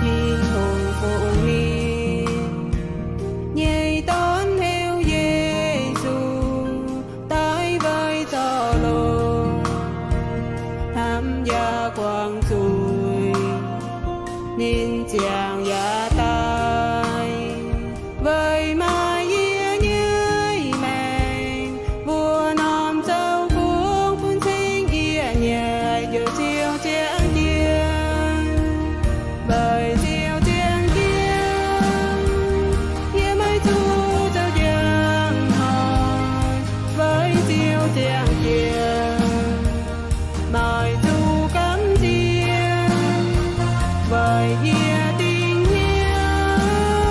Tin-Hungh fungx ninh nyei Dorn heuc Yesu, daaih weic zorc longx hnamv yaac guangc zuiz. Ninh ziangh yaac daaih weic maaih yie nyei maengc, mbuo norm zoux gong bun cing yie nyei, yaac ziouc ziangh jienv. Weic ziouc ziangh jienv, yie maiv zuqc zoux njang hnoi. Weic ziouc ziangh jienv, maiv zuqc gamh nziex. Weic yie dingc hnyouv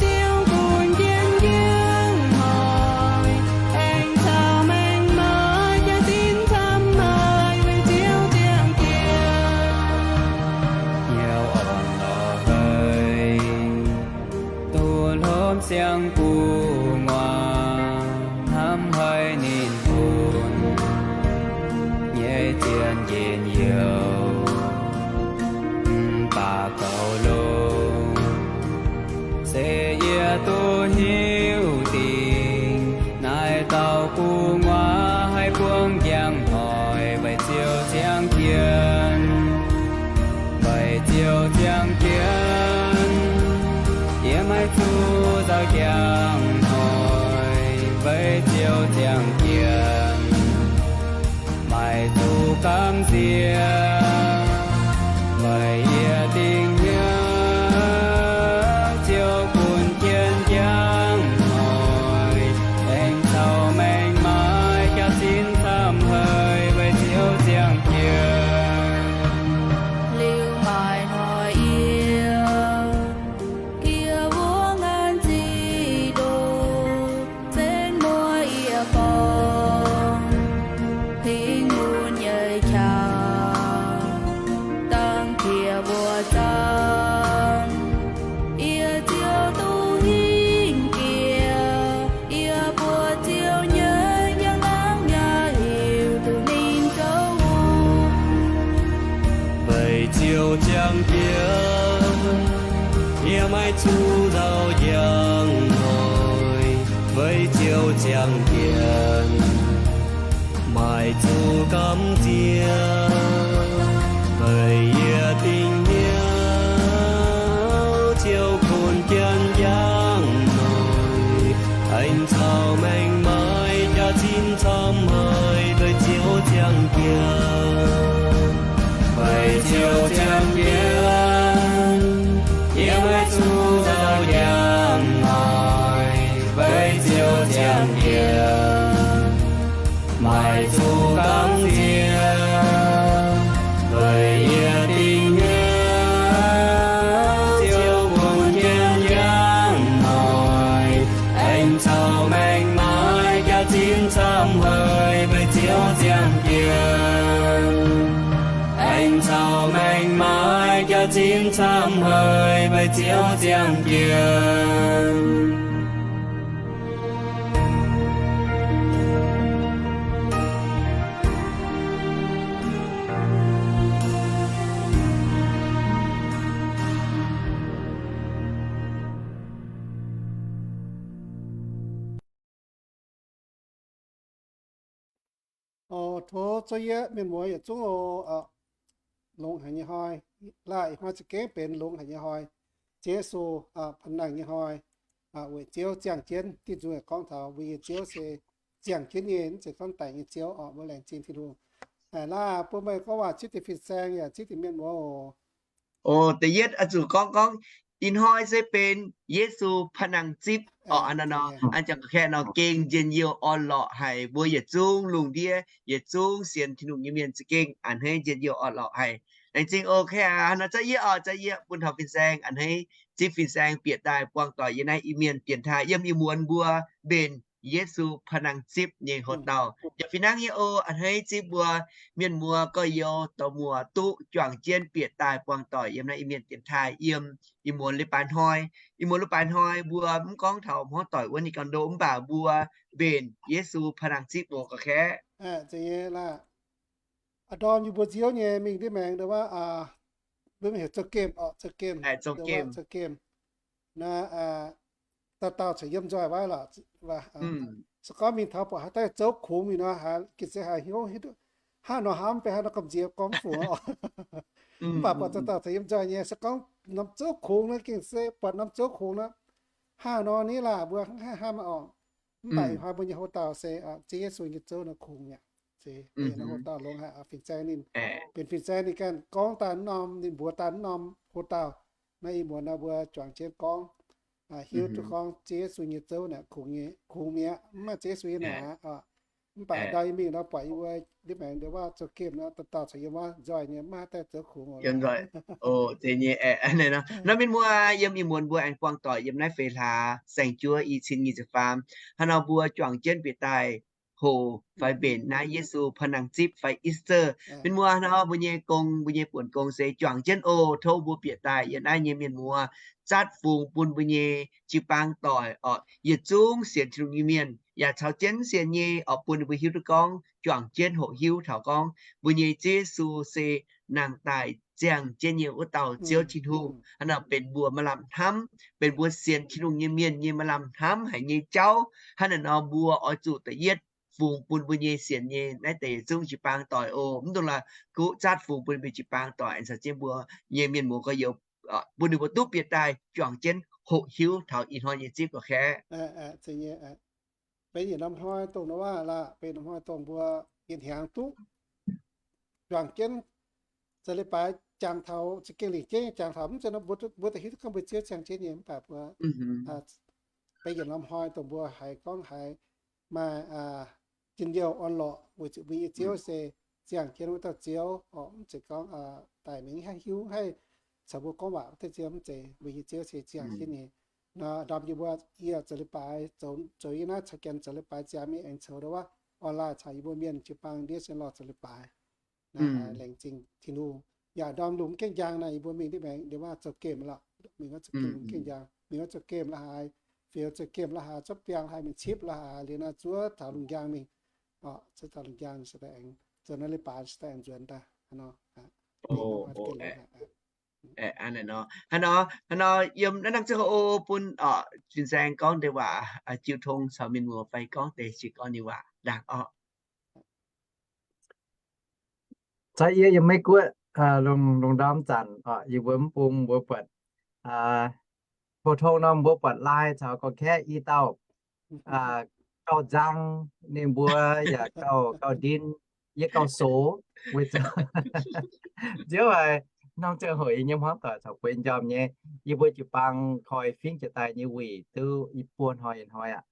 ziouc bun jienv njang hnoi, aengx caux maengc maaih jaax-zinh camv haic. Weic ziouc ziangh jienv, hnyouv orn lorz haic, duqv hopv siang-gu'nguaaz, hnamv haiz ninh bun nyei zien njien-youh, mv baac goux longx, se yie duqv hiuv dingc naaiv dauh gu'nguaaz haih buangv njang hnoi. Weic ziouc ziangh jienv, weic ziouc ziangh jienv, yie maiv zuqc nzauh njang hnoi. Weic ziouc ziangh jienv, maiv zuqc gamh nziex. Weic yie dingc hnyouv ziouc bun jienv njang hnoi, aengx caux maengc maaih jaax-zinh camv haic. Weic ziouc ziangh jienv, liuz maaih hnoi yie gie wuov ngaanc zic ndoqc, zenv muoz yie borngz, hingv mun nyei qangx, dangh qiex mbuo zaanv, yie ziouc duqv hingh jiex. Yie mbuo ziouc nyei njang-laangc yaac hiuv duqv ninh zoux wuov. Weic ziouc ziangh jienv, yie maiv zuqc nzauh njang hnoi. Weic ziouc ziangh jienv, Maiv zuqc gamh nziex, weic yie dingc hnyouv ziouc kuonx jienv njang noic, aengx caux maengc maaiz jaax-zinh camv haic, weic Ziouv ziangh jienv. Weic Ziouv ziangh jienv, yie maiv zuqc nzauh njang noic, weic Ziouv ziangh jienv. Maiv zuqc gamh nziex, weic yie dingc hnyouv ziouc kuonx jienv njang noic, aengx caux maengc maaiz jaax-zinh camv haic, weic Ziouv ziangh jienv. Aengx caux maengc maaiz jaax-zinh camv haic, weic Ziouv ziangh jienv. Tov zuov yie mienh muoz yietc zungv oc, longx haic nyei hnoi, laaic ih hnoi za'gengh benx longx haic nyei hnoi, Ziouv Yesu panh nangh nyei hnoi, weic Ziouv ziangh jienv. Diuh nzung yaac gorngv taux mbuo nyei Ziouv se ziangh jienv nyei, mv zeiz gorngv daic nyei Ziouv oc. Mbuo laengz zingh Tin-Hungh. Laaic bun meih gorngv waac zipv deix fin-saeng yaac zipv deix mienh muoz oc. O, da'yietv oix zuqc gorngv gorngv ih hnoi se benx Yesu panh nangh zipv oc. Hnangv nor, an ziangx kaeqv nor gengh njien-youh orn-lorqc haic. Mbuo yietc zungv lungh ndiev yietc zungv sienx Tin-Hungh nyei mienh za'gengh a'hneiv njien-youh orn-lorqc haic. Laengz zingh oc. Hnangv nor za'yietv oc, za'yietv bun taux fin-saeng a'hneiv zipv fin-saeng bieqc daaih buangh doic yiem naaiv Iu-Mienh dienx taaih yiem ih muonz mbuo mbenc Yesu panh nangh zipv nyei hoc-dauh. Yaac fih hnangv nyei oc, a'hneiv zipv mbuo mienh muoz gorx-youz dorh muoz duqv juangc jienv bieqc daaih buangh doic yiem naaiv Iu-Mienh dienx taaih yiem ih muonz leiz-baaix hnoi. Ih muonz leiz-baaix hnoi mbuo mv gorngv taux hmuangv doic wuov ninh ganh ndo mv baac mbuo mbenc Yesu panh nangh zipv oc ga'kaeqv. Ndorm yie mbuo nziouv nyei mingh ndiev maengx ndo wuov, mbuo mingh heuc zoux gemh oc, zoux gemh, zoux gemh. Naaiv dauh dauh caux yiem nzoih waaiv lorqc. Se gorngv mingh taux buatc haaix dauh zouv kungx mingh nor, haaix gengh se haiz hnyouv hnangv nor hnamv, mv baac haaix nor gamh nziex gorngv fungc oc. Mv baac buatc dauh dauh caux yiem nzoih nyei, se gorngv norm zouv kungx nor gengh se buatc norm zouv kungx nor, hnangv nor ni laah mbuo hnangv haih hnamv oc. Mv baac ih hnoi mbuo nyei hoc-dauh se Ziouv Yesu nyei zouv nor kungx mi'aqv. Se hoc-dauh longx haic, fin-saeng ninh, benx fin-saeng ninh ganh gorngv daaih norm, ninh mbuox daaih norm hoc-dauh. Naaiv ih muonz nor mbuo juangc jienv gorngv, hiuv duqv gorngv Ziouv Yesu nyei zouv naaic kungx mi'aqv, mv maaih Ziouv Yesu nyei naaic. Mv baac ndau yie mingh nor buatc yie mbuo ndiev maengx ndo wuov zoux gemh nor, dauh dauh caux yiem wuov nzoih nyei, mv maaih haaix dauh zouv kungx oc. Nor mienh muoz yiem ih muonz mbuo aengx buangh doic yiem naaiv feix hlaax saeng-juov i cin nyic ziepc faam. Hnangv nor mbuo juangc jienv bieqc daaih hoc fai mbenc naaiv Yesu panh nangh zipv fai Easter. Mienh muoz, hnangv nor mbuo nyei gong, mbuo nyei buonc gong se juangc jienv oc. Tov mbuo bieqc daaih yiem naaiv nyei mienh muoz, zatv fungx bun mbuo nyei jiu-baang doic oc, yietc zungv sienx Tin-Hungh nyei mienh yaac caux jienv sienx nyei oc, bun ninh mbuo hiuv duqv gorngv juangc jienv hoqc hiuv taux gorngv mbuo nyei Ziouv Yesu se nangh daaih ziangh jienv nyei wuov dauh Ziouv Tin-Hungh. Hnangv nor benx mbuo maaih lamh hnamv, benx mbuo sienx Tin-Hungh nyei mienh nyei maaih lamh hnamv haic nyei jauv. Hnangv naaic nor mbuo oix zuqc da'yietv fungx bun mbuo nyei sienx nyei naaiv deix zungv jiu-baang doic oc. Mv dungx la'kuqv zatv fungx bun mbuo jiu-baang doic aengx caux jienv mbuo nyei mienh muoz gorx-youz, bun ninh mbuo duqv bieqc daaih juangc jienv hoqc hiuv taux ih hnoi nyei zipv ga'kaeqv. Benx yietc norm hnoi dongh nor waac laac, benx norm hnoi dongh mbuo yietc hnyangx duqv juangc jienv za'leiz-baaix jangx taux, za'gengh lingc jeiv nyei jangx taux, mv zeiz nor mbuo da'hiuv duqv gorngv mbuo Ziouv ziangh jienv nyei, mv baac mbuo benx yietc norm hnoi dongh mbuo haiz gorngv haiz maaih njien-youh orn-lorqc weic zuqc mbuo nyei Ziouv se ziangh jienv wuov dauh Ziouv oc. Mv zeiz gorngv daic mingh haih hiuv haih caux mbuo gorngv waac wuov dauh Ziouv, mv zeiz. Mbuo nyei Ziouv se ziangh jienv nyei. Nor ndorm yie mbuo, yie za'leiz-baaix zoux, zoux yie naaiv caux janx za'leiz-baaix ziangx mingh aengx coux ndo wuov online caux yie mbuo mienh jiu-baang ndiev sienx lorh za'leiz-baaix. Laengz zingh Tin-Hungh. Yaac ndorm lungh mv gaengh njang naaic yie mbuo mingh ndiev maengx ndiev waac zoux gemh lorqc. Mingh wuov zoux gemh mv gaengh njang, mingh wuov zoux gemh la'haaix, fioux zoux gemh la'haaix, zuov biangh la'haaix, mingh cipv la'haaix, liuz naaiv zuov taux lungh njang mingh. Zuov taux lungh njang se daaih aengx zoux naaiv leiz-baaix se daaih aengx nzuonx daaih. Hnangv nor, hnangv nor, hnangv nor yiem naaiv dangh ziouc bun fin-saeng gorngv deix waac jiu tong caux mienh muoz fai gorngv deix jiu gorn nyei waac ndaangc orqc. Caux yie yiem Meiv Guoqv, lungh ndorm zanc, yie mbuo mv bung mbuo buatc, pou-tong norm mbuo buatc lai caux gorqv-kaeqv i dauh, gauh nzang, ninh mbuo yaac gauh, gauh ndin, yie gauh sox, weic zuqc nziouv haic, norm ziangh hoc yie nyei hmuangv doic caux bueix njormh nyei, yie mbuo jiu-baang koi fingx jiex daaih nyei wuic duqv i buo hnoi ih hnoi aqv.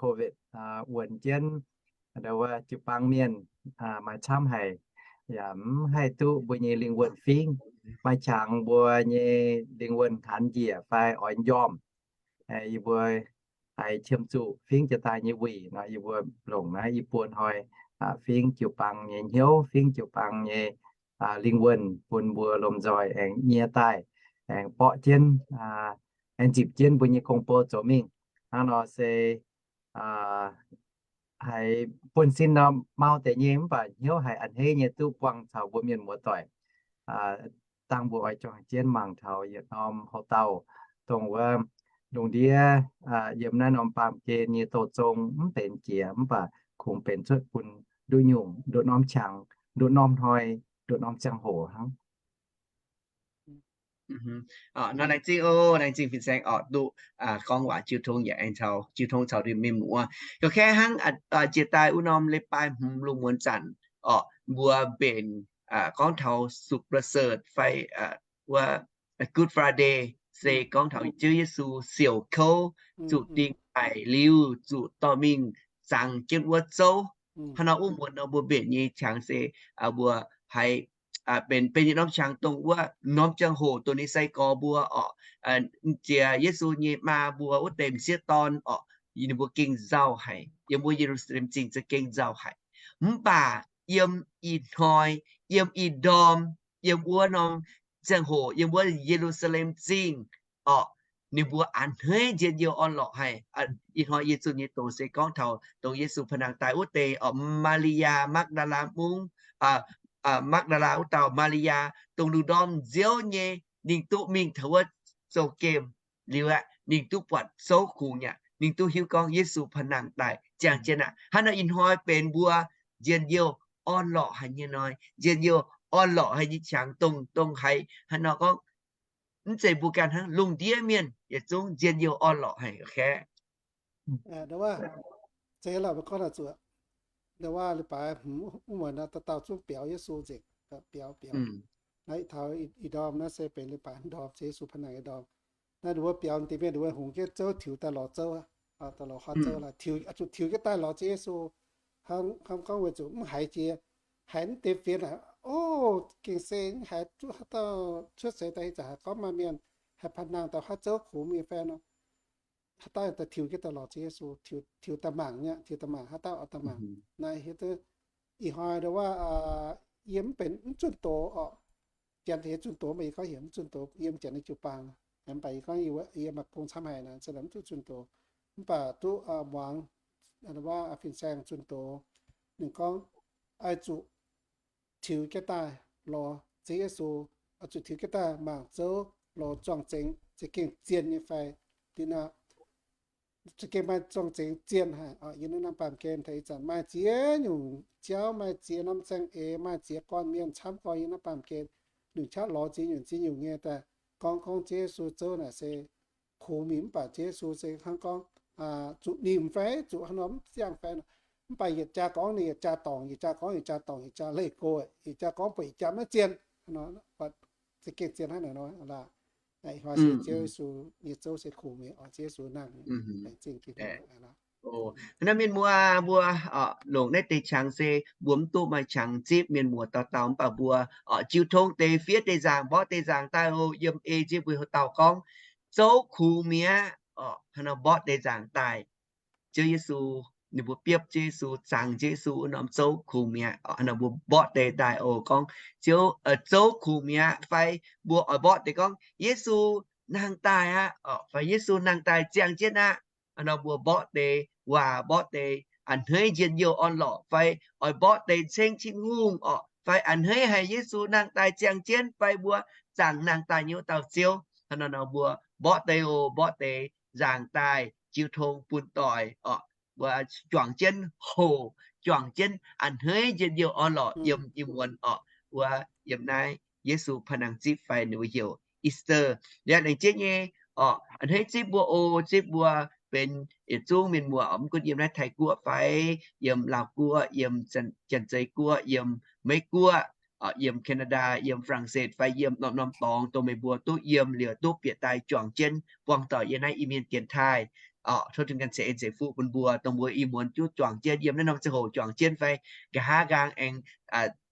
Covid wuonx jienv, jiu-baang mienh maaih camv haic, yaac mv haih duqv mbuo nyei lingh wuonh fingx, maaih qangx mbuo nyei lingh wuonh hanx njiec fai oix njormh. Yie mbuo haiz qiemx zuqc fingx jiex daaih nyei wuic nor, yie mbuo longc naaiv i buo hnoi fingx jiu-baang nyei hnyouv, fingx jiu-baang nyei lingh wuonh bun mbuo lomh nzoih aengx nyie daaih, aengx borqv jienv, aengx nzipc jienv mbuo nyei gong-bou zoux mingh. Hnangv nor se haiz buonv-sin nor mau deix nyei, mv baac hnyouv haiz a'hneiv nyei duqv buangh taux mbuo mienh muoz-doic. Dangh mbuo oix juangc jienv mangc taux yietc norm houx-dauh, dongh wuov lungh ndiev yiem naaiv norm baamh gen nyei douh zong mv benx jiex, mv baac kungx benx cuotv bun nduqc nyungc, nduqc norm qangx, nduqc norm hnoi, nduqc norm ziangh hoc hnangv. Nor laengz zingh oc, laengz zingh fin-saeng oc, duqv gorngv waac jiu tong yaac aengx caux jiu tong caux mienh muoz. Gorqv-kaeqv hnangv jiex daaih wuov norm leiz-baaix hmz lungh muonz zanc oc, mbuo mbenc gorngv taux สุขประเสริฐ fai wuov Good Friday se gorngv taux Ziouv Yesu siouc kouv, zuqc dingh daic liuz, zuqc dorh mingh zangx jienv wuov zouv. Hnangv nor wuov muonz nor mbuo mbenc nyei qangx se mbuo haiz benx, benx yietc norm qangx dongh wuov norm ziangh hoc dongh ninh sai-gorx mbuo oc, jiex Yesu nyei maa mbuo wuov deix m'sieqv dorn oc, ninh mbuo gengh nzauh haic, yiem wuov Ye^lu^saa^lem Zingh za'gengh nzauh haic. Mv baac yiem ih hnoi, yiem ih ndorm, yiem wuov norm ziangh hoc, yiem wuov Ye^lu^saa^lem Zingh orqc, ninh mbuo a'hneiv njien-youh orn-lorqc haic. Ih hnoi yie zunh nyei doz se gorngv taux dongh Yesu pa'nangx daaih wuov deix orqc, Maa^li^yaa, Makv^ndaa^laa Mungv, Makv^ndaa^laa wuov dauh Maa^li^yaa, dongh lungh ndorm nziouv nyei, ninh duqv mingh taux wuov zouv-gemh liuz aqv, ninh duqv buatc zouv kungx mi'aqv, ninh duqv hiuv gorngv Yesu pa'nangx daaih ziangh jienv aqv. Hnangv nor ih hnoi benx mbuo njien-youh orn-lorqc haic nyei hnoi, njien-youh orn-lorqc haic nyei qangx dongh, dongh haiz hnangv nor gorngv, mv zeiz mbuo ganh hnangv, lungh ndiev mienh yietc zungv njien-youh orn-lorqc haic. Ndo wuov, zeiz lorqc, mbuo gorngv naaic zuqc, ndo wuov leiz-baaix hmz wuov muonz naaiv dauh dauh zungv biaux Yesu nzengc, biaux biaux. Naaiv taux ih ndorm naaiv se benx leiz-baaix ndorm, Ziouv Yesu pa'nangx nyei ndorm. Naaiv ninh mbuo biaux deix mienh, ninh mbuo hungx jienv zouv tiux daaih lorz zouv, daaih lorz huaav zouv laaix, zuqc tiux jienv daaih lorz Ziouv Yesu. Hnangv gorngv weic zuqc mv haiz jiex, haiz mv deix fienx aqv, o, gengh se mv haiz duqv haaix dauh cuotv seix daaih ih zanc haiz gorngv maaih mienh haih pa'nangx daaih huaav zouv kungx mingh fai nor. Haaix dauh daaih tiux jienv daaih lorz Ziouv Yesu, tiux daaih mangc nyei, tiux daaih mangc, haaix dauh oix daaih mangc. Naaiv hiuv duqv ih hnoi ndo wuov, yie mv benx mv zunh doz orqc. Janx daaih hiuv zunh doz, mv baac yie gorngv heuc mv zunh doz, yie mv janx nyei jiu-baang. Mv baac yie gorngv yie maaih gong camv haic naaic, se mv duqv zunh doz. Mv baac duqv muangx wuov fin-saeng zunh doz, ninh gorngv oix zuqc tiux jienv daaih lorz Ziouv Yesu, oix zuqc tiux jienv daaih mangc zouv lorz zorng-zengx za'gengh zien nyei fai. Liuz nor, za'gengh maaih zorng-zengx zien haic. Yiem naaiv norm baamh gen taux ih zanc maaih ziex nyungc jauv, maaih ziex norm saeng-eix, maaih ziex gorn mienh camv gorn yiem naaiv baamh gen, nyungc qaqv lorz ziex nyungc ziex nyungc nyei daaih gorngv, gorngv Ziouv Yesu zouv naaic se kungx mingh, mv baac Ziouv Yesu se hnangv gorngv zuqc nimc fai zuqc hnangv nor mv ziangh fai nor. Mv baac yietc jaa gorngv ninh yietc jaa dorngc, yietc jaa gorngv yietc jaa dorngc, yietc jaa leih go, yietc jaa gorngv buatc yietc jaa maiv zien. Za'gengh zien hnangv naaic nor laac. Ih hnoi se Ziouv Yesu nyei zouv se kungx mingh oc, Ziouv Yesu nangh, laengz zingh Tin-Hungh. Naaiv mienh muoz mbuo longc naaiv deix qangx se mbuo mv duqv maaih qangx zipv mienh muoz dauh dauh, mv baac mbuo jiu tong deix fiev deix nzaangc, mborqv deix nzaangc daaih oc, yiem ei nziev mbuo houx dauh gorngv, zouv kungx mi'aqv oc, hnangv nor mborqv deix nzaangc daaih. Ziouv Yesu, ninh mbuo biopv Ziouv Yesu, zangx Ziouv Yesu wuov norm zouv kungx mi'aqv oc, hnangv nor mbuo mborqv deix daaih oc, gorngv Ziouv, zouv kungx mi'aqv. Fai mbuo oix mborqv deix gorngv Yesu nangh daaih aqv oc, fai Yesu nangh daaih ziangh jienv aqv. Hnangv nor mbuo mborqv deix waac, mborqv deix a'hneiv njien-youh orn-lorqc, fai oix mborqv deix ceng Tin-Hungh oc, fai a'hneiv haiz Yesu nangh daaih ziangh jienv, fai mbuo zaangc nangh daaih nyei wuov dauh Ziouv. Hnangv nor nor mbuo mborqv deix oc, mborqv deix nzaangc daaih jiu tong bun doic oc, mbuo juangc jienv hoc, juangc jienv a'hneiv njien-youh orn-lorqc yiem ih muonz orqc, wuov yiem naaiv Yesu pa'nangc zipv fai ninh mbuo heuc Easter. Liuz laengz jienv nyei orqc, a'hneiv zipv mbuo o, zipv mbuo benx yietc zungv mienh muoz, mv gunv yiem naaiv Taiv Guoqv fai yiem Laauh Guoqv, yiem Janx-Zei Guoqv, yiem Meiv Guoqv, yiem Canada, yiem Faa^lang^setv fai yiem norm-norm dorngx dongh meih mbuo duqv yiem liuz duqv bieqc daaih juangc jienv buangh doic yiem naaiv Iu-Mienh dienx taaih. Orqc, tov Tin-Hungh ganh ceix en ceix fuqv bun mbuo, dongh mbuo ih muonz duqv juangc jienv yiem naaiv norm ziangh hoc juangc jienv fai nqa'haav nqaang aengx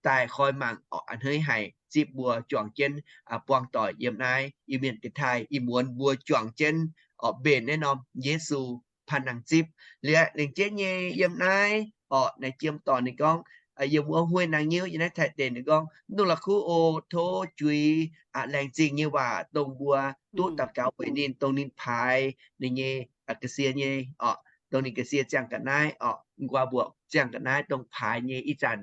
daaih koi mangc orqc, a'hneiv haic zipv mbuo juangc jienv buangh doic yiem naaiv Iu-Mienh dienx taaih. Ih muonz mbuo juangc jienv orqc mbenc naaiv norm Yesu pa'nangc zipv. Liuz laengz jienv nyei yiem naaiv orqc, naaiv jiem dorngx ninh gorngv, yiem wuov Huei Naang Nyiuv yiem naaiv Taiv deic ninh gorngv, mv dungx la'kuqv o, tov juix laengz zingh nyei waac dongh mbuo duqv daux gaux weic ninh, dongh ninh paaix ninh nyei ga'sie nyei orqc, dongh ninh ga'sie ziangh ga'naaiv orqc, guaa mbuoqc ziangh ga'naaiv dongh paaix nyei ih zanc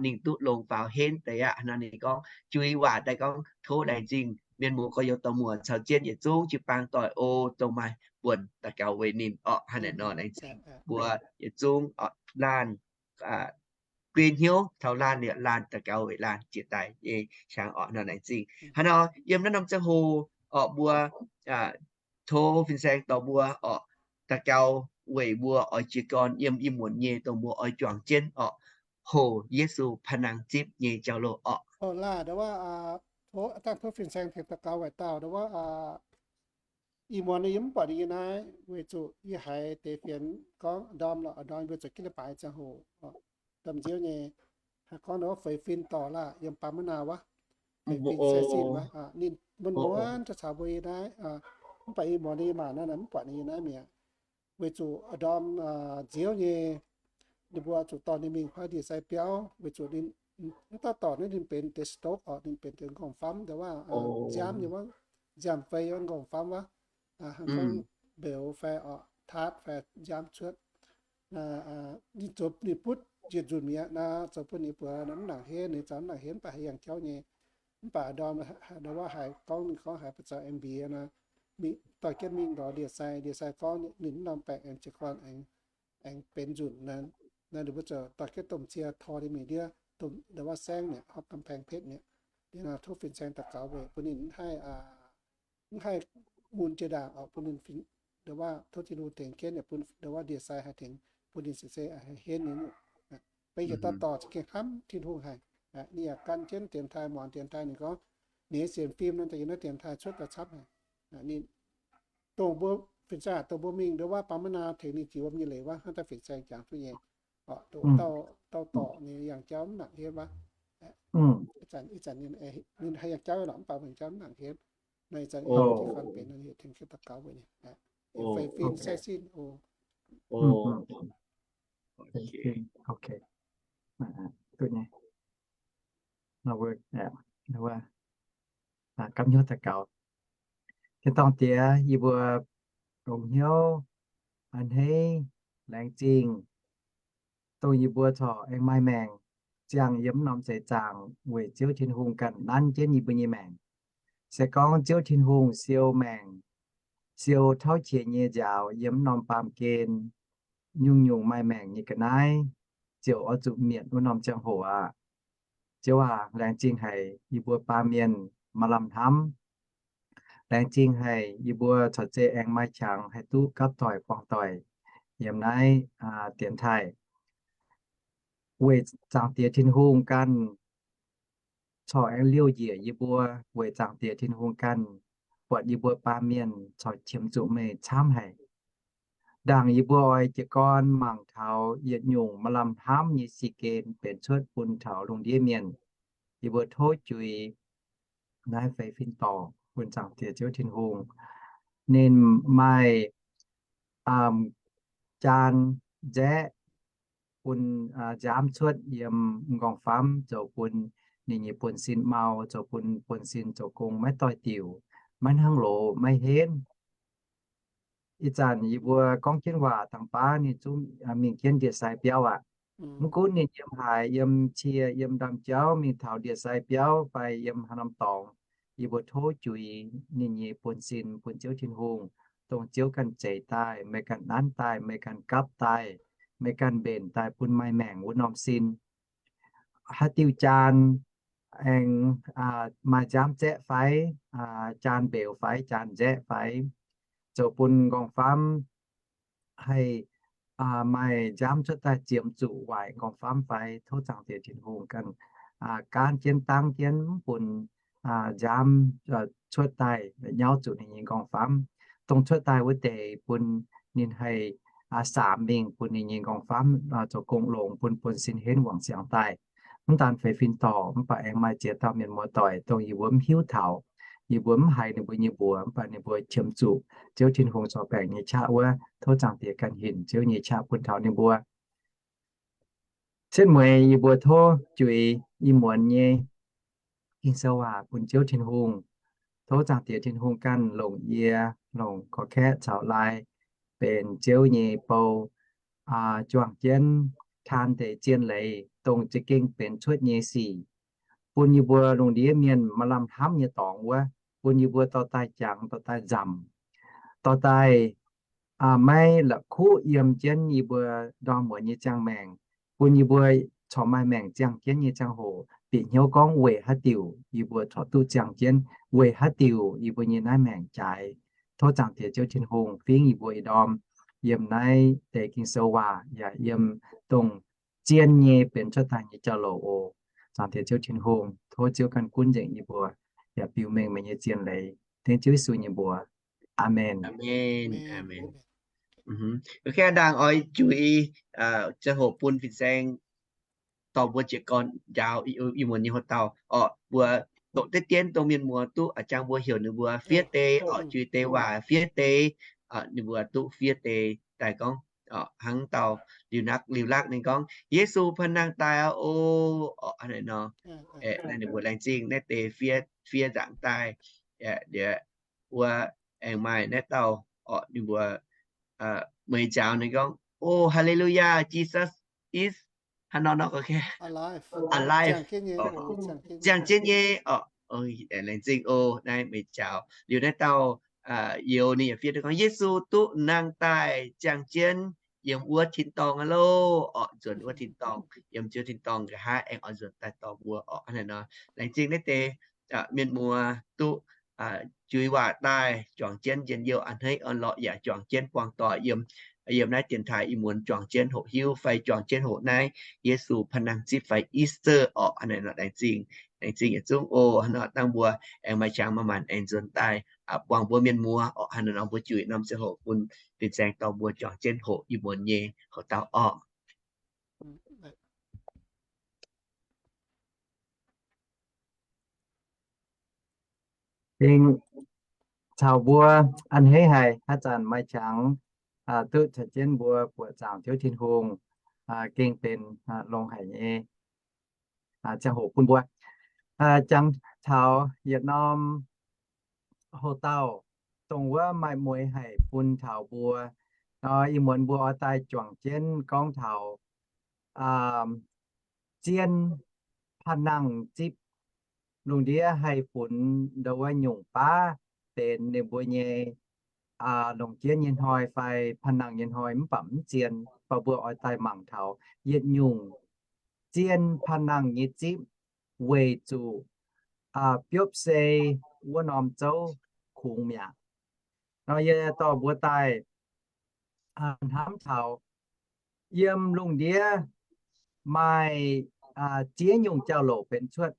ninh duqv longc faaux henv deix aqv. Hnangv nor ninh gorngv juix waac daaih gorngv, tov laengz zingh mienh muoz gorx-youz dorh muoc caux jienv yietc zungv jiu-baang doic o, dongh maaih buonc daux gaux weic ninh orqc. Hnangv naaic nor laengz zingh mbuo yietc zungv orqc laanh guei hnyouv taux laanh liuz laanh daux gaux weic laanh jiex daaih nyei qangx orqc. Hnangv nor laengz zingh. Hnangv nor yiem naaiv norm ziangh hoc orqc mbuo tov fin-saeng dorh mbuo orqc daux gaux weic mbuo oix jiez gorn yiem ih muonz nyei dongh mbuo oix juangc jienv orqc hoc Yesu pa'nangc zipv nyei jauv-louh orqc. Dangh tov fin-saeng tengx daux gaux weic dauh ndo wuov ih muonz yie mv buatc ninh yiem naaiv weic zuqc yie haiz deix fienx gorngv ndorm lorqc, ndorm mbuo zuqc ginv leiz-baaix ziangh hoc domh nziouv nyei, haiz gorngv ndo wuov feix fin dorc laah yiem Baav Maiv Naav wuov. Feix fin se sin wuov, ninh muonz-muonz caux mbuo yiem naaiv, mv baac ih muonz ninh yie mangc naaiv mv buatc ninh yiem naaiv mi'aqv. Weic zuqc ndorm nziouv nyei ninh mbuo zuqc dorh ninh mingh huaav ndie-sai biauv weic zuqc ninh mv dauh dorc naaiv ninh benx deix stroke orqc, ninh benx deix nqorngv-famv ndo wuov nziaamv nyei wuov, nziaamv-fei wuov nqorngv-famv wuov, hnangv gorngv mbeux fai orqc taatv fai nziaamv cuotv. Ninh zoux ninh butv njiec nzunc mi'aqv nor, zoux bun ninh buoz mv nangc henv, ninh zaux mv nangc henv, mv baac haih yangh jauv nyei. Mv baac ndorm ndo wuov haiz gorngv ninh gorngv haiz buatc zaux aengx mbiex nor, dorh jienv mingh lorz ndie-sai, ndie-sai gorngv ninh mv norm baengc aengx jiez gorn aengx benx nzunc. Naaiv ninh mbuo ziouc dorh jienv domh cie tor ninh mingh ndiev ndo wuov saengv mi'aqv, กำแพงเพชร mi'aqv. Liuz nor tov fin-saeng daux gaux weic bun ninh mv haih mv haih mun jiex ndaangc orqc, bun ninh ndo wuov tov Tin-Hungh tengx jienv, bun ndo wuov ndie-sai haih tengx bun ninh se se haih henv nyei. Beiv yietc dauh dorc za'gengh hnamv Tin-Hungh haic. Ninh yaac gan jienv dienx taaih, muangx dienx taaih. Ninh gorngv ninh nyei sienx fim nor daaih yiem naaiv dienx taaih cuotv daaih camv haic. Ninh dongh mbuo fin-saeng dongh mbuo mingh ndo wuov Baav Maiv Naav tengx ninh jiex wuom nyei leiz wuov, hnangv daaih fin-saeng jangx duqv nyei. Orqc, dauh dorc ninh yangh jauv mv nangc henv wuov. Ih zanc ninh haih yangh jauv lorqc, mv baac yangh jauv mv nangc henv. Naaiv ih zanc ninh jiez gorn benx nor, tengx jienv daux gaux weic ninh. Feix fin se sin o. Gapv hnyouv daux gaux. Tin-dorngh Diex, yie mbuo longx hnyouv, a'hneiv, laengz zingh, dongh yie mbuo corc aengx maaih maengc ziangh yiem mv norm seix zaangc weic Ziouv Tin-Hungh ganh nanv jienv yie mbuo nyei maengc. Se gorngv Ziouv Tin-Hungh siou maengc, siou tauv qiex nyei nziaaux yiem mv norm baamh gen, nyungc-nyungc maaih maengc nyei ga'naaiv ziouc oix zuqc mietc wuov norm ziangh hoc aqv. Ziouv aac, laengz zingh haic yie mbuo baamh mienh maaih lamh hnamv. Laengz zingh haic yie mbuo corc zeiz aengx maaih qangx haih duqv gapv doic buangh doic yiem naaiv dienx taaih. Weic Zaangc Diex Tin-Hungh ganh corc aengx liouh njiec yie mbuo, weic Zaangc Diex Tin-Hungh ganh buatc yie mbuo baamh mienh corc qiemx zuqc meih camv haic. Ndaangc yie mbuo oix jiez gorn mangc taux yietc nyungc maaih lamh hnamv nyei si gen benx cuotv bun taux lungh ndiev mienh. Yie mbuo tov juix naaiv feix fin dorc bun Zaangc Diex Ziouv Tin-Hungh. Ninh maaih jaan nzaeqv bun nziaamv cuotv yiem m'nqorngv-famv zoux bun ninh nyei buonv-sin mau, zoux bun buonv-sin zoux gong maiv doix-diuc, maiv hnangv loz maiv henv. Ih zanc yie mbuo gorngv jienv waac dangh baav ninh zungv mingh jienv ndie-sai biauv aqv. Mv gunv ninh yiem haaix, yiem cie, yiem ndaamv-jauv, mingh taux ndie-sai biauv fai yiem haaix norm dorngx, yie mbuo tov juix ninh nyei buonv-sin bun Ziouv Tin-Hungh, dongh Ziouv ganh zeix daaih, meih ganh nanv daaih, meih ganh gapv daaih, meih ganh mbenc daaih bun maaih maengc wuov norm sin. Haaix diuh jaan aengx maaih nziaamv zaeqv fai, jaan mbeux fai, jaan nzaeqv fai, zoux bun nqorngv-famv haih maaih nziaamv cuotv daaih ziemx zuqc waaic nqorngv-famv fai. Tov Zaangc Diex Tin-Hungh ganh gaanv jienv dangv jienv mv bun nziaamv cuotv daaih nyauv zuqc ninh nyei nqorngv-famv. Dongh cuotv daaih wuov deix bun ninh haih saamx mingh bun ninh nyei nqorngv-famv zoux gong longx bun buonv-sin henv wangc siangx daaih. Mv daan feix fin-dorngh mv baac aengx maaih ziex dauh mienh muoz-doic dongh yie mbuo mv hiuv taux, yie mbuo mv haiz ninh mbuo nyei mbuox, mv baac ninh mbuo qiemx zuqc Ziouv Tin-Hungh corc baengc nyei qaqv wuov. Tov Zaangc Diex ganh hinc Ziouv nyei qaqv bun taux ninh mbuo. Cietv mueiz yie mbuo tov juix ih muonz nyei Ging-Sou waac bun Ziouv Tin-Hungh. Tov Zaangc Diex Tin-Hungh ganh longc yie, longc gorx-kaeqv caux laai benx Ziouv nyei bou, juangc jienv taan deix zien leiz dongh za'gengh benx cuotv nyei sic, bun yie mbuo lungh ndiev mienh maaih lamh hnamv nyei dorngx wuov, bun yie mbuo dorh daaih jangx, dorh daaih nzamc, dorh daaih maiv la'kuqv yiem jienv yie mbuo ndorm muonz nyei ziangh maengc, bun yie mbuo corc maaih maengc ziangh jienv nyei ziangh hoc bieqc hnyouv gorngv weic haaix diuc yie mbuo corc duqv ziangh jienv, weic haaix diuc yie mbuo nyei naaiv maengc jaaix. Tov Zaangc Diex Ziouv Tin-Hungh fingx yie mbuo ih ndorm yiem naaiv deix Ging-Sou waac yaac yiem dongh zien nyei benx cuotv daaih nyei jauv-louc oc. Zaangc Diex Ziouv Tin-Hungh, tov Ziouv ganh gunv nzengc yie mbuo, yaac biux mengh meih nyei zien leiz. Dengv Ziouv Yesu nyei mbuox, aamen. Aamen. Aamen. Kv ndaangh oix juix ziangh hoc bun fin-saeng dorh mbuo jiez gorn njaaux ih muonz nyei hoc-dauh orqc. Mbuo doqc deix dien dongh mienh muoz duqv a'jang mbuo heuc ninh mbuo fiev deix orqc, juix deix waac fiev deix, ninh mbuo duqv fiev deix daaih gorngv hnangv dauh liuz nakv liuz lakv ninh gorngv, Yesu panh nangh daaih aqv o, orqc hnangv naaiv nor. Naaiv ninh mbuo laengz zingh naaiv deix fiev nzaangc daaih. Wuov aengx maaih naaiv dauh orqc, ninh mbuo meih njaaux ninh gorngv, Oh, hallelujah, Jesus is hnangv nor nor, alive. Ziangh jienv nyei orqc. Laengz zingh o, naaiv meih njaaux. Liuz naaiv dauh youz ninh yaac fiev duqv gorngv, Yesu duqv nangh daaih ziangh jienv yiem wuov tin-dorngh aqv loh, orqc nzuonx wuov tin-dorngh, yiem Ziouv tin-dorngh nqa'haav aengx oix nzuonx daaih dorh mbuo orqc hnangv naaiv nor. Laengz zingh naaiv deix mienh muoz duqv juix waac daaih juangc jienv njien-youh a'hneiv orn-lorqc yaac juangc jienv buangh doic yiem, yiem naaiv dienx taaix ih muonz juangc jienv hoqc hiuv fai juangc jienv hoqc naaiv Yesu panh nangh zipv fai Easter orqc hnangv naaiv nor. Laengz zingh, laengz zingh yietc zungv o, hnangv nor dangh mbuo aengx maaih qangx maaih maanc aengx nzuonx daaih buangh mbuo mienh muoz orqc hnangv naaiv nor. Mbuo juix norm ziangh hoc bun fin-saeng dorh mbuo juangc jienv hoqc ih muonz nyei hoc-dauh orqc. Caux mbuo a'hneiv haic, haaix zanc maaih qangx duqv caux jienv mbuo buoqc zaangc Ziouv Tin-Hungh, gengh benx longx haic nyei ziangh hoc bun mbuo. Jangx taux yietc norm hoc-dauh, dongh wuov maaih mueiz haic bun taux mbuo. Nor ih muonz mbuo oix daaih juangc jienv gorngv taux zien panh nangh zipv. Lungh ndiev haih funx ndo wuov nyungc baav benx ninh mbuo nyei longc jienv nyei hnoi fai panh nangh nyei hnoi mv baac mv zien, baac mbuo oix daaih mangc taux yietc nyungc zien panh nangh nyei zipv weic zuqc biopv sei wuov norm zouv kungx mi'aqv. Nor yie dorh mbuo daaih hnamv taux yiem lungh ndiev maaih ziex nyungc jauv-louc benx cuotv.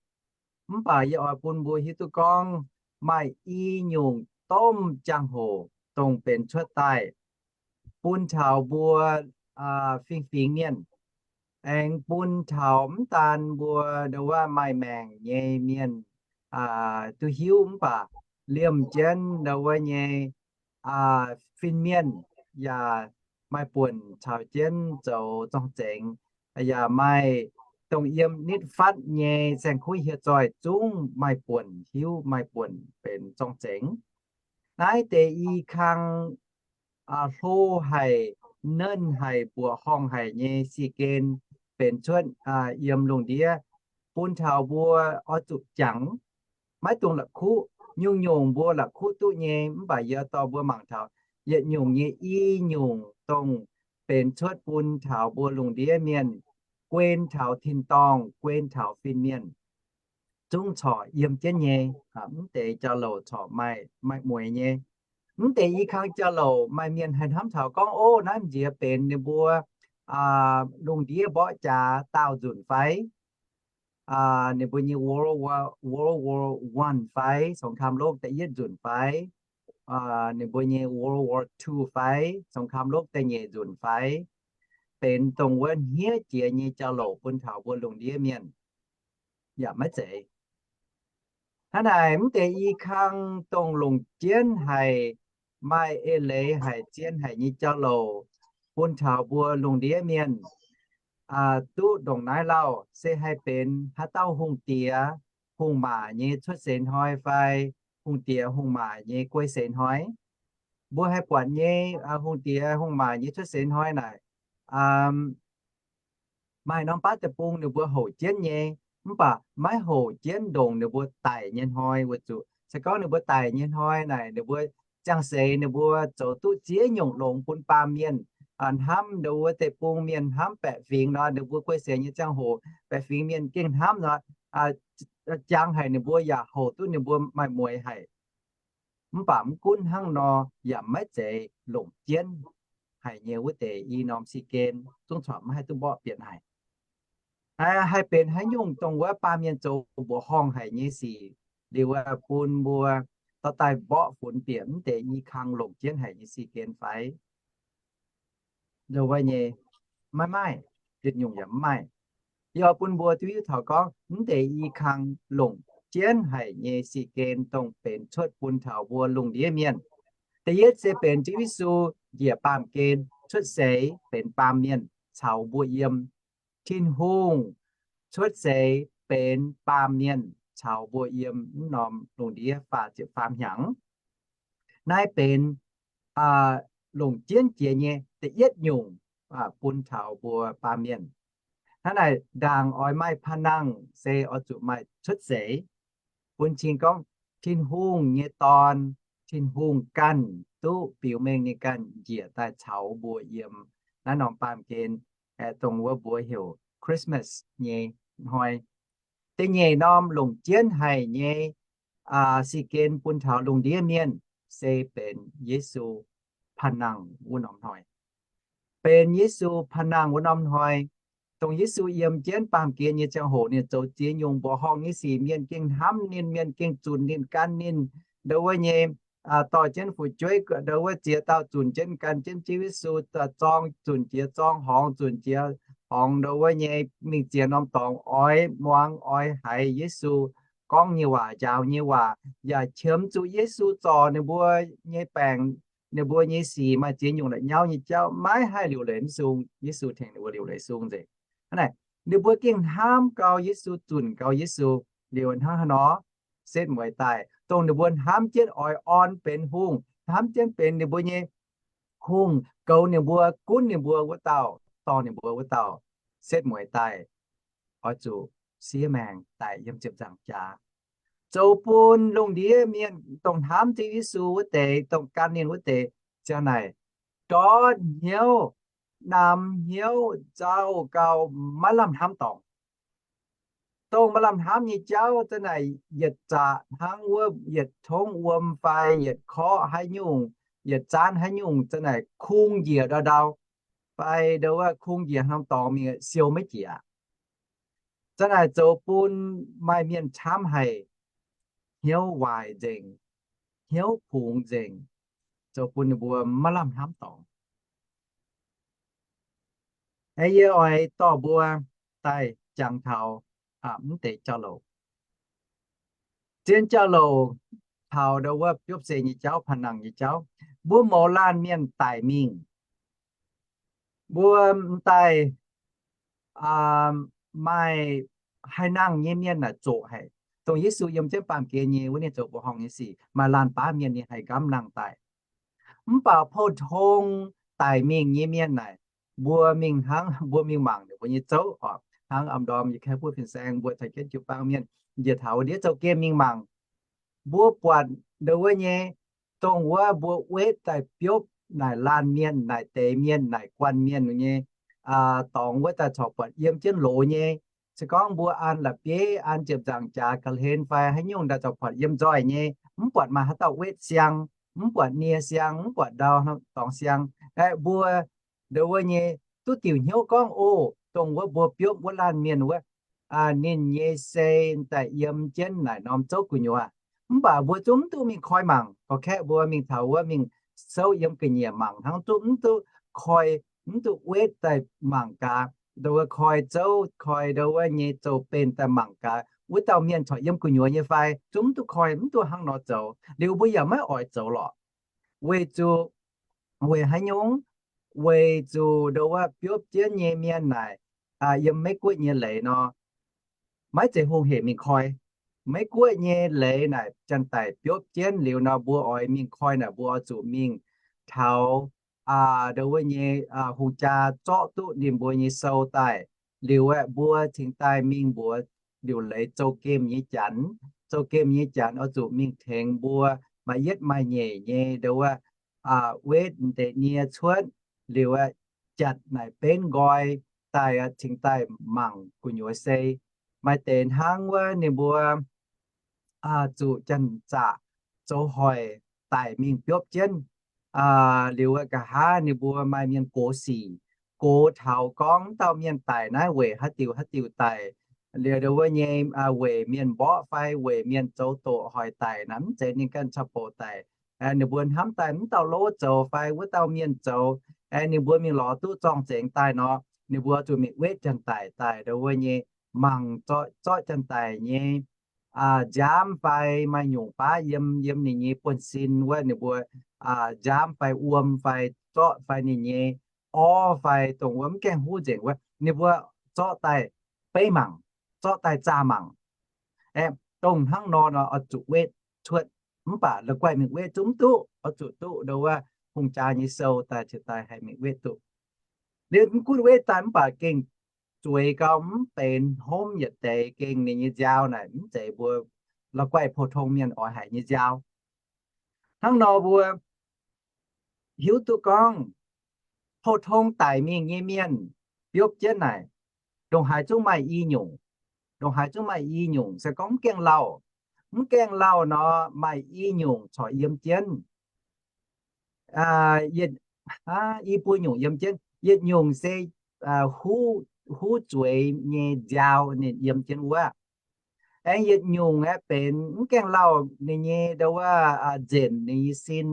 Mv baac yie oix bun mbuo hiuv duqv gorngv maaih i nyungc domh jangx-hoc dongh benx cuotv daaih bun taux mbuo fingx-fingx mienh, aengx bun taux mv daan mbuo ndo wuov maaih maengc nyei mienh duqv hiuv, mv baac liemh jienv ndo wuov nyei fin-mienh yaac maaih buonc caux jienv zoux zorng-zengx, yaac maaih dongh yiem nitv fatv nyei saeng-kuv hieh zoih zungv maaih buonc hiuv, maaih buonc benx zorng-zengx. Naaiv deix i kang hlo haic, nernh haic, mbuoqc horngh haic nyei sic gen benx cuotv yiem lungh ndiev, bun taux mbuo oix zuqc jangx, maiv dungx la'kuqv. Nyungc-nyungc mbuo la'kuqv duqv nyei, mv baac yie dorh mbuo mangc taux yietc nyungc nyei i nyungc dongh benx cuotv bun taux mbuo lungh ndiev mienh, guen taux tin-dorngh, guen taux fin-mienh, zungv corc yiem jienv nyei. Mv deix jauv-louc corc maaih, maaih mueiz nyei. Mv deix i kang jauv-louc maaih mienh haih hnamv taux gorngv, ov, naaiv m'nziex benx ninh mbuo lungh ndiev mborqv jaax daauh nzunc fai? Ninh mbuo nyei World War, World War One fai, สงครามโลก da'yietv nzunc fai? Ninh mbuo nyei World War Two fai, สงครามโลก da'nyeic nzunc fai? Benx dongh wuov hniev jiex nyei jauv-louc bun taux mbuo lungh ndiev mienh yaac maiv zeiz. Hnangv naaic, mv deix i kang dongh longc jienv haic, maaih eix leiz haic, zien haic nyei jauv-louc bun taux mbuo lungh ndiev mienh duqv ndongc naaiv lauh, se haih benx haaix dauh hungh diex hungh maac nyei cuotv seix hnoi fai hungh diex hungh maac nyei guei seix hnoi? Mbuo haih buatc nyei hungh diex hungh maac nyei cuotv seix hnoi naaic, maaih norm baav deic-bung ninh mbuo houc jienv nyei, mv baac maiv houc jienv ndongc ninh mbuo daic nyei hnoi. Weic zuqc se gorngv ninh mbuo daic nyei hnoi naaic, ninh mbuo ziangh seix ninh mbuo zoux duqv ziex nyungc longx bun baamh mienh hnamv. Ndongc wuov deic-bung mienh hnamv baeqc fingx nor, ninh mbuo guei seix nyei ziangh hoc baeqc fingx mienh gengh hnamv nor, jangx haic ninh mbuo yaac houc duqv ninh mbuo maaih mueiz haic. Mv baac mv gunv hnangv nor, yaac maiv zeiz longc jienv haic nyei wuov deix i norm si gen zungv corc maiv haih duqv mborqv bieqc haic. Haih benx haaix nyungc dongh wuov baamh mienh zoux mbuoqc horngh haic nyei sic liuz bun mbuo dorh daaih mborqv funx bieqc mv deix i kang longc jienv haic nyei si gen fai? Ndongc wuov nyei maiv maaih, yietc nyungc yaac mv maaih. Yie oix bun mbuo duqv hiuv taux gorngv mv deix i kang longc jienv haic nyei si gen dongh benx cuotv bun taux mbuo lungh ndiev mienh. Da'yietv se benx Ziouv Yesu njiec baamh gen cuotv seix benx baamh mienh caux mbuo yiem. Tin-Hungh cuotv seix benx baamh mienh caux mbuo yiem mv norm lungh ndiev faah ziepc faam hnyangx. Naaiv benx longc jienv jiex nyei da'yietv nyungc bun taux mbuo baamh mienh. Hnangv naaic, ndaangc oix maaih paan nangh se oix zuqc maaih cuotv seix. Bun cing gorngv Tin-Hungh nyei Dorn, Tin-Hungh ganh duqv biux mengh nyei ganh njiec daaih caux mbuo yiem naaiv norm baamh gen, dongh wuov mbuox heuc Christmas nyei hnoi. Da'nyeic norm longc jienv haic nyei si gen bun taux lungh ndiev mienh se benx Yesu paan nangh wuov norm hnoi. Benx Yesu paan nangh wuov norm hnoi, dongh Yesu yiem jienv baamh gen nyei ziangh hoc, ninh zoux ziex nyungc mbuoqc horngh nyei sic, mienh gengh hnamv ninh, mienh gengh zunc ninh, gan ninh. Ndongc wuov nyei dorh jienv fu'jueiv, ndongc wuov ziex dauh zunc jienv gan jienv Ziouv Yesu, zorng zunc jiex zorng, horngz zunc jiex horngz, ndongc wuov nyei mingh ziex norm dorngx oix muangx oix haiz Yesu gorngv nyei waac, njaaux nyei waac, yaac qiemx zuqc Yesu zorc ninh mbuo nyei baengc, ninh mbuo nyei sic. Maaih ziex nyungc la'nyauv nyei jauv maiv haih liuc leiz mv sung, Yesu tengx ninh mbuo liuc leiz sung nzengc. Hnangv naaic, ninh mbuo gengh hnamv gau Yesu, zunc gau Yesu. Liuz hnangv haaix nor? Setv mueiz daaih, dongh ninh mbuo hnamv jienv oix orn benx hungh, hnamv jienv benx ninh mbuo nyei hungh, goux ninh mbuo, gunv ninh mbuo wuov dauh, dorh ninh mbuo wuov dauh, setv mueiz daaih oix zuqc siev maengc daic yiem ziepc nzaangc jaax, zoux bun lungh ndiev mienh dongh hnamv Ziouv Yesu wuov deix, dongh gan ninh wuov deix, ziang naaic ndortv hnyouv, namx hnyouv, nzauh gau, maiv lamh hnamv dorngc. Dongh maaih lamh hnamv nyei jauv za'naaic yietc zaqc hnangv wuov yietc tongv wuom fai yietc korqv haaix nyungc, yietc zaanv haaix nyungc za'naaic kungx njiec ndau-ndau, fai ndau wuov kungx njiec hnangv dorngx mingh siou maiv jiex. Za'naaic zoux bun maaih mienh camv haic, hnyouv waaic nzengc, hnyouv kungx nzengc, zoux bun ninh mbuo maiv lamh hnamv dorngc. Yie oix dorh mbuo daaih jangx taux mv deix jauv-louc. Zien jauv-louc taux ndau wuov biopv seix nyei jauv, panh nangh nyei jauv. Mbuo mouz laanh mienh daic mingh, mbuo m'daaih maaih haih nangh nyei mienh naaic zoqc haic. Dongh Yesu yiem jienv baamh gen nyei wuov, ninh zoux mbuoqc horngh nyei sic, maaih laanh baav mienh ninh haih nqamv nangh daaih. Mv baac pou-tong daic mingh nyei mienh naaic, mbuo mingh hnangv, mbuo mingh mangc ninh mbuo nyei zouv oc. Hnangv am ndorm yie kaeqv buov fin-saeng mbuo caux jienv jiu-baang mienh njiec taux wuov ndiev zouv-gemh mingh mangc, mbuo buatc ndau wuov nyei, dongh wuov mbuo wetv daaih biopv naaic laanh mienh, naaic deix mienh, naaic guanh mienh nyei dorngx wuov daaih corc buatc yiem jienv loz nyei. Se gorngv mbuo an la'bieiv, an ziepc nzaangc jaax ga'hlen fai haaix nyungc daaih corc buatc yiem nzoih nyei, mv buatc maaih haaix dauh wetv siang, mv buatc nie siang, mv buatc ndau dorngx siang. Aeqv, mbuo ndo wuov nyei duqv diuc hnyouv gorngv, o, dongh wuov mbuo biopv wuov laanh mienh wuov, ninh nyei sei daaih yiem jienv naaic norm zouv gu'nyuoz. Mv baac mbuo zungv mv duqv mingh koi mangc. Gorqv-kaeqv mbuo mingh taux wuov mingh souv yiem ga'nyiec mangc hnangv, zungv mv duqv koi, mv duqv wetv daaih mangc gaax, ndo wuov koi zouv, koi ndo wuov nyei zoux benx daaih mangc gaax wuov dauh mienh corc yiem gu'nyuoz nyei fai, zungv mv duqv koi, mv duqv hnangv nor zoux. Liuz mbuo yaac maiv oix zoux lorqc. Weic zuqc, weic haaix nyungc? Weic zuqc ndo wuov biopv jienv nyei mienh naaic, yiem Meiv-Guoqv nyei leiz nor, maiv zeiz hungh hec mingh koi. Meiv-Guoqv nyei leiz naaic janx-daic biopv jienv liuz nor, mbuo oix mingh koi naaic, mbuo oix zuqc mingh taux ndo wuov nyei hungh jaa zorqv duqv ninh mbuo nyei sou daaih. Liuz aeqv, mbuo cingx daaih mingh mbuox liuc leiz zouv-gemh nyei janx. Zouv-gemh nyei janx oix zuqc mingh tengx mbuo maaih yietv maaih nyeic nyei ndo wuov wetv deix nie cuotv. Liuz aeqv, jatc naaic benv nqoi daaih cingx daaih mangc gu'nyuoz sei. Maaih deix hnangv wuov ninh mbuo zuqc janx-zaqc zoux hoic daic mingh biopv jienv. Liuz aeqv, nqa'haav ninh mbuo maaih mienh gox sic, gox taux gorngv wuov dauh mienh daic naaiv weic haaix diuc haaix diuc daic. Liuz ndo wuov nyei weic mienh mborqv fai weic mienh zoux doqc hoic daic naaic, mv zeiz ninh ganh caux bouc daic. Ninh mbuo hnamv daaih wuov dauh lov zoux fai wuov dauh mienh zoux, ninh mbuo mingh lorz duqv zorng-zengx daaih nor, ninh mbuo zuqc mingh wetv janx-daic daaih ndo wuov nyei mangc zorqv janx-daic nyei nziaamv fai maaih nyungc baav yiem, yiem ninh nyei buonv-sin wuov ninh mbuo nziaamv fai wuom fai zorqv fai ninh nyei orv fai dongh wuov mv gaengh huv nzengc wuov, ninh mbuo zorqv daaih beiv mangc, zorqv daaih zaah mangc. Aeqv, dongh hnangv nor nor oix zuqc wetv cuotv. Mv baac la'guaih mingh wetv zungv mv duqv, oix zuqc duqv ndo wuov hungh jaa nyei sou daaih cingx daaih haih mingh wetv duqv. Liuz mv gunv wetv daaih mv baac gengh zueiz gau, mv benx hopv yietc deix, gengh ninh nyei nziaaux naaic mv zeiz mbuo la'guaih pou-tong mienh oix haic nyei nziaaux. Hnangv nor mbuo hiuv duqv gorngv pou-tong daic mingh nyei mienh biopv jienv naaic, ndongc haaix zungv maaih i nyungc. Ndongc haaix zungv maaih i nyungc. Se gorngv mv gaengh lauh, mv gaengh lauh nor maaih i nyungc corc yiem jienv. I buo nyungc yiem jienv. Yietc nyungc se huv, huv zueiz nyei nziaaux ninh yiem jienv wuov. Aengx yietc nyungc aeqv benx mv gaengh lauh ninh nyei ndo wuov nzenc ninh nyei sin,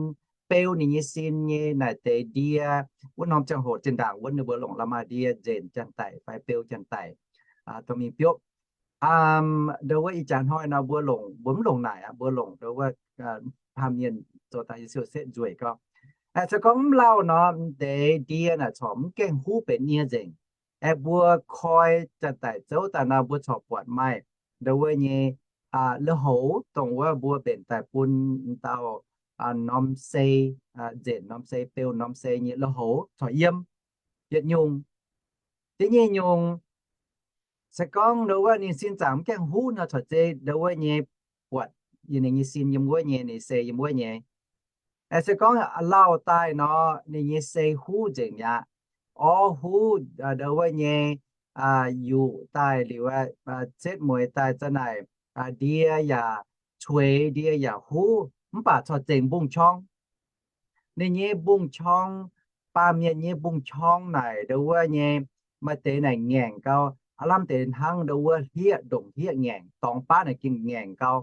beu ninh nyei sin nyei naaic deix ndie. Wuov norm ziangh hoc zinh ndaangc wuov ninh mbuo longc la'maah ndie nzenc janx-daic fai beu janx-daic dongh mingh biopv. Ndo wuov ih jaax hnoi nor mbuo longc, mbuo mv longc naaic aqv, mbuo longc ndo wuov hnamv mienh zoux daaih yie siou setv nzueic gau. Se gorngv mv lauh nor, deix ndie naaic corc mv gaengh huv benx nie nzengc. Aeqv, mbuo koi janx-daic zouv daaih nor, mbuo corc buatc maaih ndo wuov nyei le-houx, dongh wuov mbuo mbenc daaih bun dauh norm sei, nzenc norm sei, beu norm sei nyei le-houx corc yiem. Yietc nyungc. Da'nyeic nyungc, se gorngv ndo wuov ninh sin zaangc mv gaengh huv nor, corc zei ndo wuov nyei buatc ninh nyei sin yiem wuov nyei, ninh sei yiem wuov nyei. Se gorngv lauh daaih nor, ninh nyei sei huv nzengc mi'aqv. Orv huv, ndo wuov nyei yuqc daaih liuz, setv mueiz daaih za'naaic, ndie yaac cueix, ndie yaac huv, mv baac corc zengc mbungv-qorng. Ninh nyei mbungv-qorng, baamh mienh nyei mbungv-qorng naaic ndo wuov nyei, maaih deix naaic ngaengc gau, aav lamh deix hnangv ndo wuov hlieqv, ndongc hlieqv ngaengc, dorngx baav naaic gengh ngaengc gau.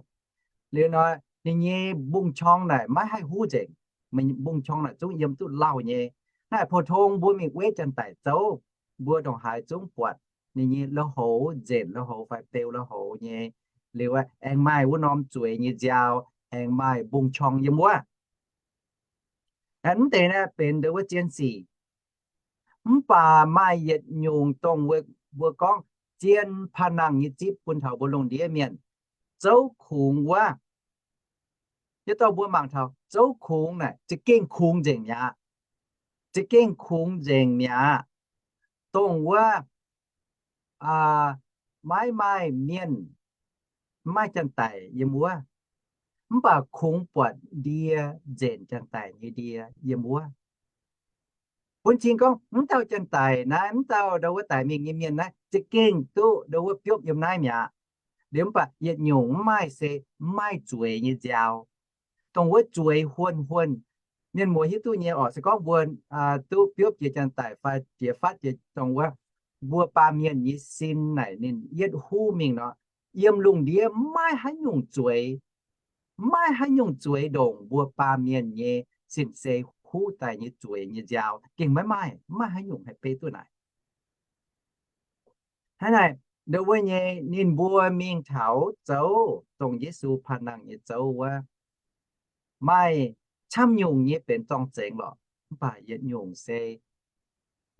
Liuz nor, ninh nyei mbungv-qorng naaic maiv haih huv nzengc. Mbungv-qorng naaic zungv yiem duqv lauh nyei. Naaiv pou-tong mbuo mingh wetv janx-daic zouv, mbuo ndongc haaix zungv buatc ninh nyei le-houx, nzenc le-houx fai beu le-houx nyei. Liuz aengx maaih wuov norm zueiz nyei nziaaux, aengx maaih mbungv-qorng yiem wuov. Mv deix naaiv benx ndo wuov zien sic. Mv baac maaih yietc nyungc dongh mbuo gorngv zien panh nangh nyei zipv bun taux mbuo lungh ndiev mienh, zouv kungx wuov. Yie dorh mbuo mangc taux zouv kungx naaic za'gengh kungx nzengc mi'aqv. Za'gengh kungx nzengc mi'aqv. Dongh wuov maiv maaih mienh, maiv maaih janx-daic yiem wuov, mv baac kungx buatc ndie nzenc janx-daic nyei ndie yiem wuov. Bun cing gorngv mv dauh janx-daic naaiv, mv dauh ndau wuov daic mingh nyei mienh naaiv za'gengh duqv ndau wuov biopv yiem naaiv mi'aqv. Liuz mv baac yietc nyungc mv maaih se mv maaih zueiz nyei nziaaux. Dongh wuov zueiz huonh huonh, mienh muoz hiuv duqv nyei orqc. Se gorngv mbuo duqv biopv jiex janx-daic fai jiex fatv jiex dongh wuov, mbuo baamh mienh nyei sin naaic ninh yietv huv mingh nor, yiem lungh ndiev mv maaih haaix nyungc zueiz, mv maaih haaix nyungc zueiz ndongc mbuo baamh mienh nyei sin-sei huv daaih nyei zueiz nyei nziaaux gengh maiv maaih, mv maaih haaix nyungc haih beiv duqv naaic. Hnangv naaic, ndau wuov nyei ninh mbuo mingh taux zouv dongh Yesu panh nangh nyei zouv wuov, maaih camv nyungc nyei benx zorng-zengx lorqc, mv baac yietc nyungc se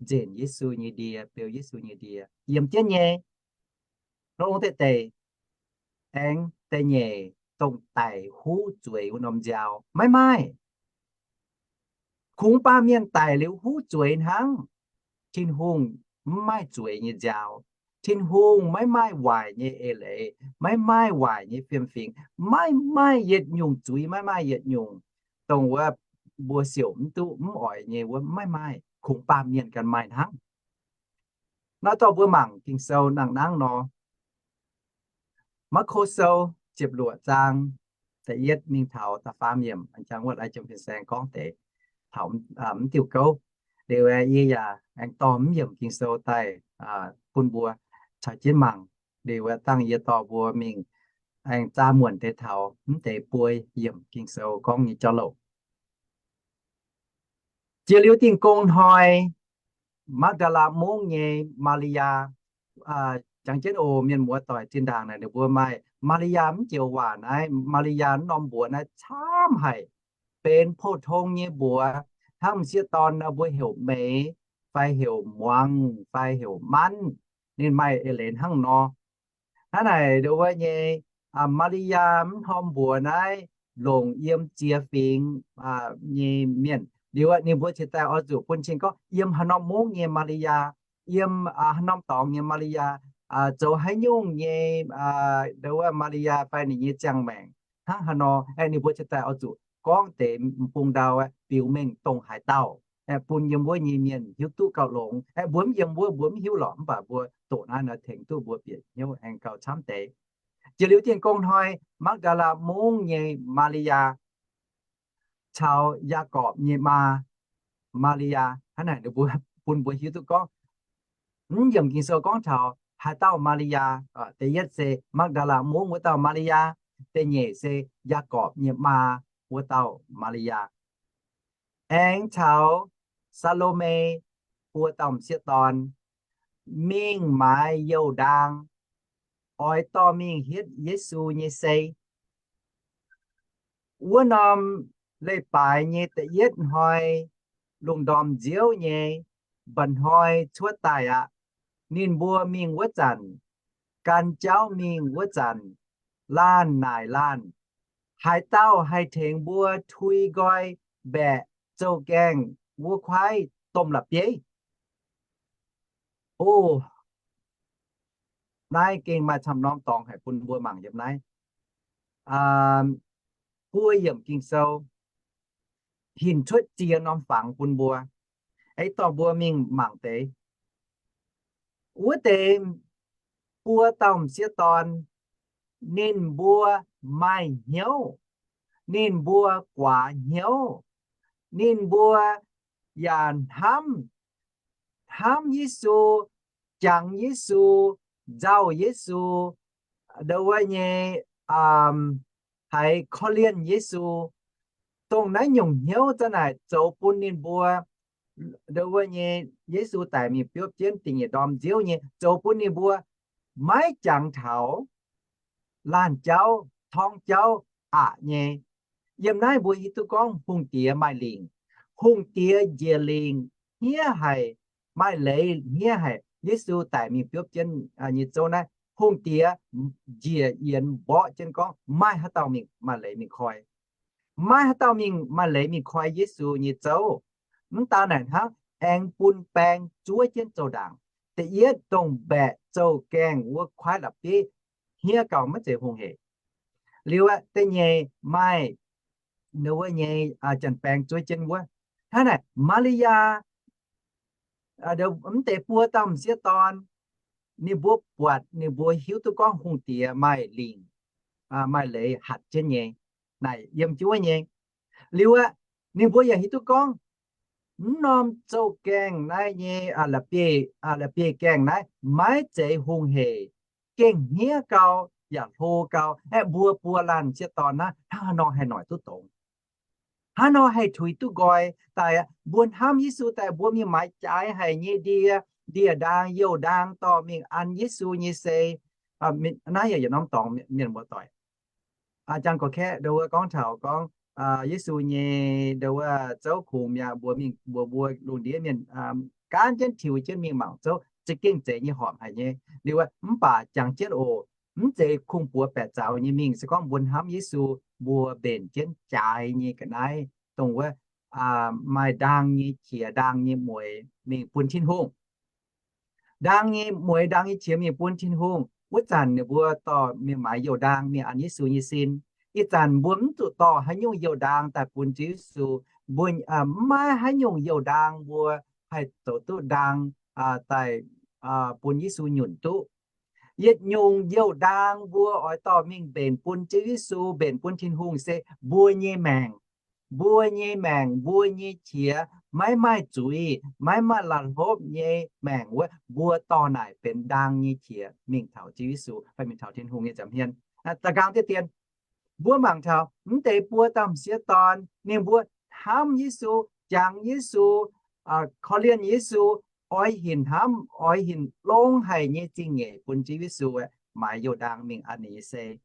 nzenc Yesu nyei ndie, beu Yesu nyei ndie yiem jienv nyei. Longx-longx deix deix, aengx da'nyeic dongh daic huv zueiz wuov norm nziaaux maiv maaih. Kungx baamh mienh daic liuz huv zueiz hnangv. Tin-Hungh mv maaih zueiz nyei nziaaux. Tin-Hungh maiv maaih waaic nyei eix leiz, maiv maaih waaic nyei fiem-fingx, maiv maaih yietc nyungc zuiz, maiv maaih yietc nyungc dongh wuov mbuo siouc mv duqv mv oix nyei wuov maiv maaih. Kungx baamh mienh ganh maaih hnangv. Naaiv dorh mbuo mangc Ging-Sou nangh-nangv nor, Maako Sou ziepc luoqc zaang da'yietv mingh taux da'faam yiemc, jangx wuov lai jiem fin-saeng gorngv deix taux mv diuh gouv. Liuz yie yaac aengx dorh mv yiemc Ging-Sou daaih bun mbuo caux jienv mangc. Liuz dangh yie dorh mbuo mingh aengx zaah muonc deix taux mv deix buo yiemc Ging-Sou gorngv nyei jauv-louc. Jiex liuz Dingh Gong Hnoi, Magdala Mungv nyei Maa^li^yaa, jangx jienv oc, mienh muoz doic zinh ndaangc naaic ninh mbuo maaih Maa^li^yaa mv joux waac naaiv, Maa^li^yaa mv norm mbuox naaiv camv haic, benx pou-tong nyei mbuox. Hnangv m'sieqv dorn nor mbuo heuc Meih fai heuc Muangz fai heuc Manv, ninh maaih eix leiz hnangv nor. Hnangv naaic ndau wuov nyei Maa^li^yaa mv norm mbuox naaiv longc yiem ziex fingx nyei mienh. Liuz ninh mbuo cingx daaih oix zuqc bun cing gorngv yiem haaix norm mungv nyei Maa^li^yaa, yiem haaix norm dorngx nyei Maa^li^yaa, zoux haaix nyungc nyei ndau wuov Maa^li^yaa fai ninh nyei ziangh maengc hnangv haaix nor. Aeqv, ninh mbuo cingx daaih oix zuqc gorngv deix m'bung ndau biux mengh dongh haaix dauh, aeqv, bun yiem wuov nyei mienh hiuv duqv gauh longx. Aeqv, mbuo mv yiem wuov mbuo mv hiuv lorqc, mv baac mbuo doqc naaiv nor tengx duqv mbuo bieqc hnyouv aengx gauh camv deix. Jiex liuz Dingh Gong Hnoi, Magdala Mungv nyei Maa^li^yaa caux Yaagorpc nyei maa, Maa^li^yaa. Hnangv naaic ninh mbuo bun mbuo hiuv duqv gorngv mv yiemc Ging-Sou gorngv taux haaix dauh Maa^li^yaa. Da'yietv se Magdala Mungv wuov dauh Maa^li^yaa, da'nyeic se Yaagorpc nyei maa wuov dauh Maa^li^yaa, aengx caux Saa^lo^me buo dauh m'sieqv dorn, mingh maaiz youh ndaang, oix dorh mingh hietv Yesu nyei sei. Wuov norm leiz-baaix nyei da'yietv hnoi, lungh ndorm nziouv nyei, mba'hnoi cuotv daaih aqv. Ninh mbuo mingh wuov zanc, gan jauv mingh wuov zanc, laanh naaic laanh, Haaix dauh haih tengx mbuo tui nqoi mbaeqc zouv-gaengh wuov kuaaiv domh la'bieiv? O, naaiv gengh maaih camv norm dorngx haic bun mbuo mangc yiem naaiv. Buo yiemc Ging-Sou hinc cuotv ziex norm fangx bun mbuo. Aeqv, dorh mbuo mingh mangc deix. Wuov deix buo dauh m'sieqv dorn, ninh mbuo maaih hnyouv, ninh mbuo guaax hnyouv, ninh mbuo yaac hnamv, hnamv Yesu, jangx Yesu, nzauh Yesu, ndau wuov nyei haiz korv-lienh Yesu. Dongh naaiv nyungc hnyouv za'naaic zoux bun ninh mbuo, ndau wuov nyei Yesu daic mingh biopv jienv da'nyeic ndorm nziouv nyei, zoux bun ninh mbuo maiv jangx taux laanh jauv, torngv jauv aqc nyei. Yiem naaiv mbuo hiuv duqv gorngv hungh diex maaih lingc. Hungh diex njiec lingc hniev haic, maaih leiz hniev haic. Yesu daic mingh biopv jienv nyei zouv naaiv, hungh diex njiec yienx mborqv jienv gorngv maaih haaix dauh mingh maaih leiz mingh koi. Maaih haaix dauh mingh maaih leiz mingh koi Yesu nyei zouv. Mv daan naaic hnangv, aengx bun baeng zuov jienv zouv-ndaangc. Da'yietv dongh mbaeqc zouv-gaengh wuov kuaaiv la'bieiv hniev gauh maiv zeiz hungh heic. Liuz aqv, da'nyeic maaih wuov nyei janx-baeng zuov jienv wuov. Hnangv naaic, Maa^li^yaa mv deix buo dauh m'sieqv dorn, ninh mbuo buatc, ninh mbuo hiuv duqv gorngv hungh diex maaih lingc, maaih leiz hatc jienv nyei, naaic yiem jienv wuov nyei. Liuz aqv, ninh mbuo yaac hiuv duqv gorngv mv norm zouv gaengh naaiv nyei, la'bieiv gaengh naaiv maiv zeiz hungh heic, gengh hniev gau, yaac hlo gau. Aeqv, mbuo buo laanh m'sieqv dorn naaiv hnangv haaix nor haih noic duqv dongz? Hnangv haaix nor haih tuix duqv nqoi daaih? Mbuo hnamv Yesu daaih, mbuo mingh maaiz jaaix haic nyei ndie, ndie-ndaang youh ndaang dorh mingh an Yesu nyei sei. Naaiv yaac yietc norm dorngx mienh muoz-doic. Jang gorx-kaeqv ndo wuov gorngv taux gorngv Yesu nyei ndo wuov zouv kungx mi'aqv, mbuo mingh mbuox mbuo lungh ndiev mienh gaanv jienv tiux jienv mingh mangc zouv za'gengh zeiz nyei horpc haic nyei. Liuz mv baac jangx jienv oc, mv zeiz kungx-buoz baeqc zaux nyei mingh. Se gorngv mbuo hnamv Yesu, mbuo mbenc jienv jaaix nyei ga'naaiv, dongh wuov maaih ndaang nyei qiex, ndaang nyei mueix mingh bun Tin-Hungh. Ndaang nyei mueix, ndaang nyei qiex mingh bun Tin-Hungh. Wuov zanc ninh mbuo dorh mingh maaiz youh ndaang mingh an Yesu nyei sin. Ih zanc mbuo mv zuqc dorh haaix nyungc youh ndaang daaih bun Ziouv Yesu. Mbuo mv maaih haaix nyungc youh ndaang mbuo haih zoux duqv ndaang daaih bun Yesu nyunc duqv. Yietc nyungc youh ndaang mbuo oix dorh mingh mbenc bun Ziouv Yesu, mbenc bun Tin-Hungh se mbuo nyei maengc. Mbuo nyei maengc, mbuo nyei qiex maiv maaih zuiz, maiv maaih la'hlopv nyei maengc wuov, mbuo dorh naaic benx ndaang nyei qiex mingh taux Ziouv Yesu fai mingh taux Tin-Hungh nyei nza'hmien. Da'nqaang diqv dien, mbuo mangc taux mv deix buo dauh m'sieqv dorn, ninh mbuo hnamv Yesu, jangx Yesu, korv-lienh Yesu, oix hinc hnamv, oix hinc longx haic nyei zingh nyeic bun Ziouv Yesu maaiz youh ndaang mingh an ninh nyei sei.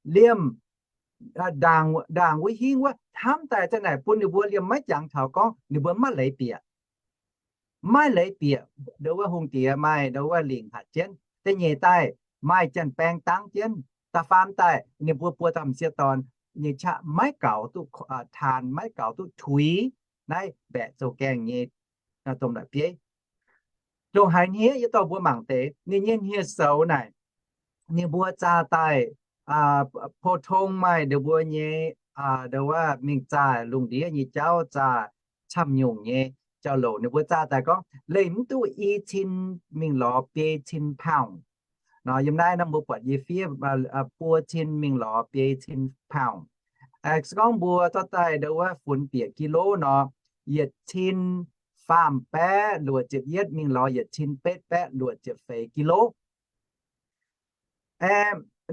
Liemh ndaangc wuov hingv wuov hnamv daaih za'naaic bun ninh mbuo liemh maiv jangx taux gorngv ninh mbuo maiv leiz bieqc. Maiv leiz bieqc ndo wuov hungh diex maaih ndo wuov lingc hatc jienv. Da'nyeic daaih maaih janx-baeng dangv jienv. Da'faam daaih ninh mbuo buo dauh m'sieqv dorn nyei qaqv maiv gaux duqv taan, maiv gaux duqv tuix naaiv mbaeqc zouv gaengh nyei domh la'bieiv. Ndongc haaix hniev yie dorh mbuo mangc deix ninh nyei hniev-soux naaic, ninh mbuo zaah daaih pou-tong maaih ninh mbuo nyei ndo wuov mingh zaah lungh ndiev nyei jauv, zaah camv-nyungc nyei jauv-louc. Ninh mbuo zaah daaih gorngv leih mv duqv i cin mingh lorz biei cin pound. Nor yiem naaiv nor mbuo buatc yie fiev buo cin mingh lorz biei cin pound. Se gorngv mbuo zorqv daaih ndo wuov funx bieqc กิโล nor, yietc cin faam baeqv luoqc ziepc yietv mingh lorz yietc cin betv baeqv luoqc ziepc feix กิโล.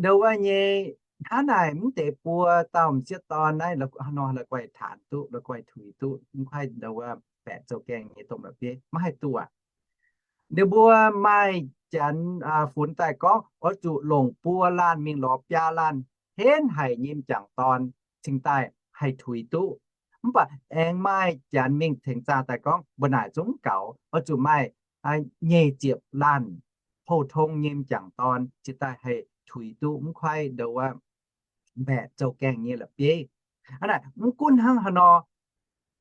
Ndo wuov nyei hnangv naaic mv deix buo dauh m'sieqv dorn naaiv nor la'guaih taanx duqv, la'guaih tuix duqv mv kuaaiv ndo wuov baeqc zouv gaengh nyei domh la'bieiv maiv haih duqv aqv. Ninh mbuo maaih janx funx daaih gorngv oix zuqc longc buo laanh mingh lorz biaa laanh henv haic nyei m'jangc dorn cingx daaih haih tuix duqv. Mv baac aengx maaih janx mingh tengx zaah daaih gorngv mbuo naaic zungv mv gaux, oix zuqc maaih nyeic ziepc laanh pou-tong nyei m'jangc dorn cingx daaih haih tuix duqv mv kuaaiv ndo wuov mbaeqc zouv gaengh nyei la'bieiv. Hnangv naaic mv gunv hnangv haaix nor,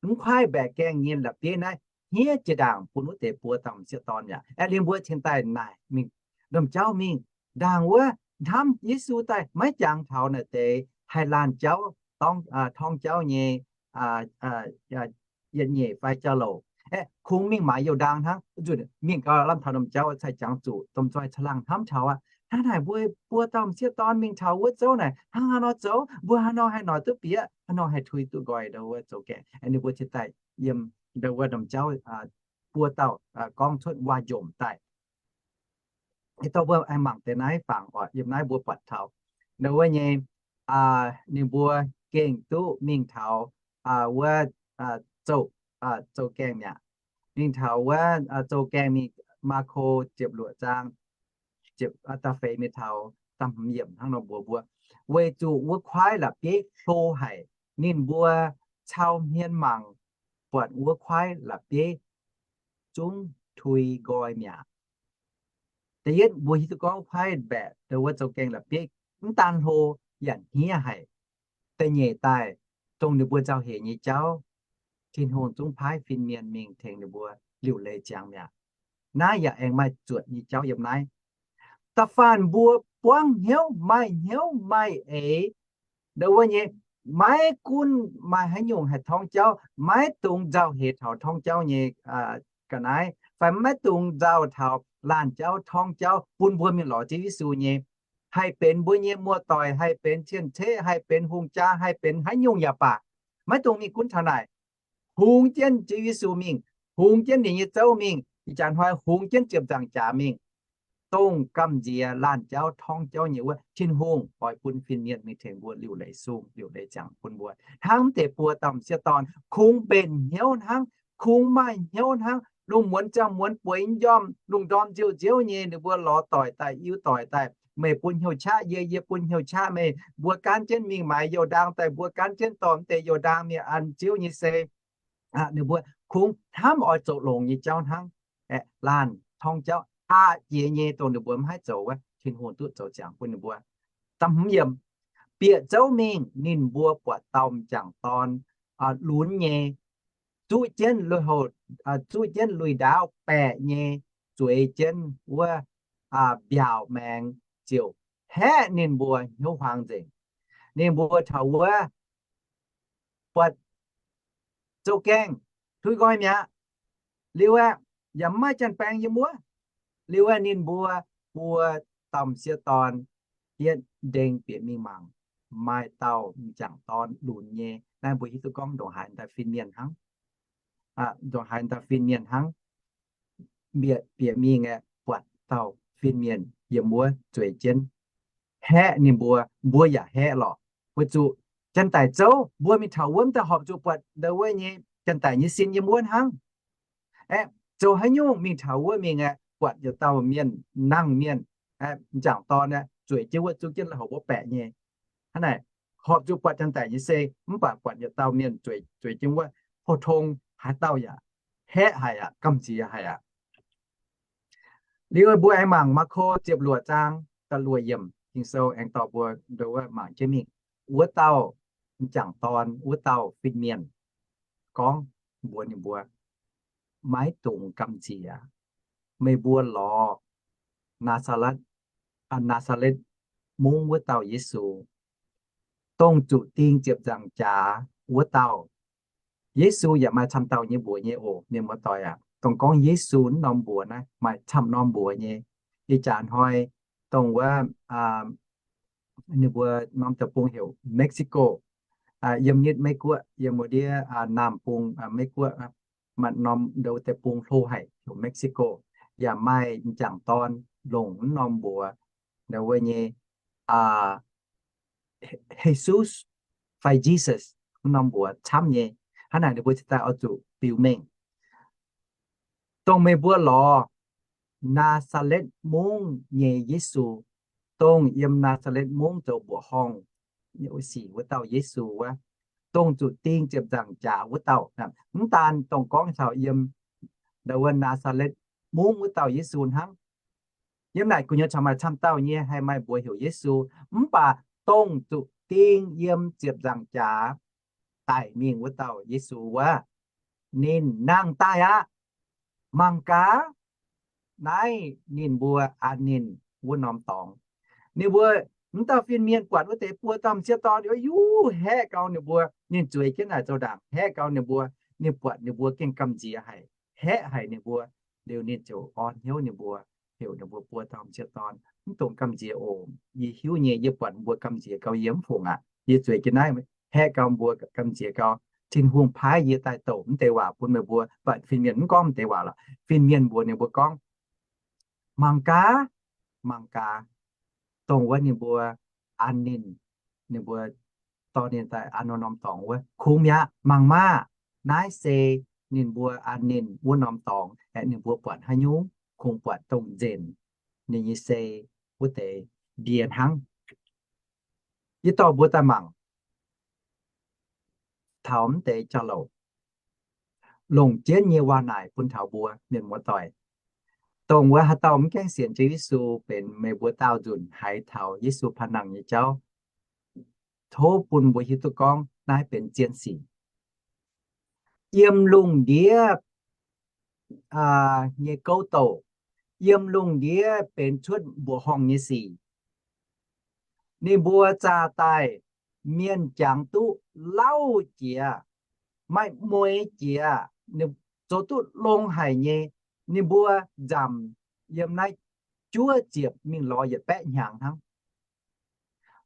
mv kuaaiv mbaeqc gaengh nyei la'bieiv naaiv hniev jiex ndaangc bun wuov deix buo dauh m'sieqv dorn yaac aengx liemh mbuo cingx daaih naaic mingh, domh jauv mingh, ndaangc wuov hnamv Yesu daaih maiv jangx taux naaic deix haih laanh jauv, torngv jauv nyei yietc nyeic fai jauv-louc. Aeqv, kungx mingh maaiz youh ndaang hnangv, nzunc mingh gau lamh taux domh jauv cai jangx zuqc domh nzoih caangh laangh hnamv taux aqv. Hnangv naaic mbuo buo dauh m'sieqv dorn mingh taux wuov zouv naaic hnangv haaix nor zoux, mbuo haaix nor haih noic duqv bieqc, haaix nor haih tuix duqv nqoi ndo wuov zouv gaengh. Ninh mbuo cingx daaih yiem ndo wuov domh jauv buo dauh gorngv cuotv waac-njomc daaih. Dorh mbuo aengx mangc deix naaiv fangx oc. Yiem naaiv mbuo buatc taux ndo wuov nyei, ninh mbuo gengh duqv mingh taux wuov zouv, zouv gaengh mi'aqv. Mingh taux wuov zouv gaengh mingh, Maako ziepc luoqc zaang, ziepc da'feix mingh taux da'hmz yiemc hnangv nor mbuox mbuo, weic zuqc wuov kuaaiv la'bieiv hlo haic, ninh mbuo cau hmien mangc buatc wuov kuaaiv la'bieiv zungv tui nqoi mi'aqv. Da'yietv mbuo hiuv duqv gorngv kuaaiv mbaeqc ndo wuov zouv gaengh la'bieiv mv daan hlo, yaac hniev haic. Da'nyeic daaih, dongh ninh mbuo nzauh heix nyei jauv, Tin-Hungh zungv paaiv fin-mienh mingh tengx ninh mbuo liuc leiz ziangx mi'aqv. Naaiv yaac aengx maaih zuotc nyei jauv yiem naaiv. Da'faanh mbuo buangv hnyouv, maaih hnyouv maaih eix, ndo wuov nyei, maiv gunv maaih haaix nyungc haih torngv jauv, maiv dungx nzauh heix taux torngv jauv nyei ga'naaiv, fai maiv dungx nzauh taux laanh jauv torngv jauv bun mbuo mingh lorz Ziouv Yesu nyei. Haih benx mbuo nyei muoz-doic, haih benx cien-ceqv, haih benx hungh jaa, haih benx haaix nyungc yaac baac, maiv dungx mingh gunv taux naaic. Hungx jienv Ziouv Yesu mingh, hungx jienv ninh nyei zouv mingh, ih jaax hnoi hungx jienv ziepc nzaangc jaax mingh, dongh gamh nziex laanh jauv torngv jauv nyei wuov, Tin-Hungh oix bun fin-mienh mingh tengx mbuo liuc leiz sung, liuc leiz ziangh bun mbuo. Hnangv mv deix buo dauh m'sieqv dorn kungx mbenc hnyouv hnangv, kungx maaih hnyouv hnangv, lungh muonz ziangh muonz bueix njormh, lungh ndorm nziouv nziouv nyei, ninh mbuo lorz doic daaih, iu doic daaih, meih bun hnyouv qaqv yie, yie bun hnyouv qaqv meih, mbuo gaanv jienv mingh maaiz youh ndaang daaih, mbuo gaanv jienv dorh mv deix youh ndaang mingh an Ziouv nyei sei. Ninh mbuo kungx hnamv oix zoux longx nyei jauv hnangv. Laanh torngv jauv aqc jiex nyei, dongh ninh mbuo mv haih zoux wuov, Tin-Hungh duqv zoux ziangx bun ninh mbuo. Da'hmz yiemc, bieqc zouv mingh, ninh mbuo buatc dauh m'jangc dorn lunx nyei, zuqv jienv lui-houx, zuqv jienv lui-ndaauv baeqc nyei, zueiz jienv wuov mbiaauc maengx, ziouc haeqv ninh mbuo hnyouv huaang nzengc. Ninh mbuo taux wuov buatc zouv-gaengh, tuix nqoi mi'aqv. Liuz aeqv, yaac mv maaih janx-baengx yiem wuov. Liuz aeqv, ninh mbuo buo dauh m'sieqv dorn hietv ndeng bieqc mingh mangc, maaih dauh m'jangc dorn lunx nyei. Naaiv mbuo hiuv duqv gorngv ndongc haaix daaih fin-mienh hnangv. Ndongc haaix daaih fin-mienh hnangv. Bieqc, bieqc mingh aeqv, buatc dauh fin-mienh yiem wuov zueiz jienv, haeqv ninh mbuo. Mbuo yaac haeqv lorqc. Weic zuqc janx-daic zouv, mbuo mingh taux wuov mv daaih horpc zuqc buatc ndau wuov nyei janx-daic nyei sin yiem wuov hnangv. Aeqv, zoux haaix nyungc mingh taux wuov mingh aeqv, buatc yietc dauh mienh, nangh mienh, m'jangc dorn aeqv, zueiz jienv wuov, zuqv jienv lui-houx wuov baeqc nyei. Hnangv naaic, horpc zuqc buatc janx-daic nyei sei, mv baac buatc yietc dauh mienh zueiz, zueiz jienv wuov, pou-tong haaix dauh yaac haeqv haic aqv, gamh nziex haic aqv. Liuz mbuo aengx mangc Maako ziepc luoqc zaang da'luoqc yiemc, Ging-Sou aengx dorh mbuo ndau wuov mangc jienv mingh. Wuov dauh m'jangc dorn, wuov dauh fin-mienh gorngv mbuox ninh mbuo, maiv dungx gamh nziex. Meih mbuo lorz Naa^saa^letv, Naa^saa^letv Mungv wuov dauh Yesu, dongh zuqc ding ziepc nzaangc jaax wuov dauh. Yesu yaac maaih camv dauh nyei mbuox nyei oc, mienh muoz-doic aac. Dongh gorngv Yesu wuov norm mbuox naaiv maaih camv norm mbuox nyei. Ih jaax hnoi dongh wuov ninh mbuo norm deic-bung heuc Mexico, yiem nitv Meiv-Guoqv, yiem wuov ndiev naamh bung Meiv-Guoqv, maaih norm ndau deic-bung hlo haic heuc Mexico, yaac maaih m'jangc dorn longc wuov norm mbuox, ndau wuov nyei Jesus fai Jesus wuov norm mbuox camv nyei. Hnangv naaic ninh mbuo cingx daaih oix zuqc biux mengh. Dongh meih mbuo lorz Naa^saa^letv Mungv nyei Yesu, dongh yiem Naa^saa^letv Mungv zoux mbuoqc horngh nyei sic wuov dauh Yesu wuov, dongh zuqc ding ziepc nzaangc jaax wuov dauh. Mv daan dongh gorngv taux yiem ndau wuov Naa^saa^letv Mungv wuov dauh Yesu hnangv. Yiem naaic gu'nyuoz caux maaih camv dauh nyei haih maaih mbuox heuc Yesu, mv baac dongh zuqc ding yiem ziepc nzaangc jaax daic mingh wuov dauh Yesu wuov, ninh nangh daaih aqv. Mangc gaax, naaiv ninh mbuo an ninh wuov norm dorngx. Ninh mbuo, m'dauh fin-mienh buatc wuov deix buo dauh m'sieqv dorn, yuv haeqv gau ninh mbuo. Ninh zueiz jienv naaic zoux ndaangc haeqv gau ninh mbuo. Ninh buatc ninh mbuo gengh gamh nziex haic, haeqv haic ninh mbuo. Liuz ninh ziouc orn hnyouv ninh mbuo, heuc ninh mbuo buo dauh m'sieqv dorn, mv dungx gamh nziex oc. Yie hiuv nyei, yie buatc mbuo gamh nziex gau, yie mv fungc aqv. Yie zueiz jienv naaiv haeqv gau mbuo gamh nziex gau. Tin-Hungh paaiv yie daaih douc mv deix waac bun meih mbuo. Mv baac fin-mienh mv gorngv mv deix waac lorqc. Fin-mienh mbuox ninh mbuo gorngv, mangc gaax, mangc gaax, dongh wuov ninh mbuo an ninh, ninh mbuo dorh ninh daaih an wuov norm dorngx wuov, kungx mi'aqv. Mangc maah! Naaiv se ninh mbuo an ninh wuov norm dorngx. Aeqv, ninh mbuo buatc haaix nyungc? Kungx buatc dongh nzenc ninh nyei sei wuov deix ndie hnangv. Yie dorh mbuo daaih mangc taux mv deix jauv-louc longc jienv nyei waac naaic bun taux mbuo mienh muoz-doic. Dongh wuov haaix dauh mv gaengh sienx Ziouv Yesu benx meih mbuo daauh nzunc haiz taux Yesu paan nangh nyei jauv, tov bun mbuo hiuv duqv gorngv naaiv benx zien sic. Yiem lungh ndiev nyei gouv douc, yiem lungh ndiev benx cuotv mbuoqc horngh nyei sic. Ninh mbuo zaah daaih, mienh jangx duqv lauh jiex, maaih mueix jiex, zoux duqv longx haic nyei. Ninh mbuo nzamc yiem naaiv juov ziepc mingh lorz yietc baeqv hnyangx hnangv.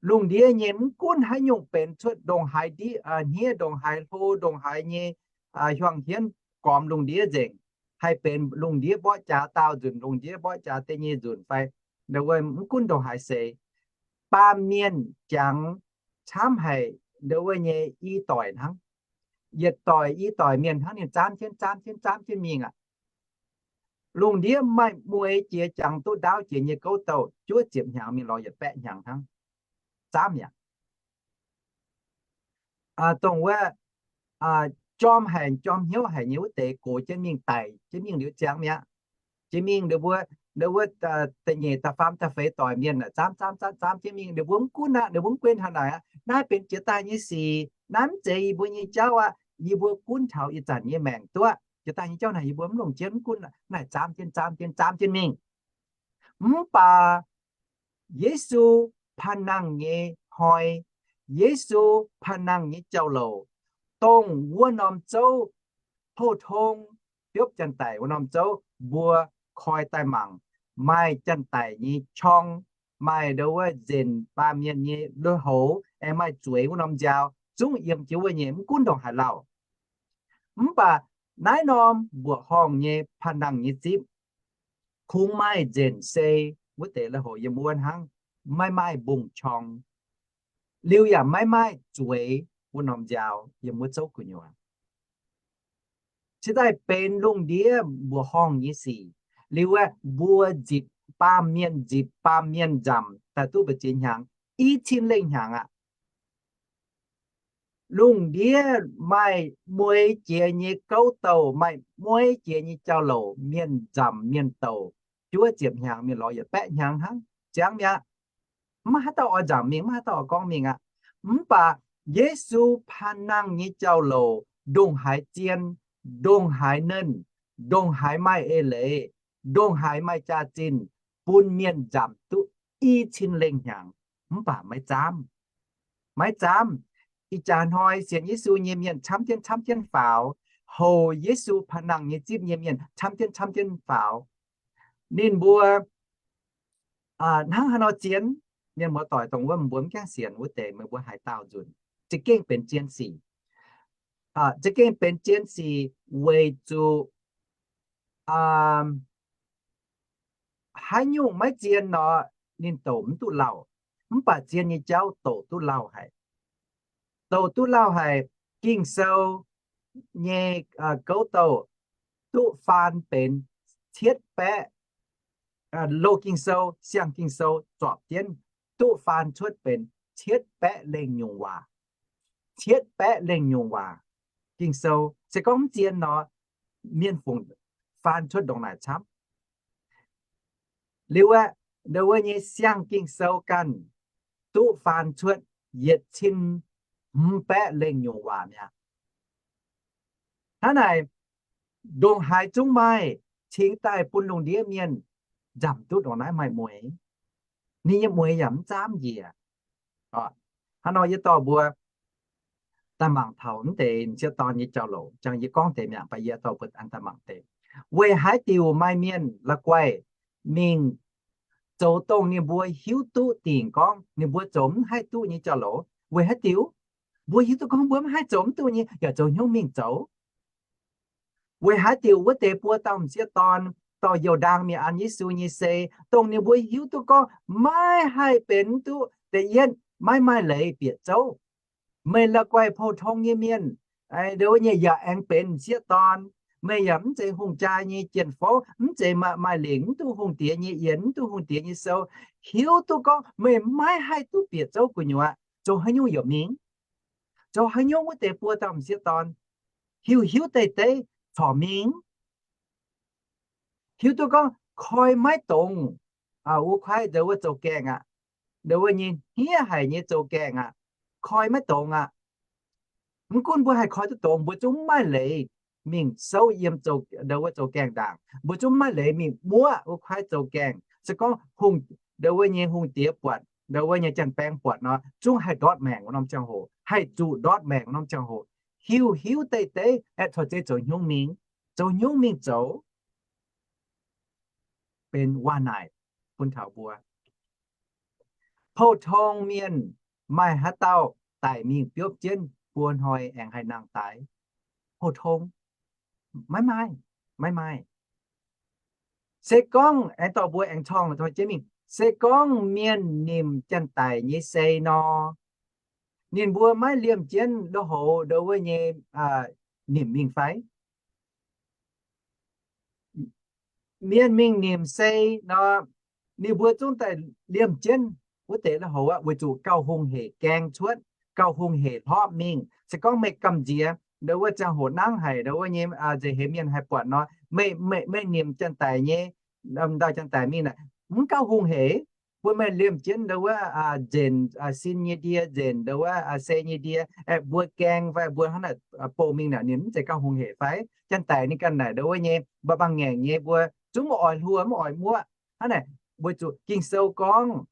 Lungh ndiev nyei mv gunv haaix nyungc benx cuotv ndongc haaix ndiev, hniev, ndongc haaix hlo, ndongc haaix nyei hiuang hienv gormx lungh ndiev nzengc, haih benx lungh ndiev mborqv jaax daauh nzunc, lungh ndiev mborqv jaax da'nyeic nzunc fai, mv gunv ndongc haaix seix, baamh mienh jangx camv haic ndo wuov nyei i doic hnangv. Yietc doic i doic mienh hnangv ninh zaamv jienv zaamv jienv zaamv jienv mingh aqv. Lungh ndiev maaih mueiz jiex jangx duqv ndaauv jiex nyei gouv douh juov ziepc hnyangx mingh lorz yietc baeqv hnyangx hnangv. Zaamv yaac dongh wuov jorm haic, jorm hnyouv haic nyei wuov deix gox jienv mingh, daic jienv mingh liuz ziangx mi'aqv. Jiex mingh ndo wuov, ndo wuov da'nyeic da'faam da'feix doic mienh zaamv zaamv zaamv zaamv jienv mingh, ninh mbuo mv gunv aqv, ninh mbuo mv gunv taux naaic aqv. Naaiv benx jiex daaih nyei sic, naaiv mv zeiz yie mbuo nyei jauv aqv. Yie mbuo gunv taux ih zanc nyei maengc duqv. Jiex daaih nyei jauv naaic yie mbuo mv longc jienv, mv gunv naaic, zaamv jienv zaamv jienv zaamv jienv mingh. Mv baac Yesu panh nangh nyei hnoi, Yesu panh nangh nyei jauv-louc, dongh wuov norm zouv, pou-tong, biopv janx-daic wuov norm zouv, mbuo koi daaih mangc, maaih janx-daic nyei qorng, maaih ndo wuov nzenc baamh mienh nyei lui-houx, aengx maaih zueiz wuov norm nziaaux, zungv yiem jienv wuov nyei, mv gunv ndongc haaix lauh. Mv baac naaiv norm mbuoqc horngh nyei panh nangh nyei zipv, kungx maaih nzenc sei wuov deix lui-houx yiem wuov hnangv, maiv maaih mbungv-qorng, liuz yaac maiv maaih zueiz wuov norm nziaaux yiem wuov zouv gu'nyuoz. Se daaih benx lungh ndiev mbuoqc horngh nyei sic. Liuz aeqv, mbuo nzipc, baamh mienh nzipc, baamh mienh nzamc daaih duqv mbu'ziex hnyangx, i cin lengh hnyangx aqv. Lungh ndiev maaih mueiz jiex nyei gouv douh, maaih mueiz jiex nyei jauv-louc, mienh nzamc mienh douc, juov ziepc hnyangx mingh lorz yietc baeqv hnyangx hnangv, ziangx mi'aqv. Maiv haaix dauh oix nzamc mingh, maiv haaix dauh oix gorngv mingh aqv. Mv baac Yesu panh nangh nyei jauv-louc ndongc haaix zien, ndongc haaix nernh, ndongc haaix maaih eix leiz, ndongc haaix maaih jaax-zinh, bun mienh nzamc duqv i cin lengh hnyangx, mv baac maiv zaamv. Maiv zaamv. Ih jaax hnoi sienx Yesu nyei mienh camv jienv camv jienv faaux, houx Yesu panh nangh nyei zipv nyei mienh camv jienv camv jienv faaux. Ninh mbuo hnangv haaix nor zien? Mienh muoz-doic, dongh wuov mbuo mv gaengh sienx wuov deix, meih mbuo haaix dauh nzunc, za'gengh benx zien sic. Za'gengh benx zien sic weic zuqc haaix nyungc maiv zien nor, ninh douc mv duqv lauh. Mv baac zien nyei jauv douc duqv lauh haic. Douc duqv lauh haic. Ging-Sou nyei gouv douh duqv faan benx cietv baeqv, Loz-Ging-Sou, Siang-Ging-Sou zorpc jienv duqv faan cuotv benx cietv baeqv lengh nyungc waac. Cietv baeqv lengh nyungc waac. Ging-Sou se gorngv mv zien nor, mienh fungc faan cuotv ndongc naaic camv. Liuz aeqv, ndo wuov nyei Siang-Ging-Sou ganh duqv faan cuotv yietc cin hmz baeqv lengh nyungc waac mi'aqv. Hnangv naaic, ndongc haaix zungv maaih cingx daaih bun lungh ndiev mienh nzamc duqv ndongc naaiv maaih mueiz. Ninh nyei mueiz yaac mv zaamv njiec. Hnangv nor yie dorh mbuo daaih mangc taux mv deix m'sieqv dorn nyei jauv-louc. Jangx yie gorngv deix mi'aqv, baac yie dorh mbuo an daaih mangc deix. Weic haaix diuc maaih mienh la'guaih mingh zoux dongh ninh mbuo hiuv duqv dingc gorngv ninh mbuo zoux mv haih duqv nyei jauv-louc? Weic haaix diuc? Mbuo hiuv duqv gorngv mbuo mv haih zoux mv duqv nyei, yaac zoux hnyouv mingh zoux. Weic haaix diuc wuov deix buo dauh m'sieqv dorn, dorh youh ndaang mingh an Yesu nyei sei, dongh ninh mbuo hiuv duqv gorngv maiv haih benx mv duqv, da'yietv, maiv maaih leiz bieqc zouv. Meih la'guaih pou-tong nyei mienh, ndo wuov nyei yaac aengx benx m'sieqv dorn. Meih yaac mv zeiz hungh jaa nyei jien-fouv, mv zeiz maaih lingc, mv duqv hungh diex nyei yienx, mv duqv hungh diex nyei sou. Hiuv duqv gorngv meih maiv haih duqv bieqc zouv gu'nyuoz, zoux haaix nyungc yaac mingh. Zoux haaix nyungc wuov deix buo dauh m'sieqv dorn hiuv hiuv deix deix corc mingh. Hiuv duqv gorngv koi maiv dongz, wuov kuaaiv ndo wuov zoux gaengh aqv, ndo wuov nyei hniev haic nyei zoux gaengh aqv, koi maiv dongz aqv. Mv gunv mbuo haih koi duqv dongz, mbuo zungv mv maaih leiz mingh souv yiem ndo wuov zoux gaengh ndaangc. Mbuo zungv mv maaih leiz mingh muoqv wuov kuaaiv zoux gaengh. Se gorngv hungh, ndo wuov nyei hungh diex buatc, ndo wuov nyei janx-baeng buatc nor, zungv haih ndortv maengc wuov norm ziangh hoc, haih zuqc ndortv maengc wuov norm ziangh hoc. Hiuv hiuv deix deix aeqv, corc zeiz zoux hnyouv mingh, zoux hnyouv mingh zoux. benx waac-naaic bun taux mbuo. Pou-tong mienh maaih haaix dauh daic mingh biopv jienv buo hnoi aengx haih nangh daaih? Pou-tong maiv maaih, maiv maaih. Se gorngv aengx dorh mbuo aengx corng jienv mingh, se gorngv mienh nimc janx-daic nyei sei nor, ninh mbuo maiv liemh jienv lui-houx ndau wuov nyei nimc mingh fai? Mienh mingh nimc sei nor, ninh mbuo zungv daaih liemh jienv wuov deix lui-houx aqv, weic zuqc gauh hungh heic gaeng cuotv, gauh hungh heic hlorpv mingh. Se gorngv meih gamh nziex ndau wuov ziangh hoc nangv haic ndau wuov nyei nza'heix mienh haih buatc nor, meih, meih nimc janx-daic nyei, ndau janx-daic mingh naaic, mv gauh hungh heic, bun meih liemh jienv ndau wuov nzenc sin nyei ndie, nzenc ndau wuov sei nyei ndie, aeqv, mbuo gaeng fai mbuo hnangv naaic bouh mingh naaic, ninh mv zeiz gauh hungh heic fai? Janx-daic ninh ganh naaic ndau wuov nyei mbaang-mbaang ngaengc nyei, mbuo zungv mv oix hluo mv oix muoqv. Hnangv naaic, weic zuqc Ging-Sou gorngv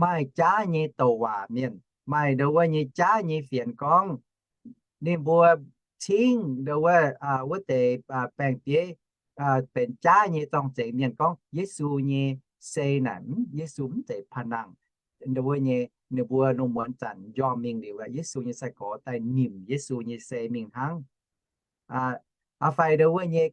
maaih jaav nyei douc waac mienh, maaih ndau wuov nyei jaav nyei fienx gorngv ninh mbuo cingv ndau wuov, wuov deix baeng-bieiv benx jaav nyei zorng-zengx mienh gorngv Yesu nyei sei naaic, Yesu mv zeiz pa'nangc. Ndau wuov nyei ninh mbuo lungh muonz zanc njormh mingh liuz, Yesu nyei sai-gorx daaih nimc Yesu nyei sei mingh hnangv. Fai ndau wuov nyei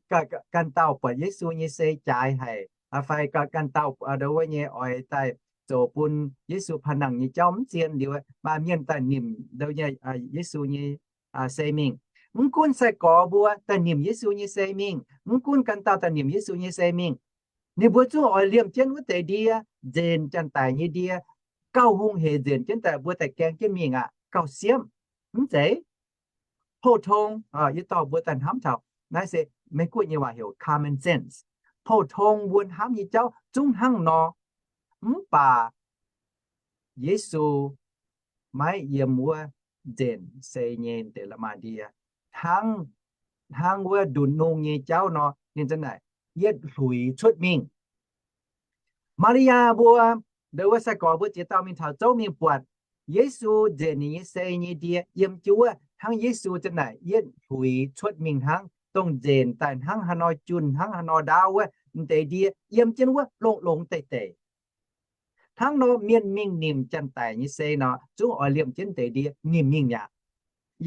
ganh dauh buatc Yesu nyei sei jaaix haic, fai ganh dauh ndau wuov nyei oix daaih zoux bun Yesu pa'nangc nyei jauv mv zien liuz, maaih mienh daaih nimc ndau nyei Yesu nyei sei mingh. Mv gunv sai-gorx mbuo daaih nimc Yesu nyei sei mingh, mv gunv ganh dauh daaih nimc Yesu nyei sei mingh, ninh mbuo zungv oix liemh jienv wuov deix ndie, nzenc janx-daic nyei ndie, gauh hungh heic nzenc jienv daaih mbuo daaih gaeng jienv mingh aqv, gauh siepv. Mv zeiz? Pou-tong, yie dorh mbuo daaih hnamv taux naaiv se Meiv-Guoqv nyei waac heuc common sense. Pou-tong mbuo hnamv nyei jauv zungv hnangv nor. Mv baac Yesu maiv yiem wuov nzenc sei nyei deix la'maah ndie, hnangv, hnangv wuov nduqc nungh nyei jauv nor, ninh ziouc naaic yietv hluix cuotv mingh. Maa^li^yaa mbuo, ndau wuov sai-gorx mbuo ziex dauh mingh taux zouv mingh buatc Yesu nzenc ninh nyei sei nyei ndie yiem jienv wuov, hnangv Yesu ziouc naaic yietv hluix cuotv mingh hnangv, dongh nzenc daaih hnangv haaix nor junh, hnangv haaix nor ndaauv wuov, deix ndie yiem jienv wuov longx-longx deic-deic. Hnangv nor mienh mingh nimc janx-daic nyei sei nor, zungv oix liemh jienv deix ndie nimc mingh mi'aqv.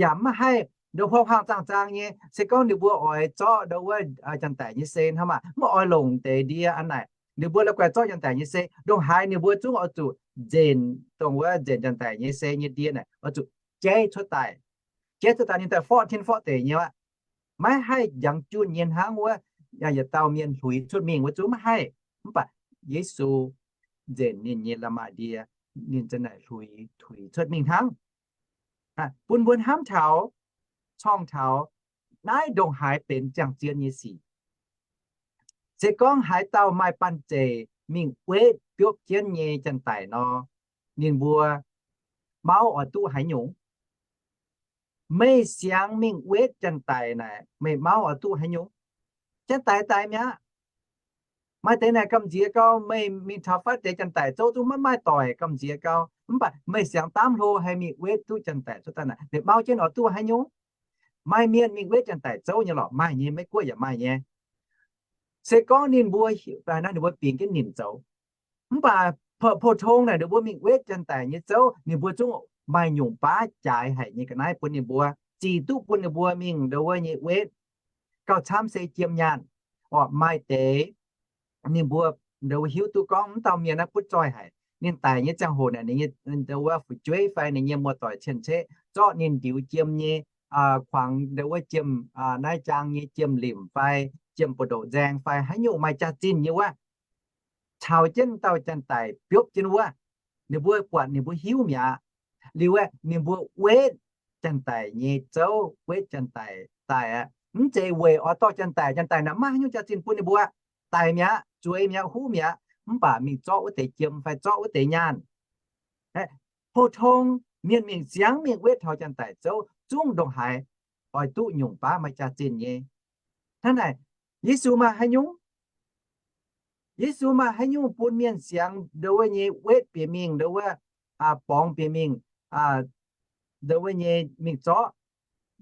Yaac maiv haih ndau huaang-huaang zaang-zaang nyei. Se gorngv ninh mbuo oix zorqv ndau wuov janx-daic nyei sei hnangv, maiv oix longc deix ndie aqv naaic, ninh mbuo la'guaih zorqv janx-daic nyei sei, ndongc haaix ninh mbuo zungv oix zuqc nzenc, dongh wuov nzenc janx-daic nyei sei nyei ndie naaic oix zuqc jaiv cuotv daaih. Jaiv cuotv daaih ninh daaih forqv tin forqv deic nyei aqv. Maiv haih njangx junh nyei hnangv wuov yietc dauh mienh hluix cuotv mingh wuov zungv maiv haih. Mv baac Yesu nzenc ninh nyei la'maah ndie, ninh ziouc naaic hluix, hluix cuotv mingh hnangv. Bun mbuo hnamv taux, corng taux naaiv ndongc haaix benx ziangh zien nyei sic. Se gorngv haaix dauh maaih banh zeic mingh wetv biopv jienv nyei janx-daic nor, ninh mbuo mauv oix duqv haaix nyungc? Meih siangx mingh wetv janx-daic naaic, meih mauv oix duqv haaix nyungc? Janx-daic daic mi'aqv. Maaih deix naaic gamh nziex gau, meih mingh taux fatv deix janx-daic zouv zungv maiv maaih doic, gamh nziex gau. Mv baac meih siangx daamv hlo haih mingh wetv duqv janx-daic cuotv daaih naaic, meih mauv jienv oix duqv haaix nyungc? Maaih mienh mingh wetv janx-daic zouv nyei lorqc, maaih nyei, Meiv-Guoqv yaac maaih nyei. Se gorngv ninh mbuo, ninh mbuo bingx jienv nimc zoux. Mv baac pou-tong naaic ninh mbuo mingh wetv janx-daic nyei zouv, ninh mbuo zungv maaih nyungc baav jaaix haic nyei ga'naaiv bun ninh mbuo, zic duqv bun ninh mbuo mingh ndau wuov nyei wetv, gauh camv se jiem nyaanh. Orqc, maaih deix ninh mbuo ndau wuov hiuv duqv gorngv mv dauh mienh naaiv butv zoih haic. Ninh daic nyei ziangh hoc naaic, ninh nyei ndau wuov fu'jueiv fai ninh nyei muoz-doic cien-ceqv zorqv ninh ndiux jiem nyei kuangx, ndau wuov jiem, naaiv jaang nyei jiem-limc fai jiem buoz-ndoqv nzaeng fai haaix nyungc maaih jaax-zinh nyei wuov, caux jienv dauh janx-daic biopv jienv wuov. Ninh mbuo buatc ninh mbuo hiuv mi'aqv. Liuz aeqv, ninh mbuo wetv janx-daic nyei zouv, wetv janx-daic daaih aqv. Mv zeiz weic oix dorh janx-daic, janx-daic naaic maiv haaix nyungc jaax-zinh bun ninh mbuo. Daic mi'aqv, zueiz mi'aqv, huv mi'aqv, mv baac mingh zorqv wuov deix jiem fai zorqv wuov deix nyaanh. Pou-tong mienh mingh siangx mingh wetv taux janx-daic zouv zungv ndongc haaix oix duqv nyungc baav maaih jaax-zinh nyei. Hnangv naaic, Yesu maaih haaix nyungc? Yesu maaih haaix nyungc bun mienh siangx ndau wuov nyei wetv bieqc mingh, ndau wuov, borngz bieqc mingh, ndau wuov nyei mingh zorqv?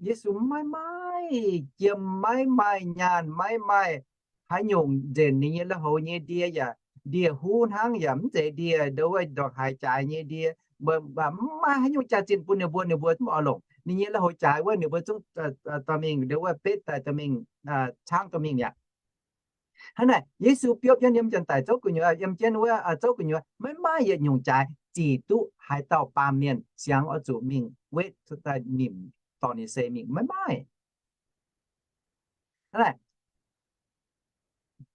Yesu maiv maaih jiem, maiv maaih nyaanh, maiv maaih haaix nyungc nzenc ninh nyei lui-houx nyei ndie yaac ndie-huv hnangv, yaac mv zeiz ndie ndo wuov ndongc haaix jaaix nyei ndie. Mv maaih haaix nyungc jaax-zinh bun ninh mbuo, ninh mbuo mv oix longc. Ninh nyei lui-houx jaaix wuov ninh mbuo zungv dorh mingh ndo wuov betv daaih dorh mingh, caangv dorh mingh mi'aqv. Hnangv naaic Yesu biopv jienv yiem janx-daic zouv gu'nyuoz, yiem jienv wuov zouv gu'nyuoz, maiv maaih yietc nyungc jaaix zic duqv haaix dauh baamh mienh siangx oix zuqc mingh wetv daaih nimc dorh ninh sei mingh, maiv maaih.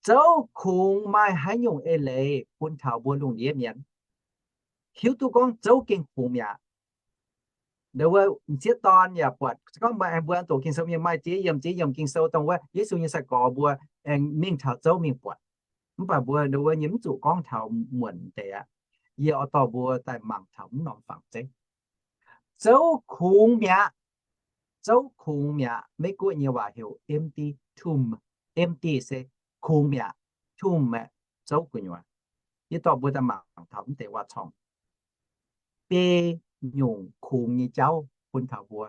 Zouv kungx maaih haaix nyungc eix leiz bun taux mbuo lungh ndiev mienh hiuv duqv gorngv zouv gengh kungx mi'aqv. Ndo wuov m'sieqv dorn yaac buatc, se gorngv mbuo aengx mbuo doqc Ging-Sou mienh maaih ziex yiemc, ziex yiemc Ging-Sou dongh wuov Yesu nyei sai-gorx mbuo aengx mingh taux zouv mingh buatc. Mv baac mbuo ndo wuov nyei mv zuqc gorngv taux muonc deix aqv. Yie oix dorh mbuo daaih mangc taux mv norm fangx zeiv. Zouv kungx mi'aqv. Zouv kungx mi'aqv. Meiv Guoqv nyei waac heuc empty tomb. Empty se kungx mi'aqv. Tomb aeqv, zouv gu'nyuoz. Yie dorh mbuo daaih mangc taux mv deix waac-corngh. Biei nyungc kungx nyei jauv bun taux mbuo.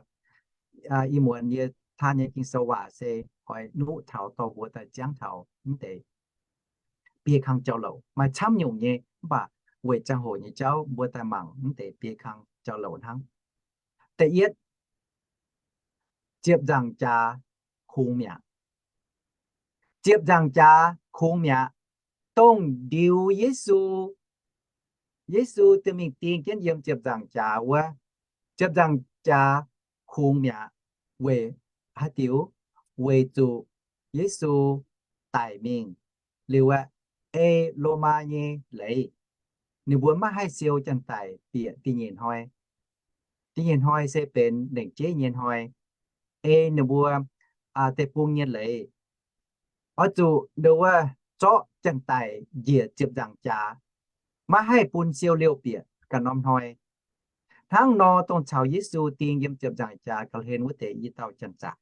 Ih muonz yie taan nyei Ging-Sou waac se oix nuqv taux dorh mbuo daaih ziangv taux mv deix biei kang jauv-louc. Maaih camv nyungc nyei, mv baac weic ziangh hoc nyei jauv mbuo daaih mangc mv deix biei kang jauv-louc hnangv. Da'yietv, ziepc nzaangc jaax kungx mi'aqv. Ziepc nzaangc jaax kungx mi'aqv. Dongh ndiux Yesu, Yesu diex mingh ding jienv yiem ziepc nzaangc jaax wuov, ziepc nzaangc jaax kungx mi'aqv. Weic haaix diuc? Weic zuqc Yesu daic mingh liuz aeqv, ei Lomaa nyei leiz. Ninh mbuo maiv haih siou janx-daic bieqc da'nyeic hnoi. Da'nyeic hnoi se benx lengc jeiv nyei hnoi, ei ninh mbuo deic-bung nyei leiz. Oix zuqc ndo wuov zorqv janx-daic njiec ziepc nzaangc jaax, maiv haih bun siou liouh bieqc ganh norm hnoi. Hnangv nor, dongh caux Yesu ding yiem ziepc nzaangc jaax ga'hlen wuov deix i dauh janx-zaqc,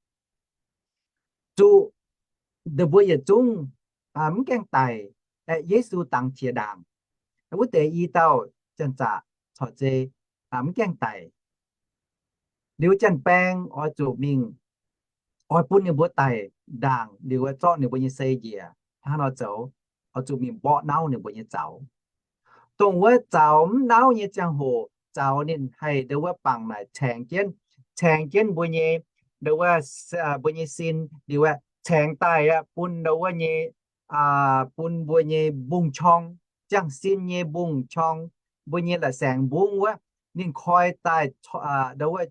zuqc ninh mbuo yietc zungv mv gaengh daic, aeqv, Yesu dangx qiex ndaangc. Wuov deix i dauh janx-zaqc corc zei mv gaengh daic. Liuz janx-baeng oix zuqc mingh, oix bun ninh mbuo daic ndaangc liuz zorqv ninh mbuo nyei sei njiec hnangv nor zoux, oix zuqc mingh mborqv nauv ninh mbuo nyei zaux. Dongh wuov zaux mv nauv nyei ziangh hoc, zaux ninh haih ndo wuov bangc naaic caengx jienv, caengx jienv mbuo nyei, ndo wuov, mbuo nyei sin liuz aeqv, caengx daaih aeqv, bun ndo wuov nyei, bun mbuo nyei mbungv-qorng, ziangh sin nyei mbungv-qorng, mbuo nyei la'saengx mbungv wuov, ninh koi daaih ndo wuov,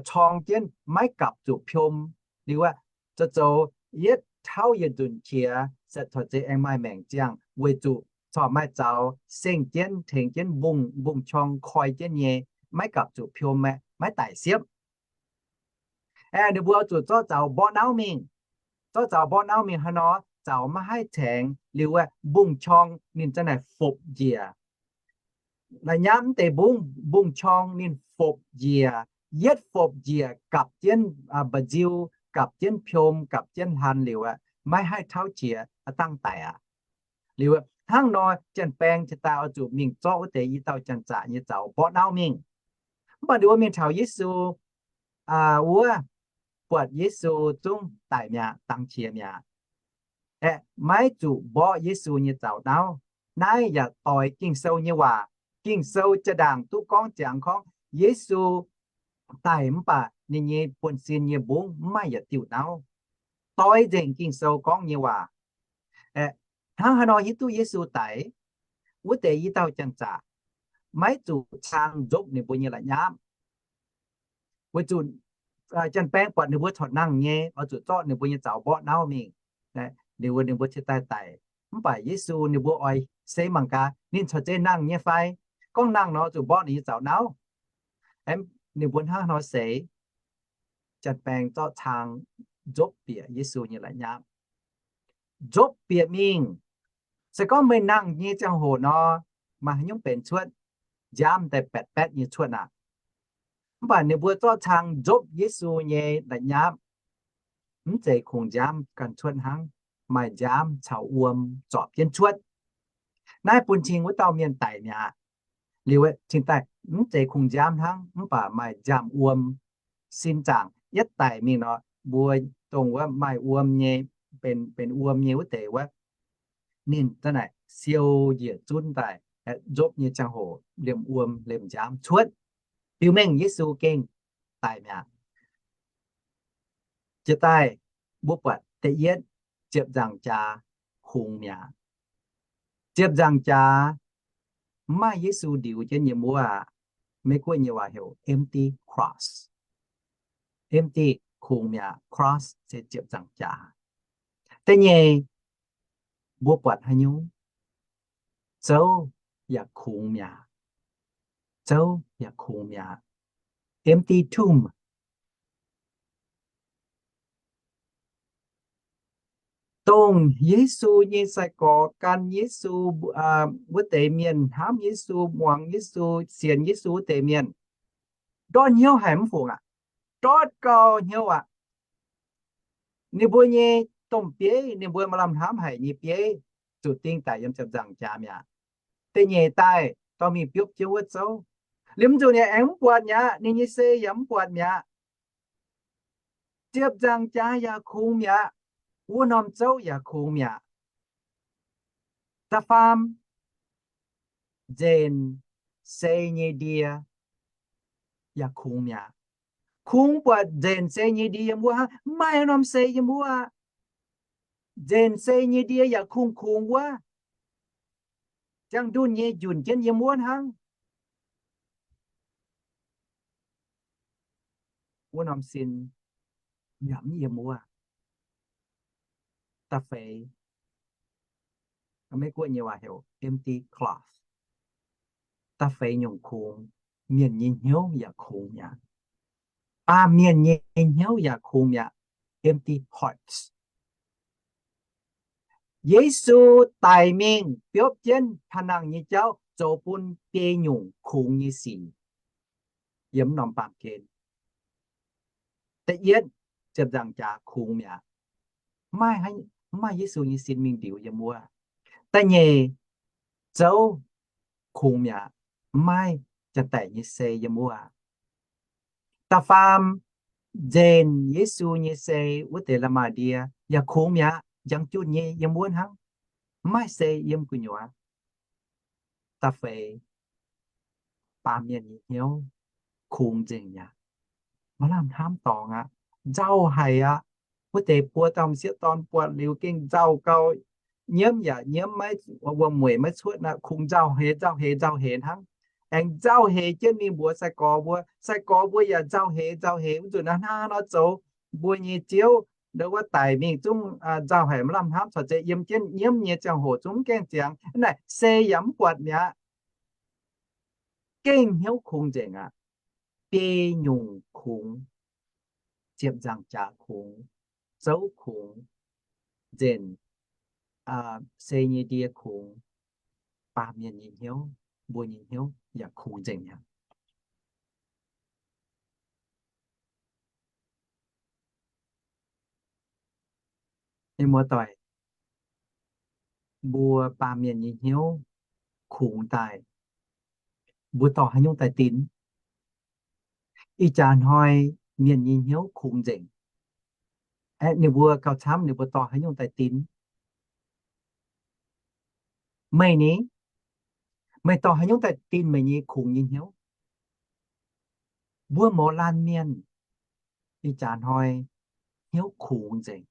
qorng jienv maiv gapv zuqc piom. Liuz aeqv, zoux zoux yietv tauv yietc nzunc qiex se corc zei aengx maaih maengc ziangh, weic zuqc corc maaih zaux sengh jienv tengx jienv mbungv, mbungv-qorng koi jienv nyei, maiv gapv zuqc piom aeqv, maiv daic siepv. Aeqv, ninh mbuo zuqc zorqv zaux mborqv nauv mingh. Zorqv zaux mborqv nauv mingh hnangv nor, zaux maiv haih caengx liuz aeqv, mbungv-qorng ninh za'naaic fopc njiec. La'nyapv mv deix mbungv, mbungv-qorng ninh fopc njiec, yietv fopc njiec gapv jienv mba'nziu, gapv jienv piom, gapv jienv hlan liuz aeqv, maiv haih tauv qiex, a'dangh daic aqv. Liuz hnangv nor, janx-baeng cingx daaih oix zuqc mingh zorqv wuov deix i dauh janx-zaqc nyei zaux mborqv nauv mingh. Mv baac ninh mbuo mingh taux Yesu wuov, buatc Yesu zungv daic mi'aqv, dangx qiex mi'aqv. Aeqv, maiv zuqc mborqv Yesu nyei zaux nauv. Naaiv yaac doix Ging-Sou nyei waac. Ging-Sou jaa-ndaangc duqv gorngv ziangx gorngv Yesu daic mv baac ninh nyei buonv-sin nyei mbungv mv maaih yietc diuh nauv. Doix nzengc Ging-Sou gorngv nyei waac. Aeqv, hnangv haaix nor hiuv duqv Yesu daic? Wuov deix i dauh janx-zaqc maiv zuqc cang nzopv ninh mbuo nyei la'nyapv. Weic zuqc janx-baeng buatc ninh mbuo corc nangh nyei, oix zuqc zorqv ninh mbuo nyei zaux mborqv nauv mingh. Liuz ninh mbuo cingx daaih daic. Mv baac Yesu ninh mbuo oix seix mangc gaax ninh corc zeiz nangh nyei fai? Gorngv nangh nor, zuqc mborqv ninh nyei zaux nauv. Ninh mbuo hnangv nor seix, janx-baeng zorqv cang nzopv bieqc Yesu nyei la'nyapv. Nzopv bieqc mingh. Se gorngv meih nangh nyei ziangh hoc nor, maaih haaix nyungc benx cuotv? Nziaamv daaih baetc-baetv nyei cuotv aqv. Mv baac ninh mbuo zorqv cang nzopv Yesu nyei la'nyapv, mv zeiz kungx nziaamv ganh cuotv hnangv, maaih nziaamv caux wuom zorpc jienv cuotv. Naaiv bun cing wuov dauh mienh daic mi'aqv. Liuz cingx daaih mv zeiz kungx nziaamv hnangv, mv baac maaih nziaamv-wuom sin zaangc. Yietv daic mingh nor, mbuo dongh wuov maaih wuom nyei benx, benx wuom nyei wuov deix wuov, ninh za'naaic siou njiec zunv daaih, nzopv nyei ziangh hoc liemh wuom liemh nziaamv cuotv, biux mengh Yesu gengh daic mi'aqv. Jiex daaih mbuo buatc da'yietv ziepc nzaangc jaax kungx mi'aqv. Ziepc nzaangc jaax mv maaih Yesu ndiux jienv yiem wuov aqv. Meiv Guoqv nyei waac heuc empty cross. Empty, kungx mi'aqv. Cross se ziepc nzaangc jaax. Da'nyeic, mbuo buatc haaix nyungc? Zouv yaac kungx mi'aqv. Zouv yaac kungx mi'aqv. Empty tomb. Dongh Yesu nyei sai-gorx gan Yesu, wuov deix mienh hnamv Yesu, muangx Yesu, sienx Yesu wuov deix mienh, ndortv hnyouv haic mv fungc aqv. Ndortv gau hnyouv aqv. Ninh mbuo nyei domh bieiv, ninh mbuo maaih lamh hnamv haic nyei bieiv, zuqc ding daic yiem ziepc nzaangc jaax mi'aqv. Da'nyeic daaih dorh mingh biopv jienv wuov zouv. Liuz mv zuqc ninh aengx mv buatc mi'aqv, ninh nyei sei yaac mv buatc mi'aqv. Ziepc nzaangc jaax yaac kungx mi'aqv. Wuov norm zouv yaac kungx mi'aqv. Da'faam, nzenc sei nyei ndie yaac kungx mi'aqv. Kungx buatc nzenc sei nyei ndie yiem wuov hnangv, mv maaih norm sei yiem wuov aqv. Nzenc sei nyei ndie yaac kungx-kungx wuov, ziangh ndunh nyei njunc jienv yiem wuov hnangv. Wuov norm sin yaac mv yiem wuov. Da'feix, Meiv Guoqv nyei waac heuc empty cloth. Da'feix nyungc kungx, mienh nyei hnyouv yaac kungx mi'aqv. Baamh mienh nyei hnyouv yaac kungx mi'aqv. Empty hearts. Yesu daic mingh biopv jienv pa'nangh nyei jauv zoux bun biei nyungc kungx nyei sic yiem norm baamh gen. Da'yietv, ziepc nzaangc jaax kungx mi'aqv. Mv maaih, mv maaih Yesu nyei sin mingh ndiux yiem wuov. Da'nyeic, zouv kungx mi'aqv. Mv maaih janx-daic nyei sei yiem wuov aqv. Da'faam, nzenc Yesu nyei sei wuov deix la'maah ndie yaac kungx mi'aqv, njang junh nyei yiem wuov hnangv, mv maaih sei yiem gu'nyuoz. Da'feix, baamh mienh nyei hnyouv kungx nzengc mi'aqv. Maaih lamh hnamv dorngx aqv, nzauh haic aqv. Wuov deix buo dauh m'sieqv dorn buatc liuz gengh nzauh gau, nyiemv yaac nyiemv maiv, wuom-mueic maiv cuotv aqv, kungx nzauh heix, nzauh heix, nzauh heix hnangv. Aengx nzauh heix jienv mingh mbuox sai-gorx mbuo, sai-gorx mbuo yaac nzauh heix, nzauh heix, wuov nzunc naaiv hnangv nor zoux, mbuo nyei Ziouv ndongc wuov daic mingh zungv nzauh haic, maaih lamh hnamv caux zeiz yiem jienv nyiemv nyei ziangh hoc zungv mv gaengh ziangx. Naaic sei yaac mv buatc mi'aqv. Gengh hnyouv kungx nzengc aqv. Biei nyungc kungx, ziepc nzaangc jaax kungx, zouv kungx, nzenc, sei nyei ndie kungx, baamh mienh nyei hnyouv, mbuo nyei hnyouv yaac kungx nzengc aqv. Mienh muoz-doic, mbuo baamh mienh nyei hnyouv kungx daaih, mbuo dorh haaix nyungc daaih dinx? Ih jaax hnoi mienh nyei hnyouv kungx nzengc. Aeqv, ninh mbuo gauh camv, ninh mbuo dorh haaix nyungc daaih dinx? Meih ni? Meih dorh haaix nyungc daaih dinx meih nyei kungx nyei hnyouv? Mbuo mouz laanh mienh ih jaax hnoi hnyouv kungx nzengc.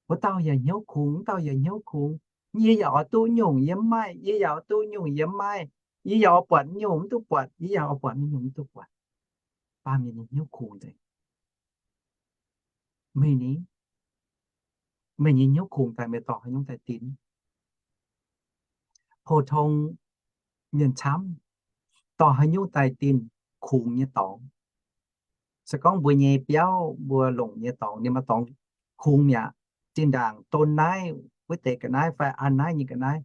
Wuov dauh yaac hnyouv kungx, wuov dauh yaac hnyouv kungx. Yie yaac oix duqv nyungc yie mv maaih, yie yaac oix duqv nyungc yie mv maaih. Yie yaac oix buatc nyungc mv duqv buatc, yie yaac oix buatc nyungc mv duqv buatc. Baamh mienh nyei hnyouv kungx nzengc. Meih ni? Meih nyei hnyouv kungx daaih meih dorh haaix nyungc daaih dinx? Pou-tong mienh camv dorh haaix nyungc daaih dinx kungx nyei dorngx? Se gorngv mbuo nyei biauv, mbuo longc nyei dorngx, ninh maaih dorngx kungx mi'aqv. Zinh ndaangc don naaiv wuov deix ga'naaiv fai an naaiv nyei ga'naaiv,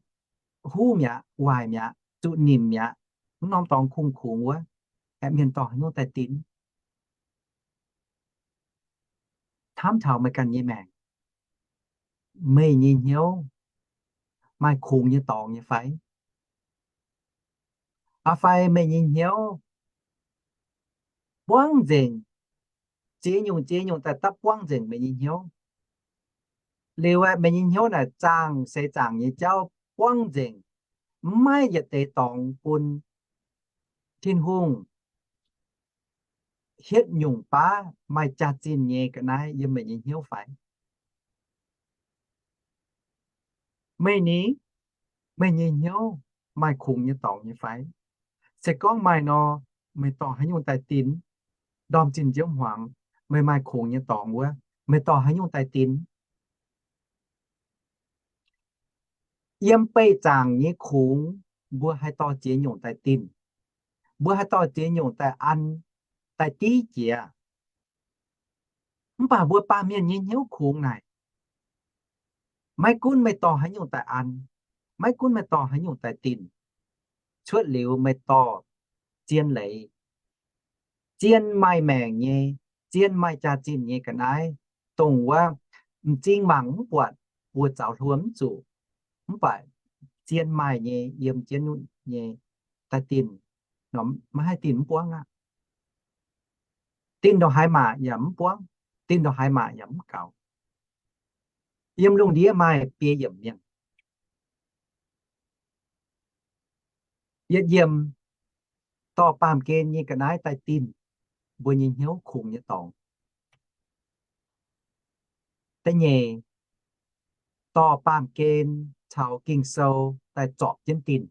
huv mi'aqv, waaic mi'aqv, zuqc nimc mi'aqv, mv norm dorngx kungx-kungx wuov, aeqv, mienh dorh haaix nyungc daaih dinx? Hnamv taux meih ganh nyei maengc, meih nyei hnyouv maaih kungx nyei dorngx nyei fai? Aa fai meih nyei hnyouv buangv nzengc, ziex nyungc ziex nyungc daaih dapv buangv nzengc meih nyei hnyouv? Liuz meih nyei hnyouv naaic zaangc seix zaangc nyei jauv buangv nzengc, mv maaih yietc deix dorngx bun Tin-Hungh hietv nyungc baav maaih jaax-zinh nyei ga'naaiv yiem meih nyei hnyouv fai? Meih ni, meih nyei hnyouv maaih kungx nyei dorngx nyei fai? Se gorngv maaih nor, meih dorh haaix nyungc daaih dinc? Ndorm zinh nziouv hmuangx meih maaih kungx nyei dorngx wuov, meih dorh haaix nyungc daaih dinc? Yiem beih zaangc nyei kungx, mbuo haih dorh ziex nyungc daaih dinc. Mbuo haih dorh ziex nyungc daaih an, daaih div jiex. Mv baac mbuo baamh mienh nyei hnyouv kungx naaic, maiv gunv meih dorh haaix nyungc daaih an, maiv gunv meih dorh haaix nyungc daaih dinc, cuotv liuz meih dorh zien leiz, zien maaih maengc nyei, zien maaih jaax-zinh nyei ga'naaiv, dongh wuov m'zing mangc mv buatc, buoz zaux hluo mv zuqc, mv baac zien maaih nyei yiem jienv nyei daaih dinc, maiv haih dinc mv buangv aqv. Dinc ndongc haaix maac yaac mv buangv, dinc ndongc haaix maac yaac mv gaux. Yiem lungh ndiev maaih biei yiemc mienh, yietc yiemc dorh baamh gen nyei ga'naaiv daaih dinc mbuo nyei hnyouv kungx nyei dorngx. Da'nyeic, dorh baamh gen caux Ging-Sou daaih zorpc jienv dinc.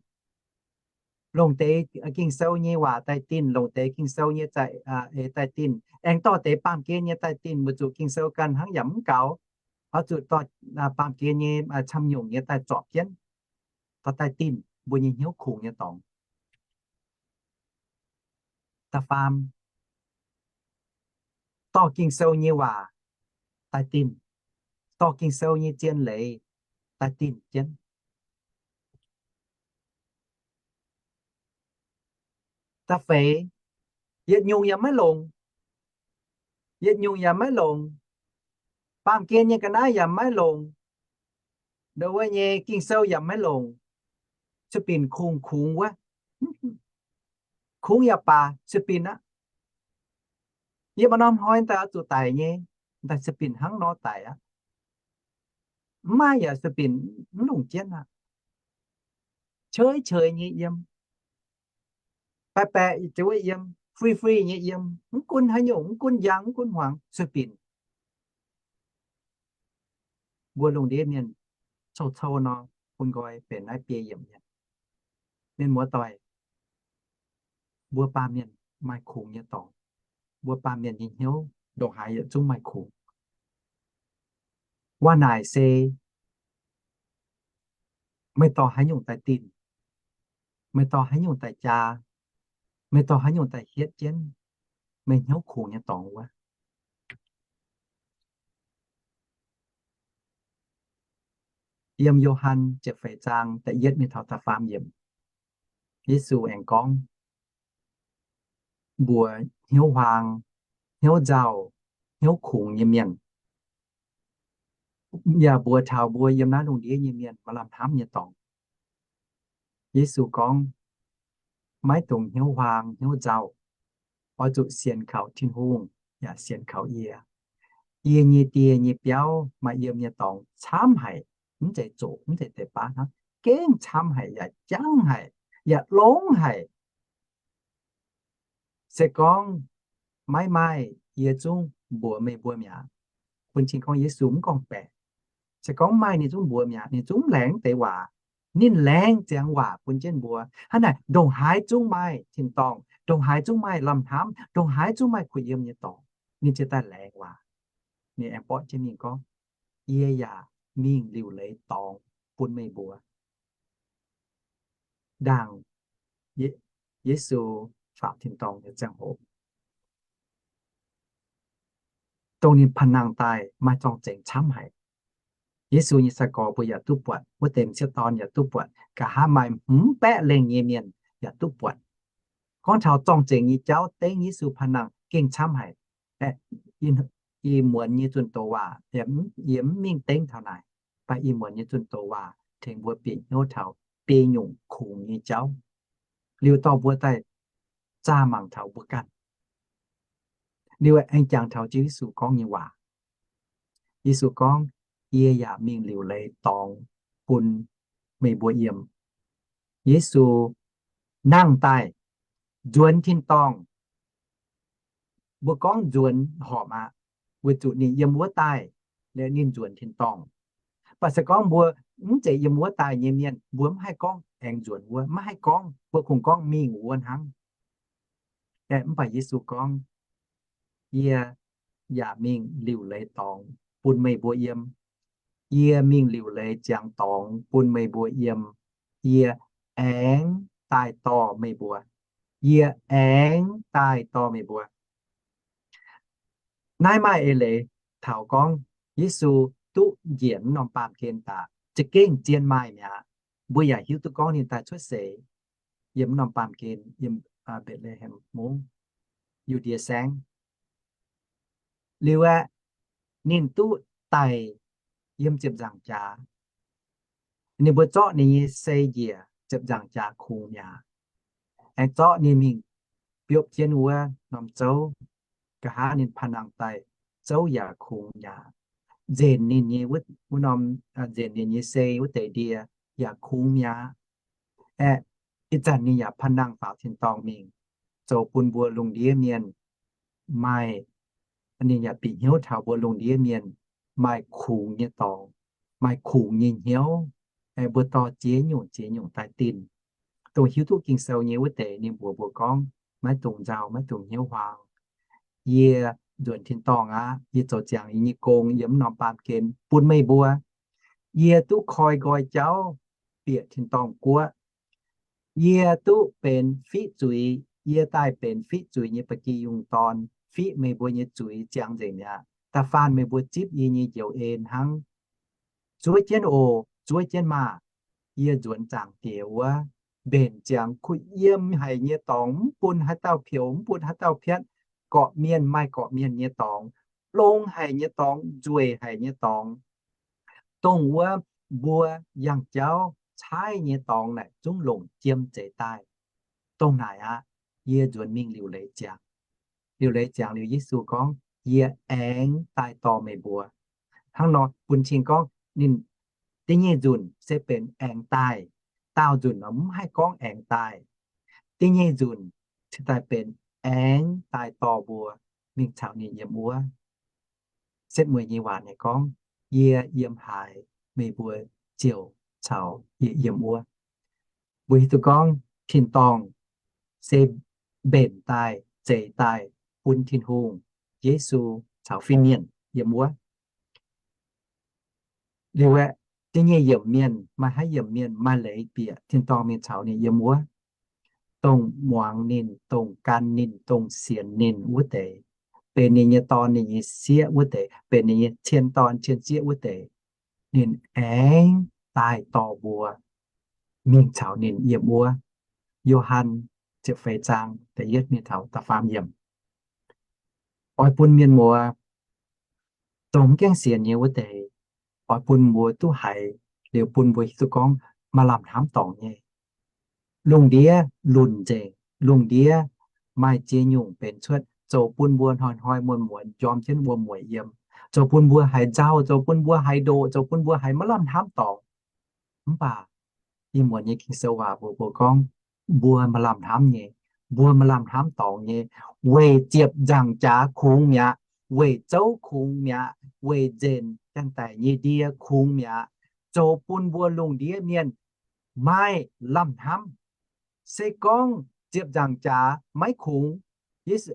Longc deix Ging-Sou nyei waac daaih dinc, longc deix Ging-Sou nyei eix daaih dinc, aengx dorh deix baamh gen nyei daaih dinc, weic zuqc Ging-Sou ganh hnangv yaac mv gaux, oix zuqc dorh baamh gen nyei camv-nyungc nyei daaih zorpc jienv, dorh daaih dinc mbuo nyei hnyouv kungx nyei dorngx. Da'faam, dorh Ging-Sou nyei waac daaih dinc, dorh Ging-Sou nyei zien leiz daaih dinc jienv. Da'feix, yietc nyungc yaac maiv longc, yietc nyungc yaac maiv longc, baamh gen nyei ga'naaiv yaac maiv longc, ndongc wuov nyei Ging-Sou yaac maiv longc, sueih binc kungx-kungx wuov. Kungx yaac baac sueih binc aqv. Yie maaih norm hnoi daaih oix zuqc daic nyei, daaih sueih binc hnangv nor daic aqv. Mv maaih yaac sueih binc mv longc jienv aqv. Qeiv-qeiv nyei yiem, baeqc baeqc zuov yiem, free free nyei yiem, mv gunv haaix nyungc, mv gunv njang, mv gunv hmuangx, sueih binc. Mbuo lungh ndiev mienh cou-cou nor, bun nqoi benx naaiv biei yiemc mienh. Mienh muoz-doic, mbuo baamh mienh maaih kungx nyei dorngx. Mbuo baamh mienh nyei hnyouv ndongc haaix yietc zungv maaih kungx. Waac naaic se meih dorh haaix nyungc daaih dinc, meih dorh haaix nyungc daaih jaa, meih dorh haaix nyungc daaih hietv jienv, meih hnyouv kungx nyei dorngx wuov. Yiem Yo^han ziepc feix zaang da'yietv mingh taux da'faam yiemc, Yesu aengx gorngv mbuox hnyouv huaang, hnyouv nzauh, hnyouv kungx nyei mienh, yaac mbuox taux mbuo yiem naaiv lungh ndiev nyei mienh maaih lamh hnamv nyei dorngx. Yesu gorngv, maiv dungx hnyouv huaang hnyouv nzauh, oix zuqc sienx kaux Tin-Hungh yaac sienx kaux yie. Yie nyei die nyei biauv maaih yiem nyei dorngx camv haic, mv zeiz zoqc, mv zeiz deix baav hnangv, gengh camv haic, yaac jangv haic, yaac longx haic. Se gorngv maiv maaih, yie zungv mbuox meih mbuo mi'aqv. Bun cing gorngv Yesu mv gorngv-baeqc. Se gorngv maaih, ninh zungv mbuox mi'aqv. Ninh zungv mv laengz deix waac. Ninh laengz ziangx waac bun jienv mbuo. Hnangv naaic, ndongc haaix zungv maaih tin-dorngh, ndongc haaix zungv maaih lamh hnamv, ndongc haaix zungv maaih kuh yiem nyei dorngx, ninh ziouc daaih laengz waac. Ninh aengx borqv jienv mingh gorngv, yie yaac mingh liuc leiz dorngx bun meih mbuo. Ndaangc Yesu faaux tin-dorngh nyei ziangh hoc, dongh ninh panh nangh daaih maaih zorng-zengx camv haic. Yesu nyei sai-gorx mbuo yaac duqv buatc, wuov deix m'sieqv dorn yaac duqv buatc, nqa'haav maaih hmz baeqv lengh nyei mienh yaac duqv buatc. Gorngv taux zorng-zengx nyei jauv dengv Yesu panh nangh gengh camv haic. Ih muonz nyei zunh doz waac, yie mv mingh dengv taux naaic, mv baac ih muonz nyei zunh doz waac tengx mbuo bieqc hnyouv taux biei nyungc kungx nyei jauv. Liuz dorh mbuo daaih zaah mangc taux mbuo ganh. Liuz aengx jangx taux Ziouv Yesu gorngv nyei waac. Yesu gorngv, yie yaac mingh liuc leiz dorngx bun meih mbuo yiem. Yesu nangh daaih nzuonx tin-dorngh. Mbuo gorngv nzuonx horpc aqv, weic zuqc ninh yiem wuov daaih, ninh nzuonx tin-dorngh. Mv baac se gorngv mbuo mv zeiz yiem wuov daaih nyei mienh, mbuo mv haih gorngv aengx nzuonx wuov, mv haih gorngv, mbuo kungx gorngv mingh wuov hnangv. Mv baac Yesu gorngv, yie yaac mingh liuc leiz dorngx bun meih mbuo yiem. Yie mingh liuc leiz ziangx dorngx bun meih mbuo yiem. Yie aengx daaih dorh meih mbuo. Yie aengx daaih dorh meih mbuo. Naaiv maaih eix leiz taux gorngv Yesu duqv njiec mv norm baamh gen daaih za'gengh zien maaih mi'aqv. Mbuo yaac hiuv duqv gorngv ninh daaih cuotv seix yiem mv norm baamh gen, yiem Mbetc^le^hem Mungv, Yu^ndie Saengv. Liuz aeqv, ninh duqv daic yiem ziepc nzaangc jaax. Ninh mbuo zorqv ninh nyei sei njiec, ziepc nzaangc jaax kungx mi'aqv. Aengx zorqv ninh mingh biopv jienv wuov norm zouv. Nqa'haav ninh panh nangh daaih, zouv yaac kungx mi'aqv. Nzenc ninh nyei wuov, wuov norm, nzenc ninh nyei sei wuov deix ndie yaac kungx mi'aqv. Aeqv, ih zanc ninh yaac panh nangh faaux tin-dorngh mingh, zoux bun mbuo lungh ndiev mienh maaih, ninh yaac bieqc hnyouv taux mbuo lungh ndiev mienh maaih kungx nyei dorngx, maaih kungx nyei hnyouv. Aeqv, mbuo dorh ziex nyungc ziex nyungc daaih tinh. Dongh hiuv duqv Ging-Sou nyei wuov deix ninh mbuox mbuo gorngv, maiv dungx nzauh, maiv dungx hnyouv huaang. Yie nzuonx tin-dorngh aqv. Yie zoux ziangx yie nyei gong yiem mv norm baamh gen bun meih mbuo. Yie duqv koi nqoi jauv bieqc tin-dorngh guoqv. Yie duqv benx fiqv zuiz. Yie daaih benx fiqv zuiz nyei ba'gi yungh dorn, fiqv meih mbuo nyei zuiz ziangh nzengc mi'aqv, da'faanh meih mbuo zipv yie nyei njoux en hnangv. Zuov jienv oc, zuov jienv maah! Yie nzuonx Zaangc Diex wuov, mbenc ziangx kuh yiem haic nyei dorngx, mv bun haaix dauh peux, mv bun haaix dauh piatv, gorqv-mienh maaih gorqv-mienh nyei dorngx, longx haic nyei dorngx, nzueic haic nyei dorngx, dongh wuov mbuo yangh jauv caaiv nyei dorngx naaic zungv longc jiem zeix daaih. Dongh naaic aqv, yie nzuonx mingh liuc leiz ziangx. Liuc leiz ziangx liuz, Yesu gorngv, yie aengx daaih dorh meih mbuo. Hnangv nor bun cing gorngv ninh da'nyeic nzunc se benx aengx daaih. Daauh nzunc nor mv haih gorngv aengx daaih. Da'nyeic nzunc cingx daaih benx aengx daaih dorh mbuo mingh caux ninh yiem wuov. Setv mueiz nyei waac naaic gorngv, yie yiem haaix, meih mbuo ziouc caux yie yiem wuov. Mbuo hiuv duqv gorngv tin-dorngh se mbenc daaih, zeix daaih bun Tin-Hungh, Yesu caux fin-mienh yiem wuov. Liuz aeqv, da'nyeic yiemc mienh, maaih haaix yiemc mienh maaih leiz bieqc tin-dorngh mingh caux ninh yiem wuov? Dongh muangx ninh, dongh gan ninh, dongh sienx ninh wuov deix, benx ninh nyei dorn, ninh nyei sieqv wuov deix, benx ninh nyei cien dorn cien sieqv wuov deix, ninh aengx daaih dorh mbuo mingh caux ninh yiem wuov. Yo^han ziepc feix zaang da'yietv mingh taux da'faam yiemc. Oix bun mienh muoz, dongh mv gaengh sienx nyei wuov deix, oix bun mbuo duqv haiz liuz bun mbuo hiuv duqv gorngv maaih lamh hnamv dorngx nyei. Lungh ndiev lunc nzengc, lungh ndiev maaih ziex nyungc benx cuotv, zoux bun mbuo hnoi-hnoi muonz-muonz njorm jienv wuom-mueic yiem, zoux bun mbuo haiz nzauh, zoux bun mbuo haiz ndoqc, zoux bun mbuo haiz maiv lamh hnamv dorngx. Mv baac ih muonz nyei Ging-Sou waac mbuox mbuo gorngv, mbuo maaih lamh hnamv nyei, mbuo maaih lamh hnamv dorngx nyei, weic ziepc nzaangc jaax kungx mi'aqv, weic zouv kungx mi'aqv, weic nzenc janx-daic nyei ndie kungx mi'aqv, zoux bun mbuo lungh ndiev mienh maaih lamh hnamv. Se gorngv ziepc nzaangc jaax maiv kungx, Yesu,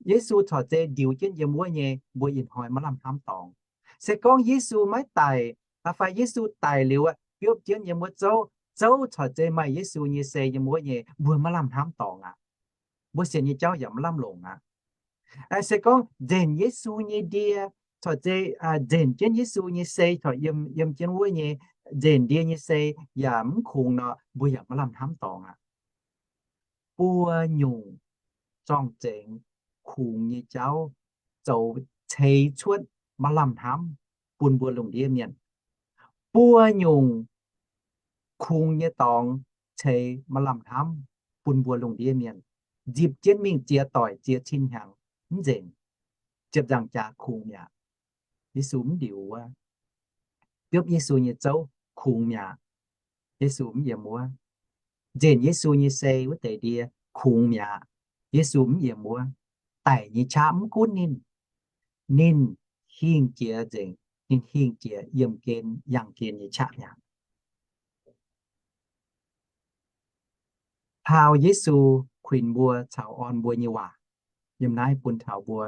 Yesu corc zei ndiux jienv yiem wuov nyei, mbuo ih hnoi maiv lamh hnamv dorngx. Se gorngv Yesu maiv daic, fai Yesu daic liuz biopv jienv yiem wuov zouv, zouv corc zei maaih Yesu nyei sei yiem wuov nyei, mbuo maiv lamh hnamv dorngx aqv. Mbuo sienx nyei jauv yaac maiv lamh longc aqv. Se gorngv nzenc Yesu nyei ndie corc zei nzenc jienv Yesu nyei sei corc yiem, yiem jienv wuov nyei, nzenc ndie nyei sei yaac mv kungx nor, mbuo yaac maiv lamh hnamv dorngx aqv. Buo nyungc zorng-zengx kungx nyei jauv zoux ceix cuotv maaih lamh hnamv bun mbuo lungh ndiev mienh. Buo nyungc kungx nyei dorngx ceix maaih lamh hnamv bun mbuo lungh ndiev mienh. Nzipc jienv mingh ziex doic ziex cin hnyangx mv nzengc, ziepc nzaangc jaax kungx mi'aqv. Yesu mv ndiux wuov, biopv Yesu nyei zouv kungx mi'aqv. Yesu mv yiem wuov. Nzenc Yesu nyei sei wuov deix ndie kungx mi'aqv. Yesu mv yiem wuov. Daic nyei qaqv mv gunv ninh, ninh hingh jiex nzengc, ninh hingh jiex yiem gen, yangh gen nyei qaqv mi'aqv. Taux Yesu kuinx mbuo caux orn mbuo nyei waac, yiem naaiv bun taux mbuo,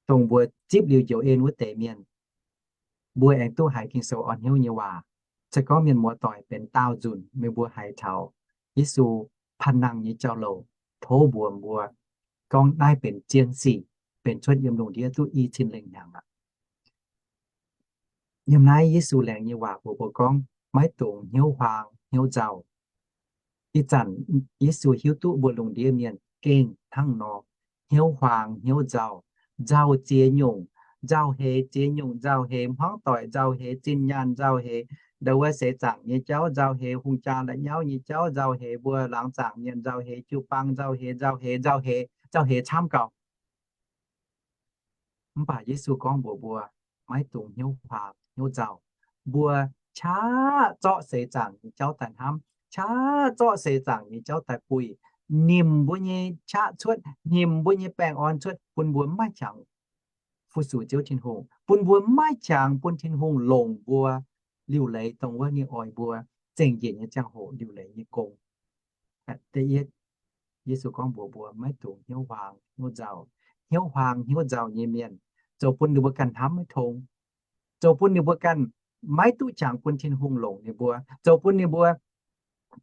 dongh mbuo zipv liuz njoux en wuov deix mienh, mbuo aengx duqv haiz Ging-Sou orn hnyouv nyei waac. Se gorngv mienh muoz-doic benx daauh nzunc, meih mbuo haiz taux Yesu panh nangh nyei jauv-louc, tov mbuox mbuo gorngv naaiv benx zien sic, benx cuotv yiem lungh ndiev duqv i cin lengh hnyangx aqv. Yiem naaiv Yesu laengz nyei waac mbuox mbuo gorngv, maiv dungx hnyouv huaang hnyouv nzauh. Ih zanc Yesu hiuv duqv mbuo lungh ndiev mienh gengh hnangv nor, hnyouv huaang hnyouv nzauh, nzauh ziex nyungc, nzauh heix ziex nyungc, nzauh heix hmuangv doic, nzauh heix zinh nyaanh, nzauh heix ndau wuov seix zaangc nyei jauv, nzauh heix hungh jaa la'nyauv nyei jauv, nzauh heix mbuo laangz zaangc mienh, nzauh heix jiu-baang, nzauh heix, nzauh heix, nzauh heix, nzauh heix camv gauh. Mv baac Yesu gorngv mbuox mbuo, maiv dungx hnyouv huaang hnyouv nzauh. Mbuo qaqv zorqv seix zaangc nyei jauv daaih hnamv, qaqv zorqv seix zaangc nyei jauv daaih buih, nimc mbuo nyei qaqv cuotv, nimc mbuo nyei baengh orn cuotv, bun mbuo maiv qangx fu-sux Ziouv Tin-Hungh, bun mbuo maiv qangx bun Tin-Hungh longc mbuo liuc leiz dongh wuov ninh oix mbuo zengc njiec nyei ziangh hoc liuc leiz nyei gong. Da'yietv, Yesu gorngv mbuox mbuo maiv dungx hnyouv huaang hnyouv nzauh. Hnyouv huaang hnyouv nzauh nyei mienh zoux bun ninh mbuo ganh hnamv maiv tong, zoux bun ninh mbuo ganh maiv duqv qangx bun Tin-Hungh longc ninh mbuo, zoux bun ninh mbuo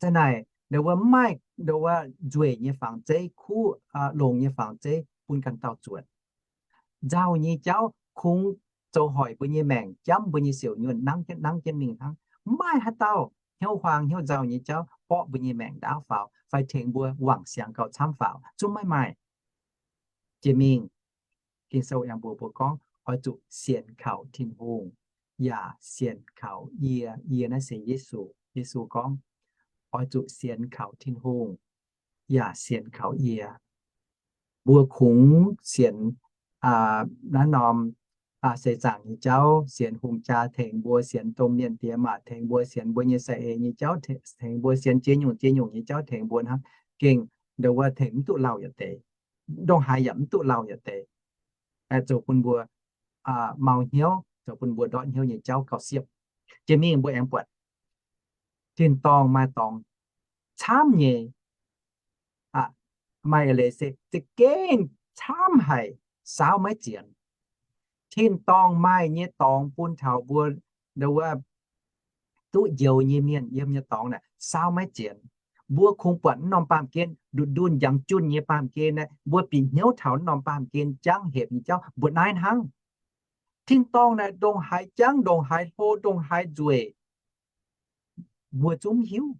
za'naaic ninh mbuo mv maaih ndo wuov nzueic nyei fangx zeiv, kuv longx nyei fangx zeiv bun ganh dauh zuotc. Nzauh nyei jauv kungx zoux hoic mbuo nyei maengc, jamv mbuo nyei siouc nyuonh, nangv jienv nangv jienv mingh hnangv. Mv maaih haaix dauh hnyouv huaang hnyouv nzauh nyei jauv borqv mbuo nyei maengc ndaauv faaux fai tengx mbuo wangc siangx gauh camv faaux, zungv maiv maaih. Jiex mingh, Ging-Sou aengx mbuox mbuo gorngv oix zuqc sienx kaux Tin-Hungh yaac sienx kaux yie. Yie naaiv se Yesu. Yesu gorngv oix zuqc sienx kaux Tin-Hungh yaac sienx kaux yie. Mbuo kungx sienx naaiv norm seix zaangc nyei jauv, sienx hungh jaa tengx mbuo, sienx domh mienh diex maac tengx mbuo, sienx mbuo nyei saeng-eix nyei jauv tengx mbuo, sienx ziex nyungc ziex nyungc nyei jauv tengx mbuo hnangv, gengh ndo wuov tengx mv duqv lauh yietc deix. Ndongc haaix yaac mv duqv lauh yietc deix. Zoux bun mbuo mau hnyouv, zoux bun mbuo ndortv hnyouv nyei jauv gauh siepv. Jiex mingh mbuo aengx buatc tin-dorngh maaih dorngx camv nyei, maaih eix leiz se za'gengh camv haic, saauv maiv zienx. Tin-dorngh maaih nyei dorngx bun taux mbuo ndo wuov duqv njoux nyei mienh yiem nyei dorngx naaic saauv maiv zienx. Mbuo kungx buatc mv norm baamh gen, nduqc ndunh njangx junh nyei baamh gen naaic, mbuo bieqc hnyouv taux mv norm baamh gen jangv hepc nyei jauv mbuo naaiv hnangv. Tin-dorngh naaic ndongc haaix jangv, ndongc haaix hlo, ndongc haaix nzueic, mbuo zungv mv hiuv.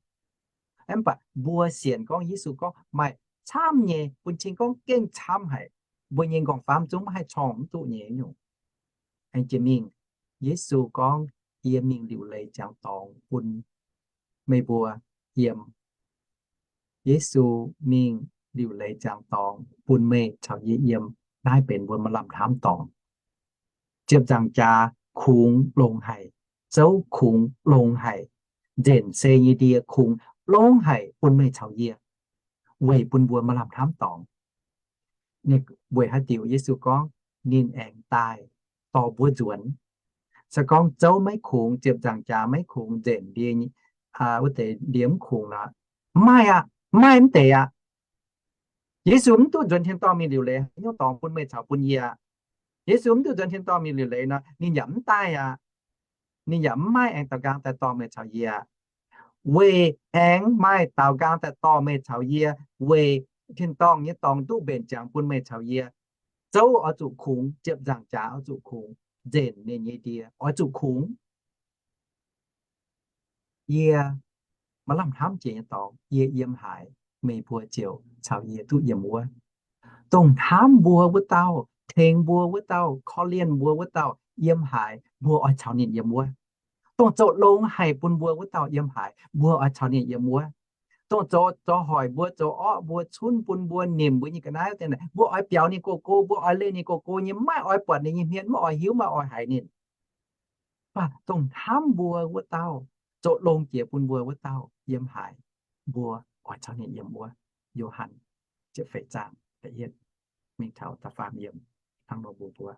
Mv baac mbuo sienx gorngv Yesu gorngv maaih camv nyei, bun cing gorngv gengh camv haic. Mbuo nyei nqorngv-famv zungv maiv haih corngh mv duqv nyei nyungc. Aengx jiex mingh, Yesu gorngv, yie mingh liuc leiz ziangx dorngx bun meih mbuo yiem. Yesu mingh liuc leiz ziangx dorngx bun meih caux yie yiem. Naaiv benx mbuo maaih lamh hnamv dorngx. Ziepc nzaangc jaax kungx longx haic, zouv kungx longx haic, nzenc sei nyei ndie kungx longx haic bun meih caux yie, weic bun mbuo maaih lamh hnamv dorngx. Weic haaix diuc Yesu gorngv ninh aengx daaih dorh mbuo nzuonx? Se gorngv zouv maiv kungx, ziepc nzaangc jaax maiv kungx, nzenc ndie, wuov deix ndie mv kungx nor, mv maaih aqv, mv maaih mv deix aqv. Yesu mv duqv nzuonx tin-dorngh mingh liuc leiz haaix nyungc dorngx bun meih caux bun yie aqv. Yesu mv duqv nzuonx tin-dorngh mingh liuc leiz nor, ninh yaac mv daaih aqv. Ninh yaac mv maaih aengx daaux nqaang daaih dorh meih caux yie aqv. Weic aengx maaih daaux nqaang daaih dorh meih caux yie, weic tin-dorngh nyei dorngx duqv mbenc ziangx bun meih caux yie, zouv oix zuqc kungx, ziepc nzaangc jaax oix zuqc kungx, nzenc ninh nyei ndie oix zuqc kungx. Yie maaih lamh hnamv jiex nyei dorngx, yie yiem haaix, meih mbuo ziouc caux yie duqv yiem wuov. Dongh hnamv mbuo wuov dauh, tengx mbuo wuov dauh, korv-lienh mbuo wuov dauh yiem haaix, mbuo oix caux ninh yiem wuov. Dongh zoux longx haic bun mbuo wuov dauh yiem haaix, mbuo oix caux ninh yiem wuov. Dongh zoux, zoux hoic mbuo, zoux orqv mbuo, cunv bun mbuo, nimc mbuo nyei ga'naaiv wuov deix naaic, mbuo oix biaux ninh go-go, mbuo oix leih ninh go-go nyei, maiv oix buatc ninh nyei hmien, maiv oix hiuv, maiv oix haiz ninh. Mv baac dongh hnamv mbuo wuov dauh, zoux longx jiex bun mbuo wuov dauh yiem haaix, mbuo oix caux ninh yiem wuov. Yo^han ziepc feix zaang da'yietv mingh taux da'faam yiemc hnangv nor mbuox mbuo.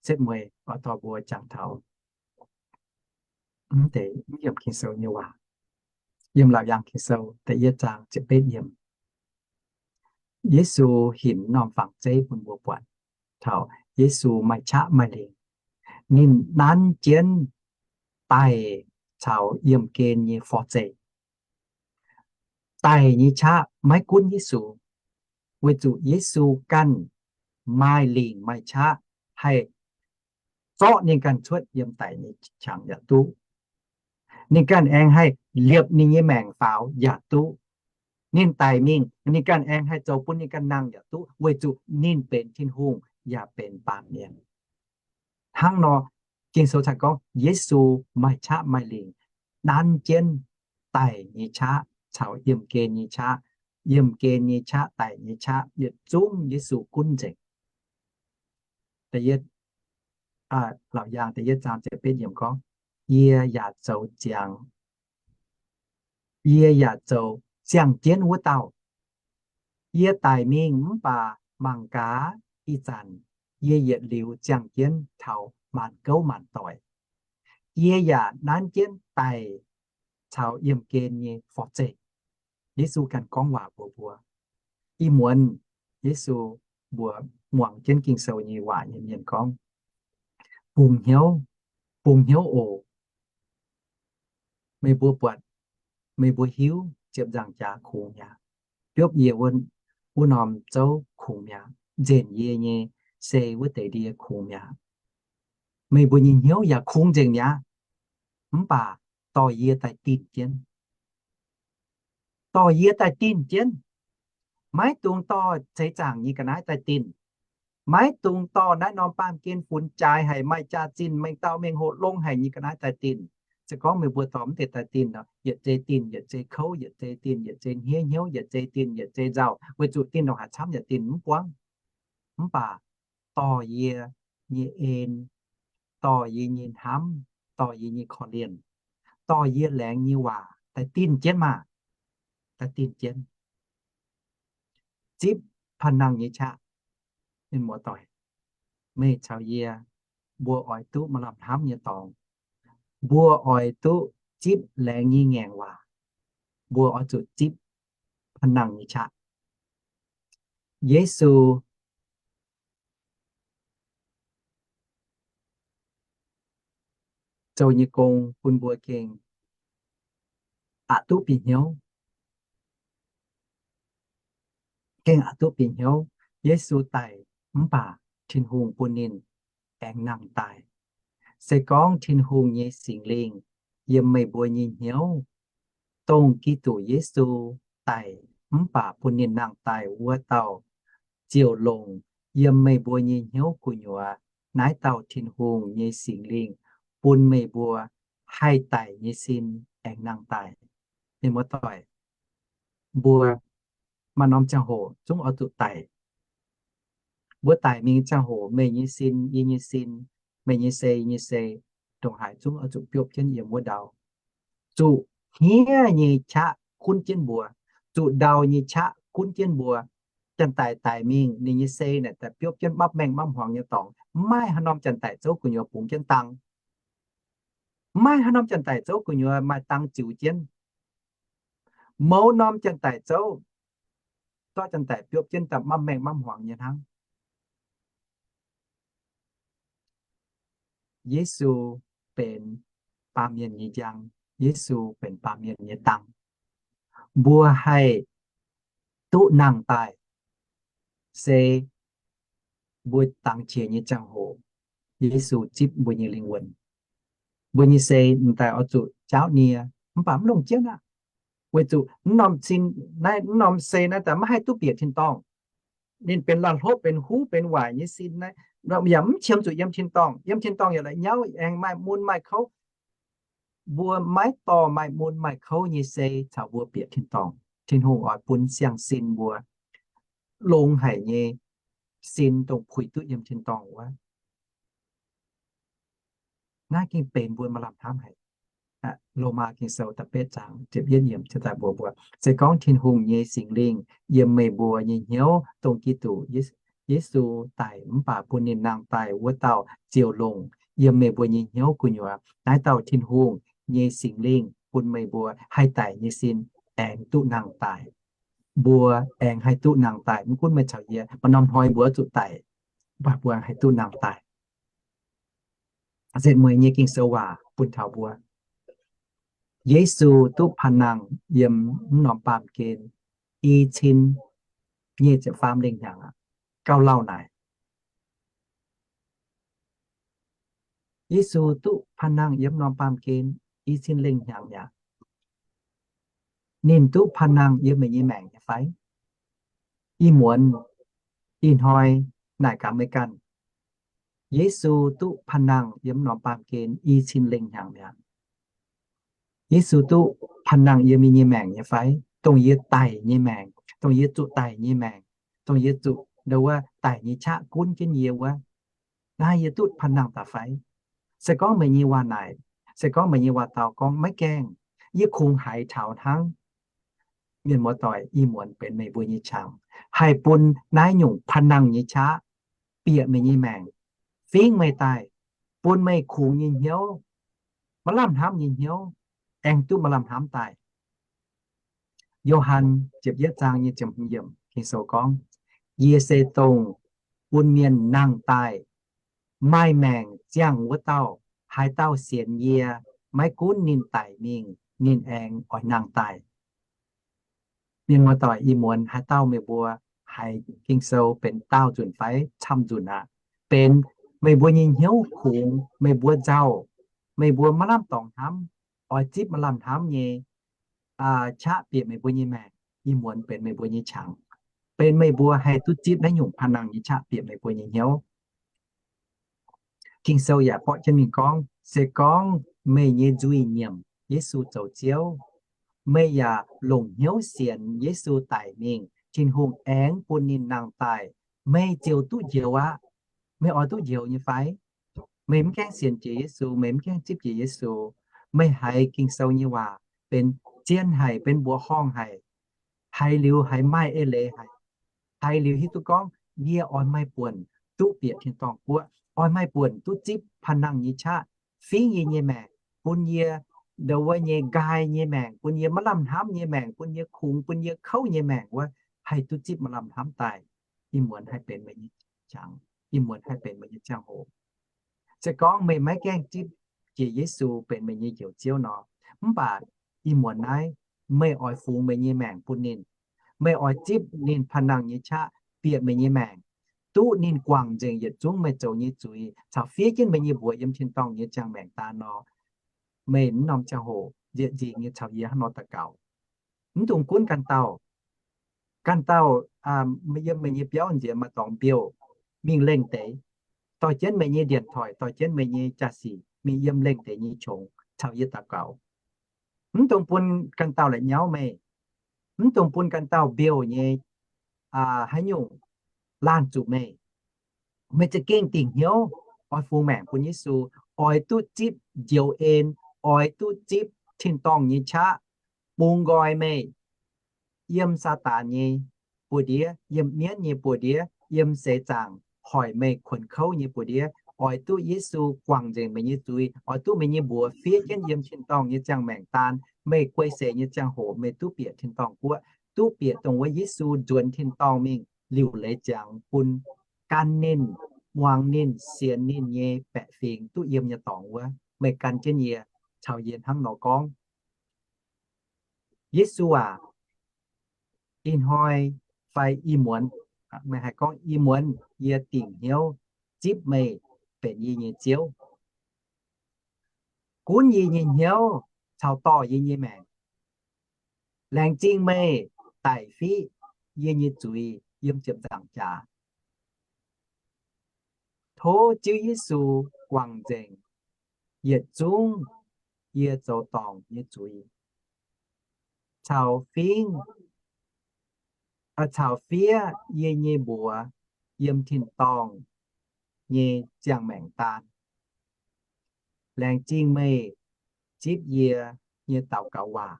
Setv mueiz oix dorh mbuo jangx taux mv deix mv yiemc Ging-Sou nyei waac. Yiem Laauc Yaangh Ging-Sou da'yietv zaang ziepc betv yiemc, Yesu hinc norm fangx zeiv bun mbuo buatc taux Yesu maaih qaqv maaih lingc. Ninh nanv jienv daic caux yiemh gen nyei forv-zeih. Daic nyei qaqv maiv gunv Yesu, weic zuqc Yesu ganh maaih lingc maaih qaqv haih zorqv ninh ganh cuotv yiem daic nyei qangx yaac duqv. Ninh ganh aengx haih liepc ninh nyei maengc faaux yaac duqv. Ninh daic mingh, ninh ganh aengx haih zoux bun ninh ganh nangh yaac duqv, weic zuqc ninh benx Tin-Hungh yaac benx baamh mienh. Hnangv nor, Ging-Sou cingx gorngv Yesu maaih qaqv maaih lingc, nanv jienv daic nyei qaqv caux yiemh gen nyei qaqv, yiemh gen nyei qaqv, daic nyei qaqv, yietc zungv Yesu gunv nzengc. Da'yietv, Laauc Yaangh da'yietv zaang ziepc betv yiemc gorngv, Yie yaac zoux ziangx, yie yaac zoux ziangh jienv wuov dauh. Yie daic mingh mv baac mangc gaax ih zanc yie yietc liuz ziangh jienv taux maanc gouv maanc doic. Yie yaac nanv jienv daic caux yiemh gen nyei forv-zeih. Yesu ganh gorngv waac mbuox mbuo. Ih muonz Yesu mbuox muangx jienv Ging-Sou nyei waac nyei mienh gorngv, Bungx hnyouv, bungx hnyouv oc. Meih mbuo buatc, meih mbuo hiuv ziepc nzaangc jaax kungx mi'aqv. Biopv yie wuov norm zouv kungx mi'aqv. Nzenc yie nyei sei wuov deix ndie kungx mi'aqv. Meih mbuo nyei hnyouv yaac kungx nzengc mi'aqv. Mv baac dorh yie daaih dinh jienv. Dorh yie daaih dinh jienv. Maiv dungx dorh zeix zaangc nyei ga'naaiv daaih dinh. Maiv dungx dorh naaiv norm baamh gen funx jaaix haic, maaih jaax-zinh, mengh dauh mengh hoc longx haic nyei ga'naaiv daaih dinh. Se gorngv meih mbuo dorh mv deix daaih dinh nor, yietc zei dinh yietc zei kouv, yietc zei dinh yietc zei hniev hnyouv, yietc zei dinh yietc zei nzauh, weic zuqc dinh ndongc haaix camv yaac dinh mv buangv. Mv baac dorh yie nyei en, dorh yie nyei hnamv, dorh yie nyei korv-lienh, dorh yie laengz nyei waac daaih dinh jienv maah! Daaih dinh jienv. Zipv panh nangh nyei qaqv. Mienh muoz-doic, meih caux yie, mbuo oix duqv maaih lamh hnamv nyei dorngx. Mbuo oix duqv zipv laengz nyei ngaengc waac. Mbuo oix zuqc zipv panh nangh nyei qaqv. Yesu zoux nyei gong bun mbuo gengh aqc duqv bieqc hnyouv. Gengh aqc duqv bieqc hnyouv. Yesu daic mv baac Tin-Hungh bun ninh aengx nangh daaih. Se gorngv Tin-Hungh nyei Singx Lingh yiem meih mbuo nyei hnyouv, dongh Giduc Yesu daic mv baac bun ninh nangh daaih wuov dauh ziouc longc yiem meih mbuo nyei hnyouv gu'nyuoz naaiv dauh Tin-Hungh nyei Singx Lingh bun meih mbuo haih daic nyei sin aengx nangh daaih. Mienh muoz-doic, mbuo maaih norm ziangh hoc zungv oix zuqc daic. Mbuo daic mingh ziangh hoc meih nyei sin, yie nyei sin, meih nyei sei, yie nyei sei, ndongc haaix zungv oix zuqc biopv jienv yiem wuov ndau. Zuqc hniev nyei qaqv gunv jienv mbuo, zuqc ndau nyei qaqv gunv jienv mbuo. Janx-daic daic mingh, ninh nyei sei naaic daaih biopv jienv mapv maengh mapv hmuangx nyei dorngx. Mv maaih haaix norm janx-daic zouv gu'nyuoz bungx jienv dang. Mv maaih haaix norm janx-daic zouv gu'nyuoz maaih dang ziux jienv. Mouz norm janx-daic zouv, zorqv janx-daic biopv jienv daaih mapv maengh mapv hmuangx nyei hnangv. Yesu benx baamh mienh nyei njang. Yesu benx baamh mienh nyei dang. Mbuo haih duqv nangh daaih se mbuo dangx qiex nyei ziangh hoc Yesu zipv mbuo nyei lingh wuonh. Mbuo nyei sei m'daaih oix zuqc jaauv nie, mv baac mv longc jienv aqv. Weic zuqc mv norm sin, naaiv mv norm sei naaiv daaih maiv haih duqv bieqc tin-dorngh. Ninh benx la'hlopv, benx huv, benx waaic nyei sin naaiv, yaac mv qiemx zuqc yiem tin-dorngh. Yiem tin-dorngh yaac la'nyauv, aengx maaih mun maaih kouv. Mbuo maiv dorh maaih mun maaih kouv nyei sei caux mbuo bieqc tin-dorngh. Tin-Hungh oix bun siang-sin mbuo longx haic nyei sin dongh puix duqv yiem tin-dorngh wuov. Naaiv gengh benx mbuo maaih lamh hnamv haic. Lomaa Ging-Sou da'betv zaang ziepc yietv yiemc ziouc daaih mbuox mbuo, se gorngv Tin-Hungh nyei Singx Lingh yiem meih mbuo nyei hnyouv, dongh Giduc Yesu daic mv baac bun ninh nangh daaih wuov dauh ziouc longc yiem meih mbuo nyei hnyouv gu'nyuoz. Naaiv dauh Tin-Hungh nyei Singx Lingh bun meih mbuo haih daic nyei sin aengx duqv nangh daaih. Mbuo aengx haih duqv nangh daaih. Mv gunv meih caux yie, maaih norm hnoi mbuo zuqc daic, mv baac mbuo haih duqv nangh daaih. Setv mueiz nyei Ging-Sou waac bun taux mbuo, Yesu duqv panh nangh yiem mv norm baamh gen i cin nyic ziepc faam lengh hnyangx aqv. Gauh lauh naaic, Yesu duqv panh nangh yiem norm baamh gen i cin lengh hnyangx mi'aqv. Ninh duqv panh nangh yiem meih nyei maengc nyei fai? Ih muonz, ih hnoi naaic gaax meih ganh, Yesu duqv panh nangh yiem norm baamh gen i cin lengh hnyangx mi'aqv. Yesu duqv panh nangh yiem yie nyei maengc nyei fai? Dongh yie daic nyei maengc, dongh yie zuqc daic nyei maengc, dongh yie zuqc ndo wuov daic nyei qaqv gunv jienv yie wuov, naaiv yie duqv panh nangh daaih fai? Se gorngv meih nyei waac naaic, se gorngv meih nyei waac dau gorngv maiv gaengh, yie kungx haiz taux hnangv. Mienh muoz-doic, ih muonz benx meih mbuo nyei qangx, haih bun naaiv nyungc panh nangh nyei qaqv bieqc meih nyei maengc, fingv meih daaih, bun meih kungx nyei hnyouv, maaih lamh hnamv nyei hnyouv, aengx duqv maaih lamh hnamv daaih. Yo^han ziepc yietv zaang nyei ziepc hmz yiemc Ging-Sou gorngv, Yie se dongh bun mienh nangh daaih maaih maengc ziangh wuov dauh. Haaix dauh sienx yie, maiv gunv ninh daic mingh, ninh aengx oix nangh daaih. Mienh muoz-doic, ih muonz haaix dauh meih mbuo haiz Ging-Sou benx daauh nzunc fai camv nzunc aqv? Benx meih mbuo nyei hnyouv kungx, meih mbuo nzauh, meih mbuo maiv lamh dorngx hnamv, oix zipv maaih lamh hnamv nyei qaqv bieqc meih mbuo nyei maengc. Ih muonz benx meih mbuo nyei qangx, benx meih mbuo haih duqv zipv naaiv nyungc panh nangh nyei qaqv bieqc meih mbuo nyei hnyouv. Ging-Sou yaac borqv jienv mingh gorngv, se gorngv meih nyei nzuih nyiemc Yesu zoux Ziouv, meih yaac longc hnyouv sienx Yesu daic mingh, Tin-Hungh aengx bun ninh nangh daaih, meih ziouc duqv njoux aqv. Meih oix duqv njoux nyei fai? Meih mv gaengh sienx jiex Yesu, meih mv gaengh zipv jiex Yesu, meih haiz Ging-Sou nyei waac benx zien haic, benx mbuoqc horngh haic, haiz liuz haiz maaih eix leiz haic, haiz liuz hiuv duqv gorngv yie oix maaih buonc duqv bieqc tin-dorngh guoqv, oix maaih buonc duqv zipv panh nangh nyei qaqv fingv yie nyei maengc, bun yie ndo wuov nyei nqaai nyei maengc, bun yie maiv lamh hnamv nyei maengc, bun yie kungx, bun yie kouv nyei maengc wuov, haih duqv zipv maaih lamh hnamv daaih. Ih muonz haih benx meih nyei qangx, ih muonz haih benx meih nyei ziangh hoc. Se gorngv meih maiv gaengh zipv jiex Yesu benx meih nyei Njoux Ziouv nor, mv baac ih muonz naaiv meih oix fungx meih nyei maengc bun ninh, meih oix zipv ninh panh nangh nyei qaqv bieqc meih nyei maengc, duqv ninh guangc nzengc yietc zungv meih zoux nyei zuiz caux fiev jienv meih nyei mbuox yiem tin-dorngh nyei ziangh maengc daan nor, meih mv norm ziangh hoc nzieqc nzingc nyei caux yie hnangv nor daux gaux. Mv dungx gunv ganh dauh, ganh dauh yiem meih nyei biauv nziex maaih dorngx mbiouh, mingh lengh deix, dorh jienv meih nyei điện thoại, dorh jienv meih nyei jaa-sic mingh yiem lengh deix nyei qongx caux yie daux gaux. Mv dungx bun ganh dauh la'nyauv meih. Mv dungx bun ganh dauh mbiouh nyei haaix nyungc laanh zuqc meih. Meih za'gengh dingc hnyouv oix fungx maengc bun Yesu, oix duqv zipv njoux en, oix duqv zipv tin-dorngh nyei qaqv bungx nqoi meih yiem Saadaan nyei buoz-ndiev, yiem mienv nyei buoz-ndiev, yiem seix zaangc hoic meih kuonx kouv nyei buoz-ndiev. Oix duqv Yesu guangc nzengc meih nyei zuiz, oix duqv meih nyei mbuox fiev jienv yiem tin-dorngh nyei ziangh maengc daan, meih guei seix nyei ziangh hoc meih duqv bieqc tin-dorngh guoqv, duqv bieqc dongh wuov Yesu nzuonx tin-dorngh mingh liuc leiz ziangx bun gan ninh, muangx ninh, sienx ninh nyei baeqc fingx duqv yiem nyei dorngx wuov. Meih gan jienv yie caux yie hnangv nor gorngv, Yesu aac, ih hnoi fai ih muonz, meih haih gorngv ih muonz yie dingc hnyouv zipv meih benx yie nyei Ziouv. Gunv yie nyei hnyouv caux dorh yie nyei maengc. Laengz zingh meih daic fiqv yie nyei zuiz yiem ziepc nzaangc jaax. Tov Ziouv Yesu guangc nzengc yietc zungv yie zoux dorngc nyei zuiz, caux fingv, caux fiev yie nyei mbuox yiem tin-dorngh nyei ziangh maengc daan. Laengz zingh meih zipv yie nyei daux gaux waac.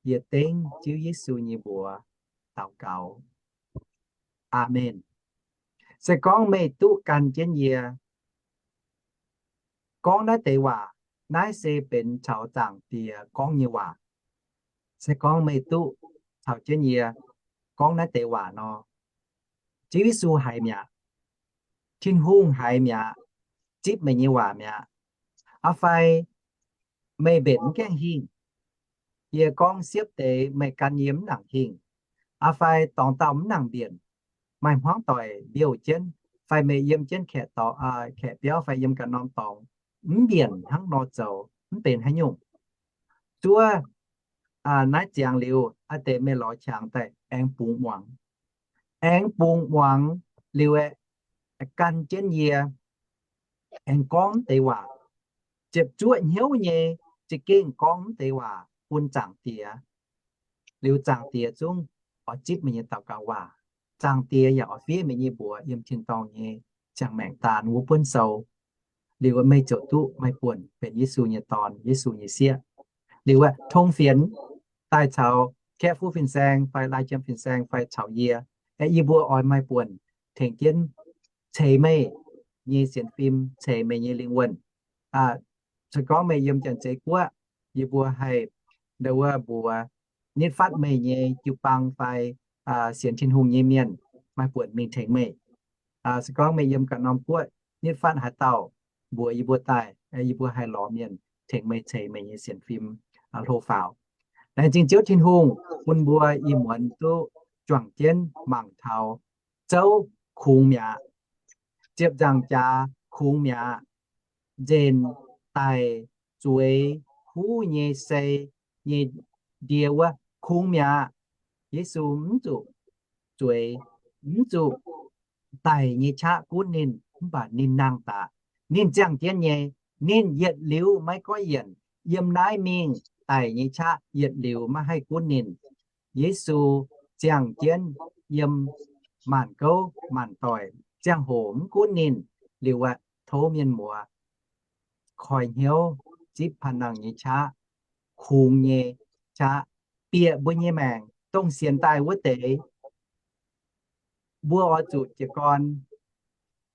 Yie dengv Ziouv Yesu nyei mbuox daux gaux. Aamen. Se gorngv meih duqv gan jienv yie gorngv naaiv deix waac, naaiv se benx caux Zaangc Diex gorngv nyei waac. Se gorngv meih duqv caux jienv yie gorngv naaiv deix waac nor, Ziouv Yesu haiz mi'aqv. Tin-Hungh haiz mi'aqv. Zipv meih nyei waac mi'aqv. Aa fai meih mbenc mv gaengh hingh. Yie gorngv siepv deix meih gan yie mv nangc hingh. Aa fai dorngx dauh mv nangc mbienc, maaih hmuangv doic mbiouh jienv, fai meih yiem jienv kaeqv biauv fai yiem ganh norm dorngx, mv mbienc hnangv nor zoux, mv benx haaix nyungc. Zuov naaiv ziangx liuz, aa deix meih lorz qangx daaih aengx bungx muangx. Aengx bungx muangx liuz aeqv, gan jienv yie aengx gorngv deix waac. Ziepc zuoqv hnyouv nyei za'gengh gorngv deix waac bun Zaangc Diex. Liuz Zaangc Diex zungv oix zipv meih nyei daux gaux waac. Zaangc Diex yaac oix fiev meih nyei mbuox yiem tin-dorngh nyei ziangh maengc daan wuov buonv sou. Liuz meih ziouc duqv maaih buonc benx Yesu nyei dorn, Yesu nyei sieqv. Liuz aeqv, tong fienx daaih caux kaeqv fuqv fin-saeng fai lai jiem fin-saeng fai caux yie, aeqv, yie mbuo oix maaih buonc tengx jienv ceix meih nyei sienx fim, ceix meih nyei lingh wuonh. Se gorngv meih yiem Janx-Zei Guoqv, yie mbuo haih nduov mbuox nitv fatv meih nyei jiu-baang fai sienx Tin-Hungh nyei mienh maaih buonc mingh tengx meih. Se gorngv meih yiem ganh norm guoqv nitv fatv haaix dauh mbuox yie mbuo daaih, yie mbuo haih lorz mienh tengx meih ceix meih nyei sienx fim hlo faaux. Laengz zingh Ziouv Tin-Hungh bun mbuo ih muonz duqv juangc jienv mangc taux zouv kungx mi'aqv, ziepc nzaangc jaax kungx mi'aqv, nzenc, daic, zueiz, huv nyei, sei nyei ndie wuov kungx mi'aqv. Yesu mv zuqc zueiz, mv zuqc daic nyei qaqv gunv ninh, mv baac ninh nangh daaih. Ninh ziangh jienv nyei, ninh yietc liuz maiv goiv yienc. Yiem naaiv mingh daic nyei qaqv yietc liuz maiv haih gunv ninh. Yesu ziangh jienv yiem maanc gouv maanc doic, ziangh hoc mv gunv ninh. Liuz aeqv, tov mienh muoz koi hnyouv zipv panh nangh nyei qaqv, kungx nyei qaqv, bieqc mbuo nyei maengc, dongh sienx daaih wuov deix. Mbuo oix zuqc jiez gorn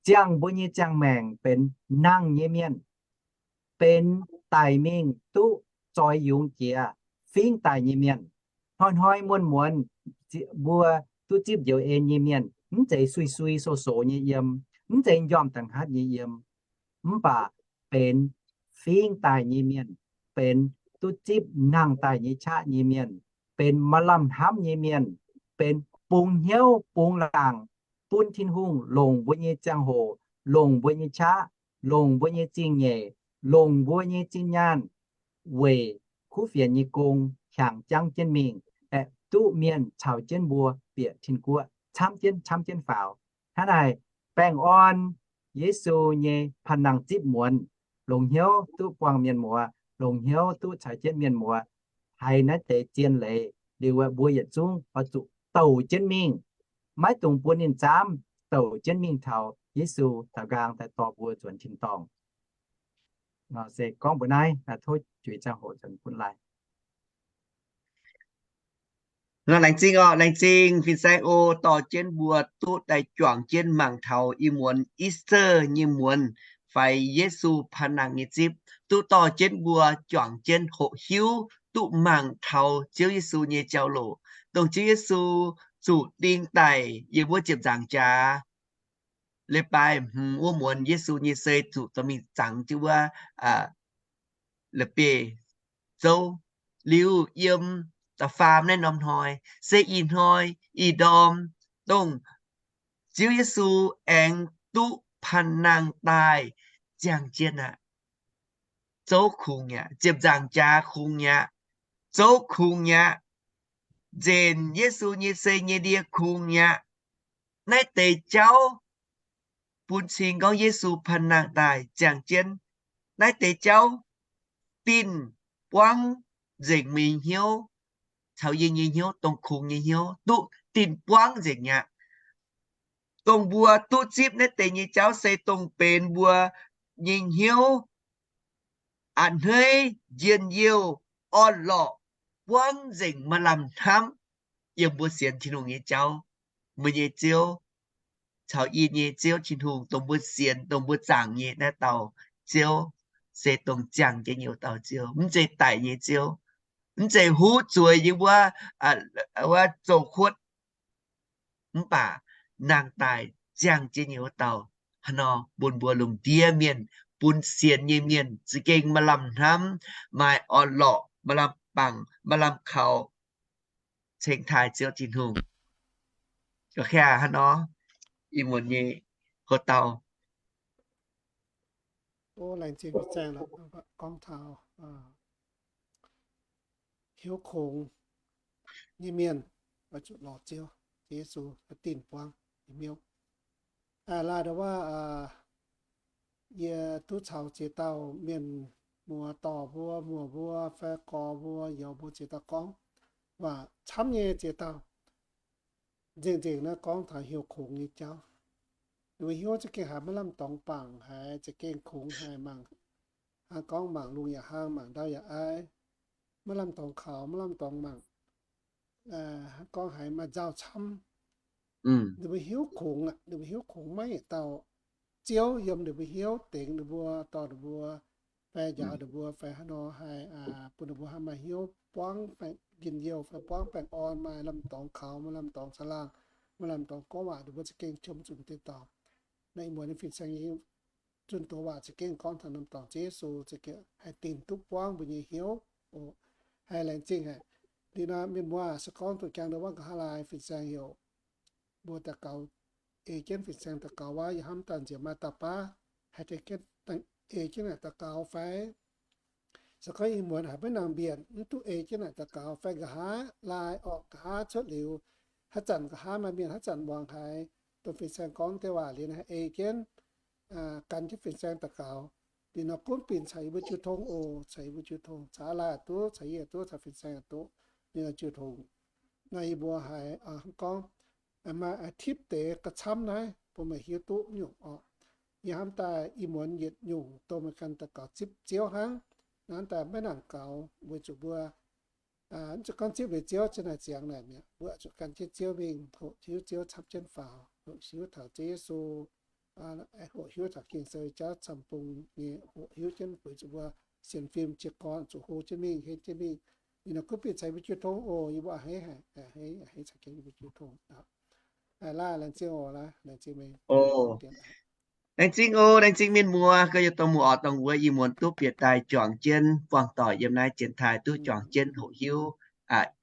ziangh mbuo nyei ziangh maengc benx nangh nyei mienh, benx daic mingh duqv zoix yungz jiex fingx daic nyei mienh. Hnoi-hnoi muonz-muonz mbuo duqv zipv njoux en nyei mienh, mv zeiz sui-sui soz-soz nyei yiem, mv zeiz njormh da'hngatv nyei yiem, mv baac benx fingx daic nyei mienh, benx duqv zipv nangh daic nyei qaqv nyei mienh, benx maaih lamh hnamv nyei mienh, benx bungx hnyouv bungx laangc bun Tin-Hungh longc mbuo nyei ziangh hoc, longc mbuo nyei qaqv, longc mbuo nyei zingh nyeic, longc mbuo nyei zinh nyaanh weic kuv fienx nyei gong hiaangx jangv jienv mingh, aeqv, duqv mienh caux jienv mbuo bieqc Tin-Guoqv camv jienv camv jienv faaux. Hnangv naaic, baengh orn Yesu nyei panh nangh zipv muonz, longc hnyouv duqv buangh mienh muoz, longc hnyouv duqv caux jienv mienh muoz haiz naaiv deix zien leiz. Liuz aeqv, mbuo yietc zungv oix zuqc douc jienv mingh, maiv dungx bun ninh zaamv, douc jienv mingh taux Yesu daaux nqaang daaih dorh mbuo nzuonx tin-dorngh. Se gorngv mbuo naaiv, tov juix ziangh hoc nzuonx bun laaih. Laengz zingh oc, laengz zingh fin-saeng oc, dorh jienv mbuo duqv daaih juangc jienv mangc taux ih muonz Easter nyei muonz, fai Yesu panh nangh nyei zipv, duqv dorh jienv mbuo juangc jienv hoqc hiuv duqv mangc taux Ziouv Yesu nyei jauv-louc, dongh Ziouv Yesu zuqc ding daic yiem wuov ziepc nzaangc jaax. Leiz-baaix hmz wuov muonz Yesu nyei sei zuqc dorh mingh zangx jienv wuov la'bieiv-zouv. Liuz yiem da'faam naaiv norm hnoi se ih hnoi, ih ndorm, dongh Ziouv Yesu aengx duqv panh nangh daaih ziangh jienv aqv. Zouv kungx mi'aqv, ziepc nzaangc jaax kungx mi'aqv, zouv kungx mi'aqv, nzenc Yesu nyei sei nyei ndie kungx mi'aqv. Naaiv deix jauv bun cing gorngv Yesu panh nangh daaih ziangh jienv. Naaiv deix jauv dinh buangv nzengc meih nyei hnyouv caux yie nyei hnyouv, dongh kungx nyei hnyouv duqv dinh buangv nzengc mi'aqv. Dongh mbuo duqv zipv naaiv deix nyei jauv se dongh benx mbuo nyei hnyouv a'hneiv, njien-youh, orn-lorqc, buangv nzengc maaih lamh hnamv yiem mbuo sienx Tin-Hungh nyei jauv. Meih nyei Ziouv caux yie nyei Ziouv Tin-Hungh, dongh mbuo sienx, dongh mbuo zaangc nyei naaiv dauh Ziouv, se dongh ziangh jienv nyei wuov dauh Ziouv, mv zeiz daic nyei Ziouv, mv zeiz huv zueiz nyei wuov, wuov zoux kuotv, mv baac nangh daaih ziangh jienv nyei wuov dauh. Hnangv nor bun mbuo lungh ndiev mienh, bun sienx nyei mienh za'gengh maaih lamh hnamv, maaih orn-lorqc, maaih lamh bangc, maaih lamh kaux, ceng taaih Ziouv Tin-Hungh. Hnangv nor, ih muonz nyei hoc-dauh. Gorngv taux hiuv kungx nyei mienh oix zuqc lorz Ziouv, Ziouv Yesu dingh buangv nyei miuc. Laaix ndau wuov, yie duqv caux ziex dauh mienh muoz dorh mbuo, muoz mbuo fai gorx mbuo, youz mbuo ziex dauh gorngv waac camv nyei ziex dauh. Nzengc-nzengc naaiv gorngv taux hiuv kungx nyei jauv. Ninh mbuo hiuv za'gengh haiz maiv lamh dorngx bangc, haiz za'gengh kungx, haiz mangc, hnangv gorngv mangc lungh yaac hlang, mangc ndau yaac aiv, maiv lamh dorngx kaux, maiv lamh dorngx mangc, hnangv gorngv haiz maaih nzauh camv. Ninh mbuo hiuv kungx aqv. Ninh mbuo hiuv kungx maiv yietc dauh Ziouv yiem ninh mbuo hnyouv dengx ninh mbuo, dorh ninh mbuo, fai njaaux ninh mbuo, fai hnangv nor haih bun ninh mbuo haih maaih hnyouv buangv baengh njien-youh, fai buangv baengh orn, maaih lamh dorngx kaux, maaih lamh dorngx caangh laangh, maaih lamh dorngx gorngv waac, ninh mbuo za'gengh qiemx zuqc deix dorngx. Naaiv ih muonz nyei fin-saeng zunh doz waac za'gengh gorngv taux norm dorngx Ziouv Yesu za'gengh haih dingh duqv buangv mbuo nyei hnyouv. Haih laengz zingh haic. Liuz nor mienh muoz se gorngv duqv jangx ndau wuov nqa'haav laai fin-saeng heuc mbuo daux gaux, ei jienv fin-saeng daux gaux wuov, yie hnamv daaih nziex maaih dauh baav haih ei jienv naaic daux gaux fai? Se gorngv ih muonz haiz maiv nangc mbienc, mv duqv ei jienv naaic daux gaux fai nqa'haav laai orqc, nqa'haav cuotv liuz, haaix zanc nqa'haav maaih mienh haaix zanc muangx haiz dongh fin-saeng gorngv deix waac liuz haih ei jienv, gan jienv fin-saeng daux gaux, liuz nor gunv binc caux yie mbuo jiu tong oc. Caux yie mbuo jiu tong, caux aa laai duqv, caux yie duqv, caux fin-saeng duqv, liuz nor jiu tong. Nor yie mbuo haiz gorngv maaih tipv deix gauh camv naaiv bun meih hiuv duqv nyungc orqc. Yie hnamv daaih ih muonz yietc nyungc dongh meih ganh daux gaux zipv Ziouv hnangv. Hnamv daaih maiv nangc gaux weic zuqc mbuo mv zuqc gorngv zipv liuz Ziouv ziouc naaic ziangx naaic mi'aqv. Mbuo zuqc gan jienv Ziouv mingh, hoqc hiuv Ziouv camv jienv faaux, hoqc hiuv taux Ziouv Yesu, hoqc hiuv taux Ging-Sou jauv camv-bung nyei, hoqc hiuv jienv weic zuqc mbuo sienx fim jiez gorn zuqc hlo jienv mingh, henv jienv mingh. Ninh nor gunv binc caux yie mbuo jiu tong oc. Yie mbuo a'hneiv, a'hneiv, a'hneiv caux jienv yie mbuo jiu tong. Laanh, laanh zingh oc, laanh zingh meih. Laengz zingh oc, laengz zingh mienh muoz, gorx-youz dorh muoz-orc dorh wuov, ih muonz duqv bieqc daaih juangc jienv buangh doic yiem naaiv janx-taaix, duqv juangc jienv hoqc hiuv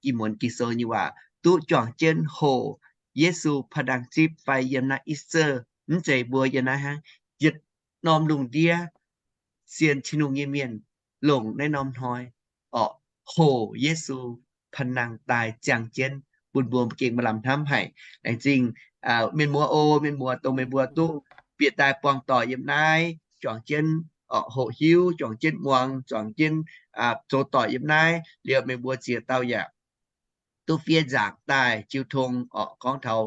ih muonz Ging-Sou nyei waac, duqv juangc jienv hoqc Yesu pa'nangh zipv fai yiem naaiv Easter, mv zeiz mbuo yiem naaiv hnangv, yietc norm lungh ndiev sienx Tin-Hungh nyei mienh longc naaiv norm hnoi orqc, hoqc Yesu pa'nangh daaih ziangh jienv bun mbuo gengh maaih lamh hnamv haic. Laengz zingh mienh muoz oc, mienh muoz dongh meih mbuo duqv bieqc daaih buangh doic yiem naaiv, juangc jienv orqc hoqc hiuv, juangc jienv muangx, juangc jienv zoux doic yiem naaiv. Liuz meih mbuo ziex dauh yaac duqv fiev nzaangc daaih jiu tong orqc, gorngv taux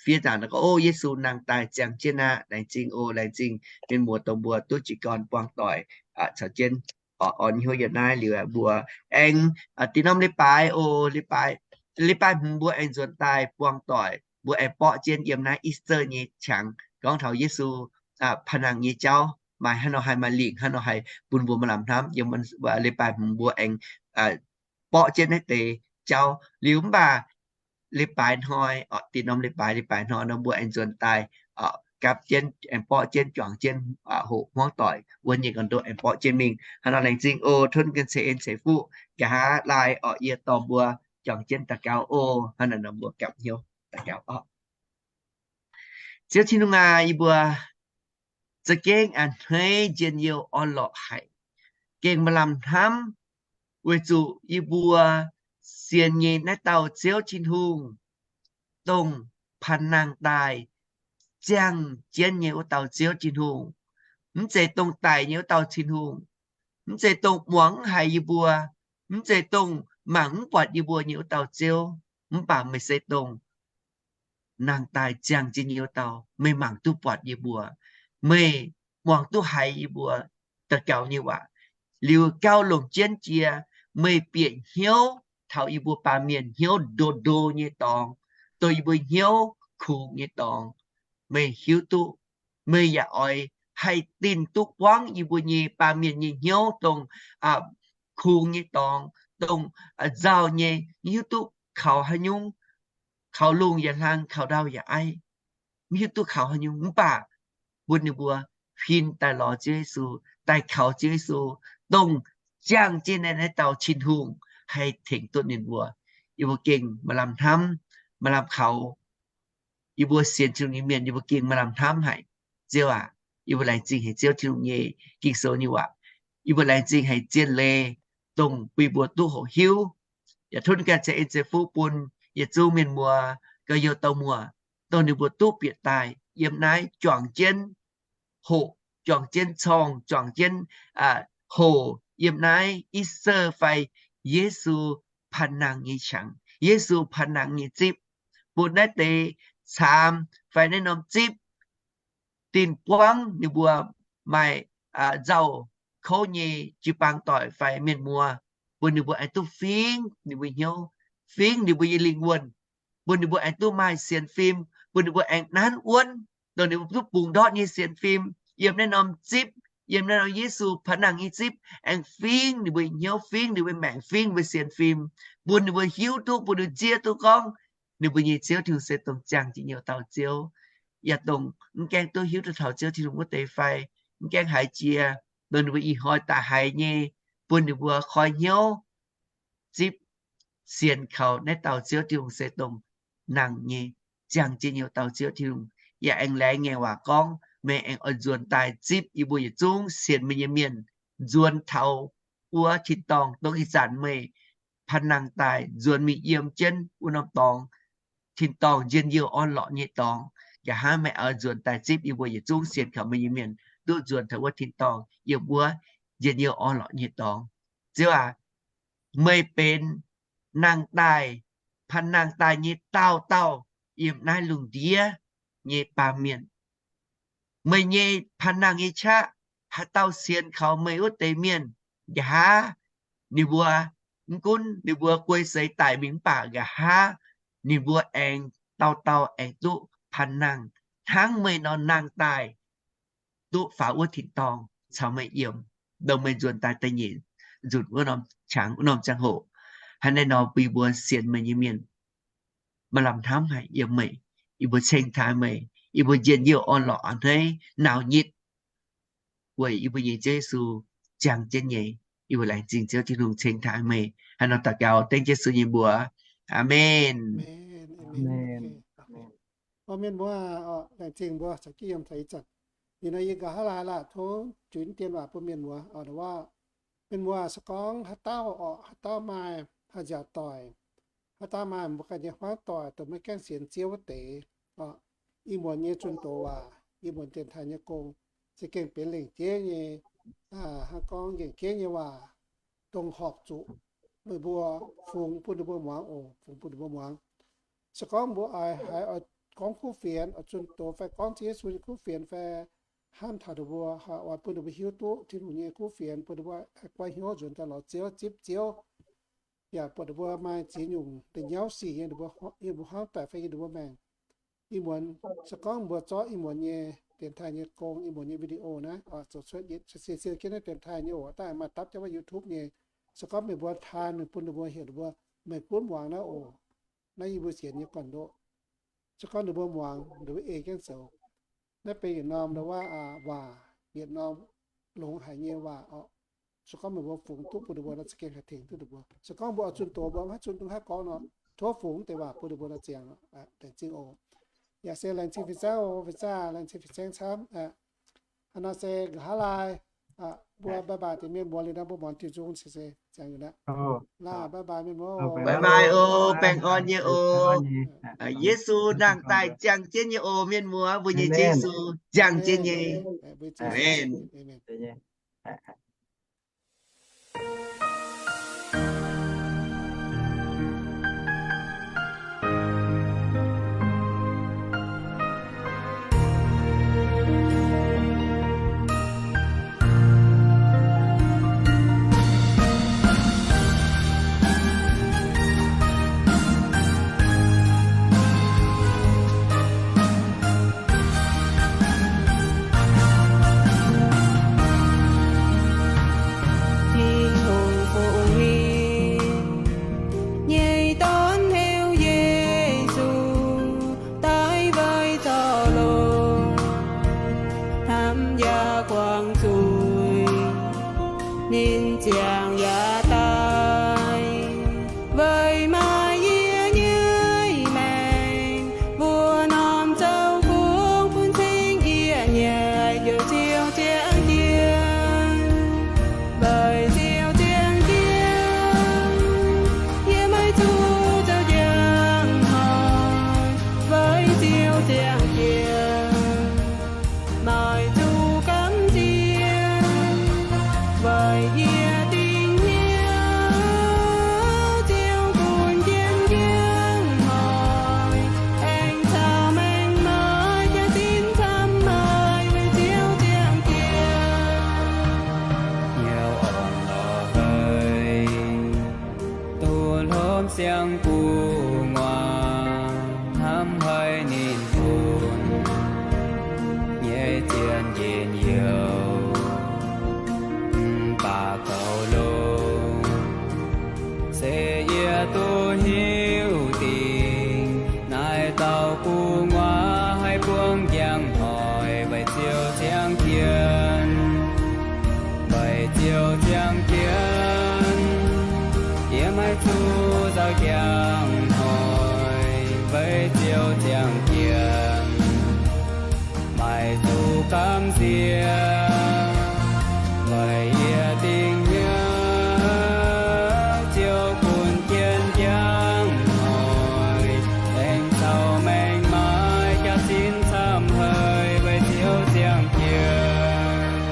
fiev nzaangc naaiv gorngv, O, Yesu nangh daaih ziangh jienv aqv. Laengz zingh oc, laengz zingh mienh muoz dongh mbuo duqv jiez gorn buangh doic caux jienv orqc, orn hnyouv yiem naaiv. Liuz mbuo aengx dinh norm leiz-baaix oc, leiz-baaix, leiz-baaix hmz mbuo aengx nzuonx daaih buangh doic, mbuo aengx borqv jienv yiem naaiv Easter nyei qangx, gorngv taux Yesu pa'nangh nyei jauv maaih haaix nor haih maaih lingc, haaix nor haih bun mbuo maaih lamh hnamv. Yiem leiz-baaix hmz mbuo aengx borqv jienv naaiv deix jauv. Liuz mv baac leiz-baaix hnoi, dinh norm leiz-baaix, leiz-baaix hnoi nor mbuo aengx nzuonx daaih gapv jienv, aengx borqv jienv, juangc jienv hoqc hmuangv doic wuov nyei gong-ndoqv aengx borqv jienv mingh. Hnangv nor laengz zingh oc, tov Ging-Sou ceix en ceix fuqv. Nqa'haav laai orqc yie dorh mbuo juangc jienv daux gaux oc. Hnangv naaic nor mbuo gapv hnyouv daux gaux oc. Ziouv Tin-Hungh aac, yie mbuo za'gengh a'hneiv njien-youh orn-lorqc haic, gengh maaih lamh hnamv, weic zuqc yie mbuo sienx nyei naaiv dauh Ziouv Tin-Hungh, dongh pa'nangh daaih ziangh jienv nyei wuov dauh Ziouv Tin-Hungh, mv zeiz dongh daic nyei wuov dauh Tin-Hungh, mv zeiz dongh muangx mv haiz yie mbuo, mv zeiz dongh mangc mv buatc yie mbuo nyei wuov dauh Ziouv, mv baac meih se dongh nangh daaih ziangh jienv nyei wuov dauh. Meih mangc duqv buatc yie mbuo, meih muangx duqv haiz yie mbuo daux gaux nyei waac, Liuz gauh longc jienv jiex, meih bieqc hnyouv taux yie mbuo baamh mienh hnyouv ndo ndo nyei dorngx, dongh yie mbuo hnyouv kungx nyei dorngx. Meih hiuv duqv, meih yaac oix haih dinh duqv buangv yie mbuo nyei baamh mienh nyei hnyouv dongh kungx nyei dorngx, dongh nzauh nyei, hiuv duqv kaux haaix nyungc, kaux lungh yaac hlang, kaux ndau yaac aiv, mv hiuv duqv kaux haaix nyungc, mv baac bun ninh mbuo huin daaih lorz Ziouv Yesu, daaih kaux Ziouv Yesu, dongh ziangh jienv naaiv dauh Tin-Hungh haih tengx duqv ninh mbuo. Yie mbuo gengh maaih lamh hnamv, maaih lamh kaux. Yie mbuo sienx Tin-Hungh nyei mienh, yie mbuo gengh maaih lamh hnamv haic. Ziouv aac, yie mbuo laengz zingh haic Ziouv Tin-Hungh nyei Ging-Sou nyei waac. Yie mbuo laengz zingh haic zien leiz dongh bun yie mbuo duqv hoqc hiuv. Yaac tov ninh ganh ceix en ceix fuqv bun yietc zungv mienh muoz gauh youh dauh muoz, dongh ninh mbuo duqv bieqc daaih yiem naaiv juangc jienv hoqc, juangc jienv corngh, juangc jienv hoqc yiem naaiv Easter fai Yesu Paan Nangh nyei qangx, Yesu Paan Nangh nyei zipv, bun naaiv deix caamx fai naaiv norm zipv dinh buangv ninh mbuo maaih nzauh kouv nyei jiu-baang doic fai mienh muoz, bun ninh mbuo aengx duqv fingx ninh mbuo hnyouv, fingx ninh mbuo nyei lingh wuonh, bun ninh mbuo aengx duqv maaih sienx fim, bun ninh mbuo aengx nanv wuonv, dongh ninh mbuo duqv bungx ndortv nyei sienx fim yiem naaiv norm zipv, yiem naaiv norm Yesu Paan Nangh nyei zipv, aengx fingx ninh mbuo hnyouv, fingx ninh mbuo maengc, fingx ninh mbuo sienx fim, bun ninh mbuo hiuv duqv, bun ninh zieqv duqv gorngv ninh mbuo nyei Ziouv Tin-Hungh se dongh ziangh jienv nyei dauh Ziouv, yaac dongh mv gaengh duqv hiuv duqv taux Ziouv Tin-Hungh wuov deix fai mv gaengh haiz jiex, dongh ninh mbuo ih hnoi daaih haiz nyei, bun ninh mbuo koi hnyouv zipv sienx kaux naaiv dauh Ziouv Tin-Hungh se dongh nangh nyei, ziangh jienv nyei dauh Ziouv Tin-Hungh. Yaac aengx laengz ngaengc waac gorngv, meih aengx oix nzuonx daaih zipv yie mbuo yietc zungv sienx meih nyei mienh nzuonx taux wuov tin-dorngh, dongh ih zanc meih Paan Nangh daaih nzuonx mingh yiem jienv wuov norm dorngx, tin-dorngh njien-youh orn-lorqc nyei dorngx. Nqa'haav meih oix nzuonx daaih zipv yie mbuo yietc zungv sienx kaux meih nyei mienh duqv nzuonx taux wuov tin-dorngh, yiem wuov njien-youh orn-lorqc nyei dorngx. Ziouv aac, meih benx nangh daaih, Paan Nangh daaih nyei dauh dauh yiem naaiv lungh ndiev nyei baamh mienh. Meih nyei Paan Nangh nyei qaqv, haaix dauh sienx kaux meih wuov deix mienh, nqa'haav ninh mbuo, mv gunv ninh mbuo guei seix daic mingh mv baac nqa'haav ninh mbuo aengx dauh dauh aengx duqv Paan Nangh hnangv meih nor nangh daaih duqv faaux wuov tin-dorngh caux meih yiem, dongh meih nzuonx daaih da'nyeic nzunc wuov norm qangx, wuov norm ziangh hoc. Hnangv naaiv nor bun yie mbuo sienx meih nyei mienh maaih lamh hnamv haic yiem meih. Yie mbuo ceng taaih meih, yie mbuo njien-youh orn-lorqc a'hneiv nauc nyitv weic yie mbuo nyei Ziouv Yesu ziangh jienv nyei. Yie mbuo laengz zingh Ziouv Tin-Hungh, ceng taaih meih. Hnangv nor daux gaux dengv Yesu nyei mbuox. Aamen. Mienh muoz, laengz zingh mbuo caux jienv yiem taux ih zanc. Ih nor yie nqa'haav laai laac tov juix dien waac bun mienh muoz oc. Waac, mienh muoz se gorngv haaix dauh oc, haaix dauh maaih haih nziaauc doic, haaix dauh maaih mbuo ganh nyei hmuangv doic dongh maiv gaengh sienx Ziouv wuov deix oc, ih muonz nyei zunh doz waac, ih muonz dienx taaih nyei gong za'gengh benx lengc jeiv nyei, hnangv gorngv nqemh jeiv nyei waac, dongh horpc zuqc meih mbuo fungx bun ninh mbuo muangx oc, fungx bun ninh mbuo muangx. Se gorngv mbuo oix haiz oix gorngv kuv fienx, oix zunh doz fai gorngv Ziouv Yesu nyei kuv fienx fai hnamv taux ninh mbuo, oix bun ninh mbuo hiuv duqv Tin-Hungh nyei kuv fienx, bun ninh mbuo haih guai hnyouv nzuonx daaih lorz Ziouv, zipv Ziouv, yaac buatc ninh mbuo maaih ziex nyungc da'nyauv sic yiem ninh mbuo hmuangv doic fai yiem ninh mbuo maengc. Ih muonz se gorngv mbuo zorqv ih muonz nyei dienx taaih nyei gong, ih muonz nyei video naaiv oix zoux cuotv yietc siec siec jienv naaiv dienx taaih nyei oc, daaih maaih dapv jienv wuov YouTube nyei. Se gorngv meih mbuo taan mingh bun ninh mbuo heuc ninh mbuo, meih gunv muangx naaiv oc. Naaiv yie mbuo sienx nyei gorn-ndoqv. Se gorngv ninh mbuo muangx, ninh mbuo ei jienv zoux. Naaiv benx yietc norm waac, yietc norm longx haic nyei waac oc. Se gorngv meih mbuo fungx duqv bun ninh mbuo nor, za'gengh haih tengx duqv ninh mbuo. Se gorngv mbuo oix zunh doz, mbuo mv haih zunh duqv haaix gorngv nor, tov fungx deix waac bun ninh mbuo nor ziangx. Laengz zingh oc. Yaac se laengz zingh fin-saengv oc, fin-saengv, laengz zingh fin-saengv camv. Hnangv nor se nqa'haav laai mbuo bye bye deix mienh muoz liuz nor, mbuo muangx diuh nzung se se ziangx nyungc aqv. Bye bye mienh muoz. Bye bye oc, baengh orn nyei oc. Yesu nangh daaih ziangh jienv nyei oc mienh muoz, mbuo nyei Yesu ziangh jienv nyei. Amen. Siang-gu'nguaaz hnamv haiz ninh funx nyei zien njien-youh, mv baac goux longx se yie duqv hiuv dingc. Naaiv dauh gu'nguaaz haih buangv njang hnoi weic Ziouv ziangh jienv. Weic Ziouv ziangh jienv, yie maiv zuqc nzauh njang hnoi weic Ziouv ziangh jienv. Maiv zuqc gamh nziex, weic yie dingc hnyouv Ziouv bun jienv njang hnoi, aengx caux maengc maaiz jaax-zinh camv haic weic Ziouv ziangh jienv.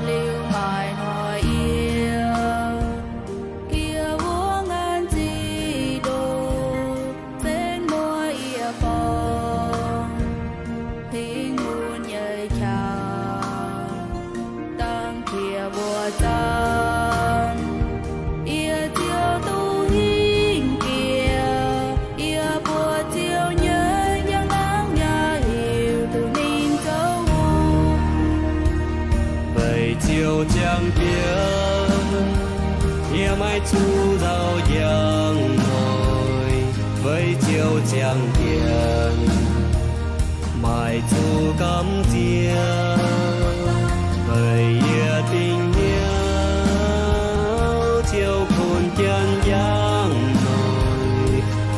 Liuz maaih hnoi yie, yie wuov ngaanc zic ndoh, zenv muoz yie borngz, hingh mun nyei qangx, dangh qiex mbuo zaangc, yie Ziouv duqv hingh jiex. Yie mbuox Ziouv nyei njang-laangc yaac hiuv duqv ninh zoux hungh. Weic Ziouv ziangh jienv, yie maiv zuqc nzauh njang hnoi weic Ziouv ziangh jienv. Maiv zuqc gamh nziex, weic yie dingc hnyouv Ziouv bun jienv njang hnoi,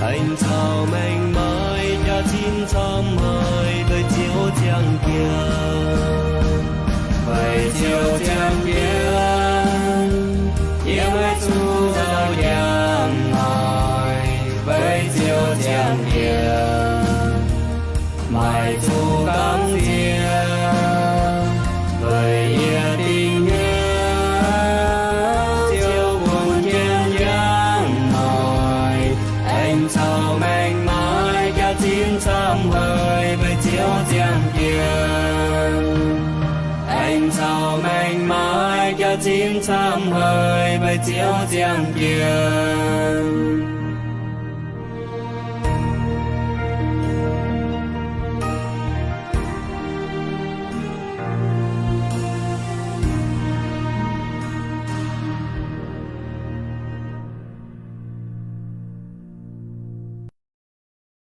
aengx caux maengc maaiz jaax-zinh camv haic weic Ziouv ziangh jienv. Weic Ziouv ziangh jienv, yie maiv zuqc nzauh njang hnoi weic Ziouv ziangh jienv. Maiv zuqc gamh nziex, weic yie dingc hnyouv Ziouv bun jienv njang hnoi, aengx caux maengc maaiz jaax-zinh camv haic weic Ziouv ziangh jienv. Aengx caux maengc maaiz jaax-zinh camv haic weic Ziouv ziangh jienv.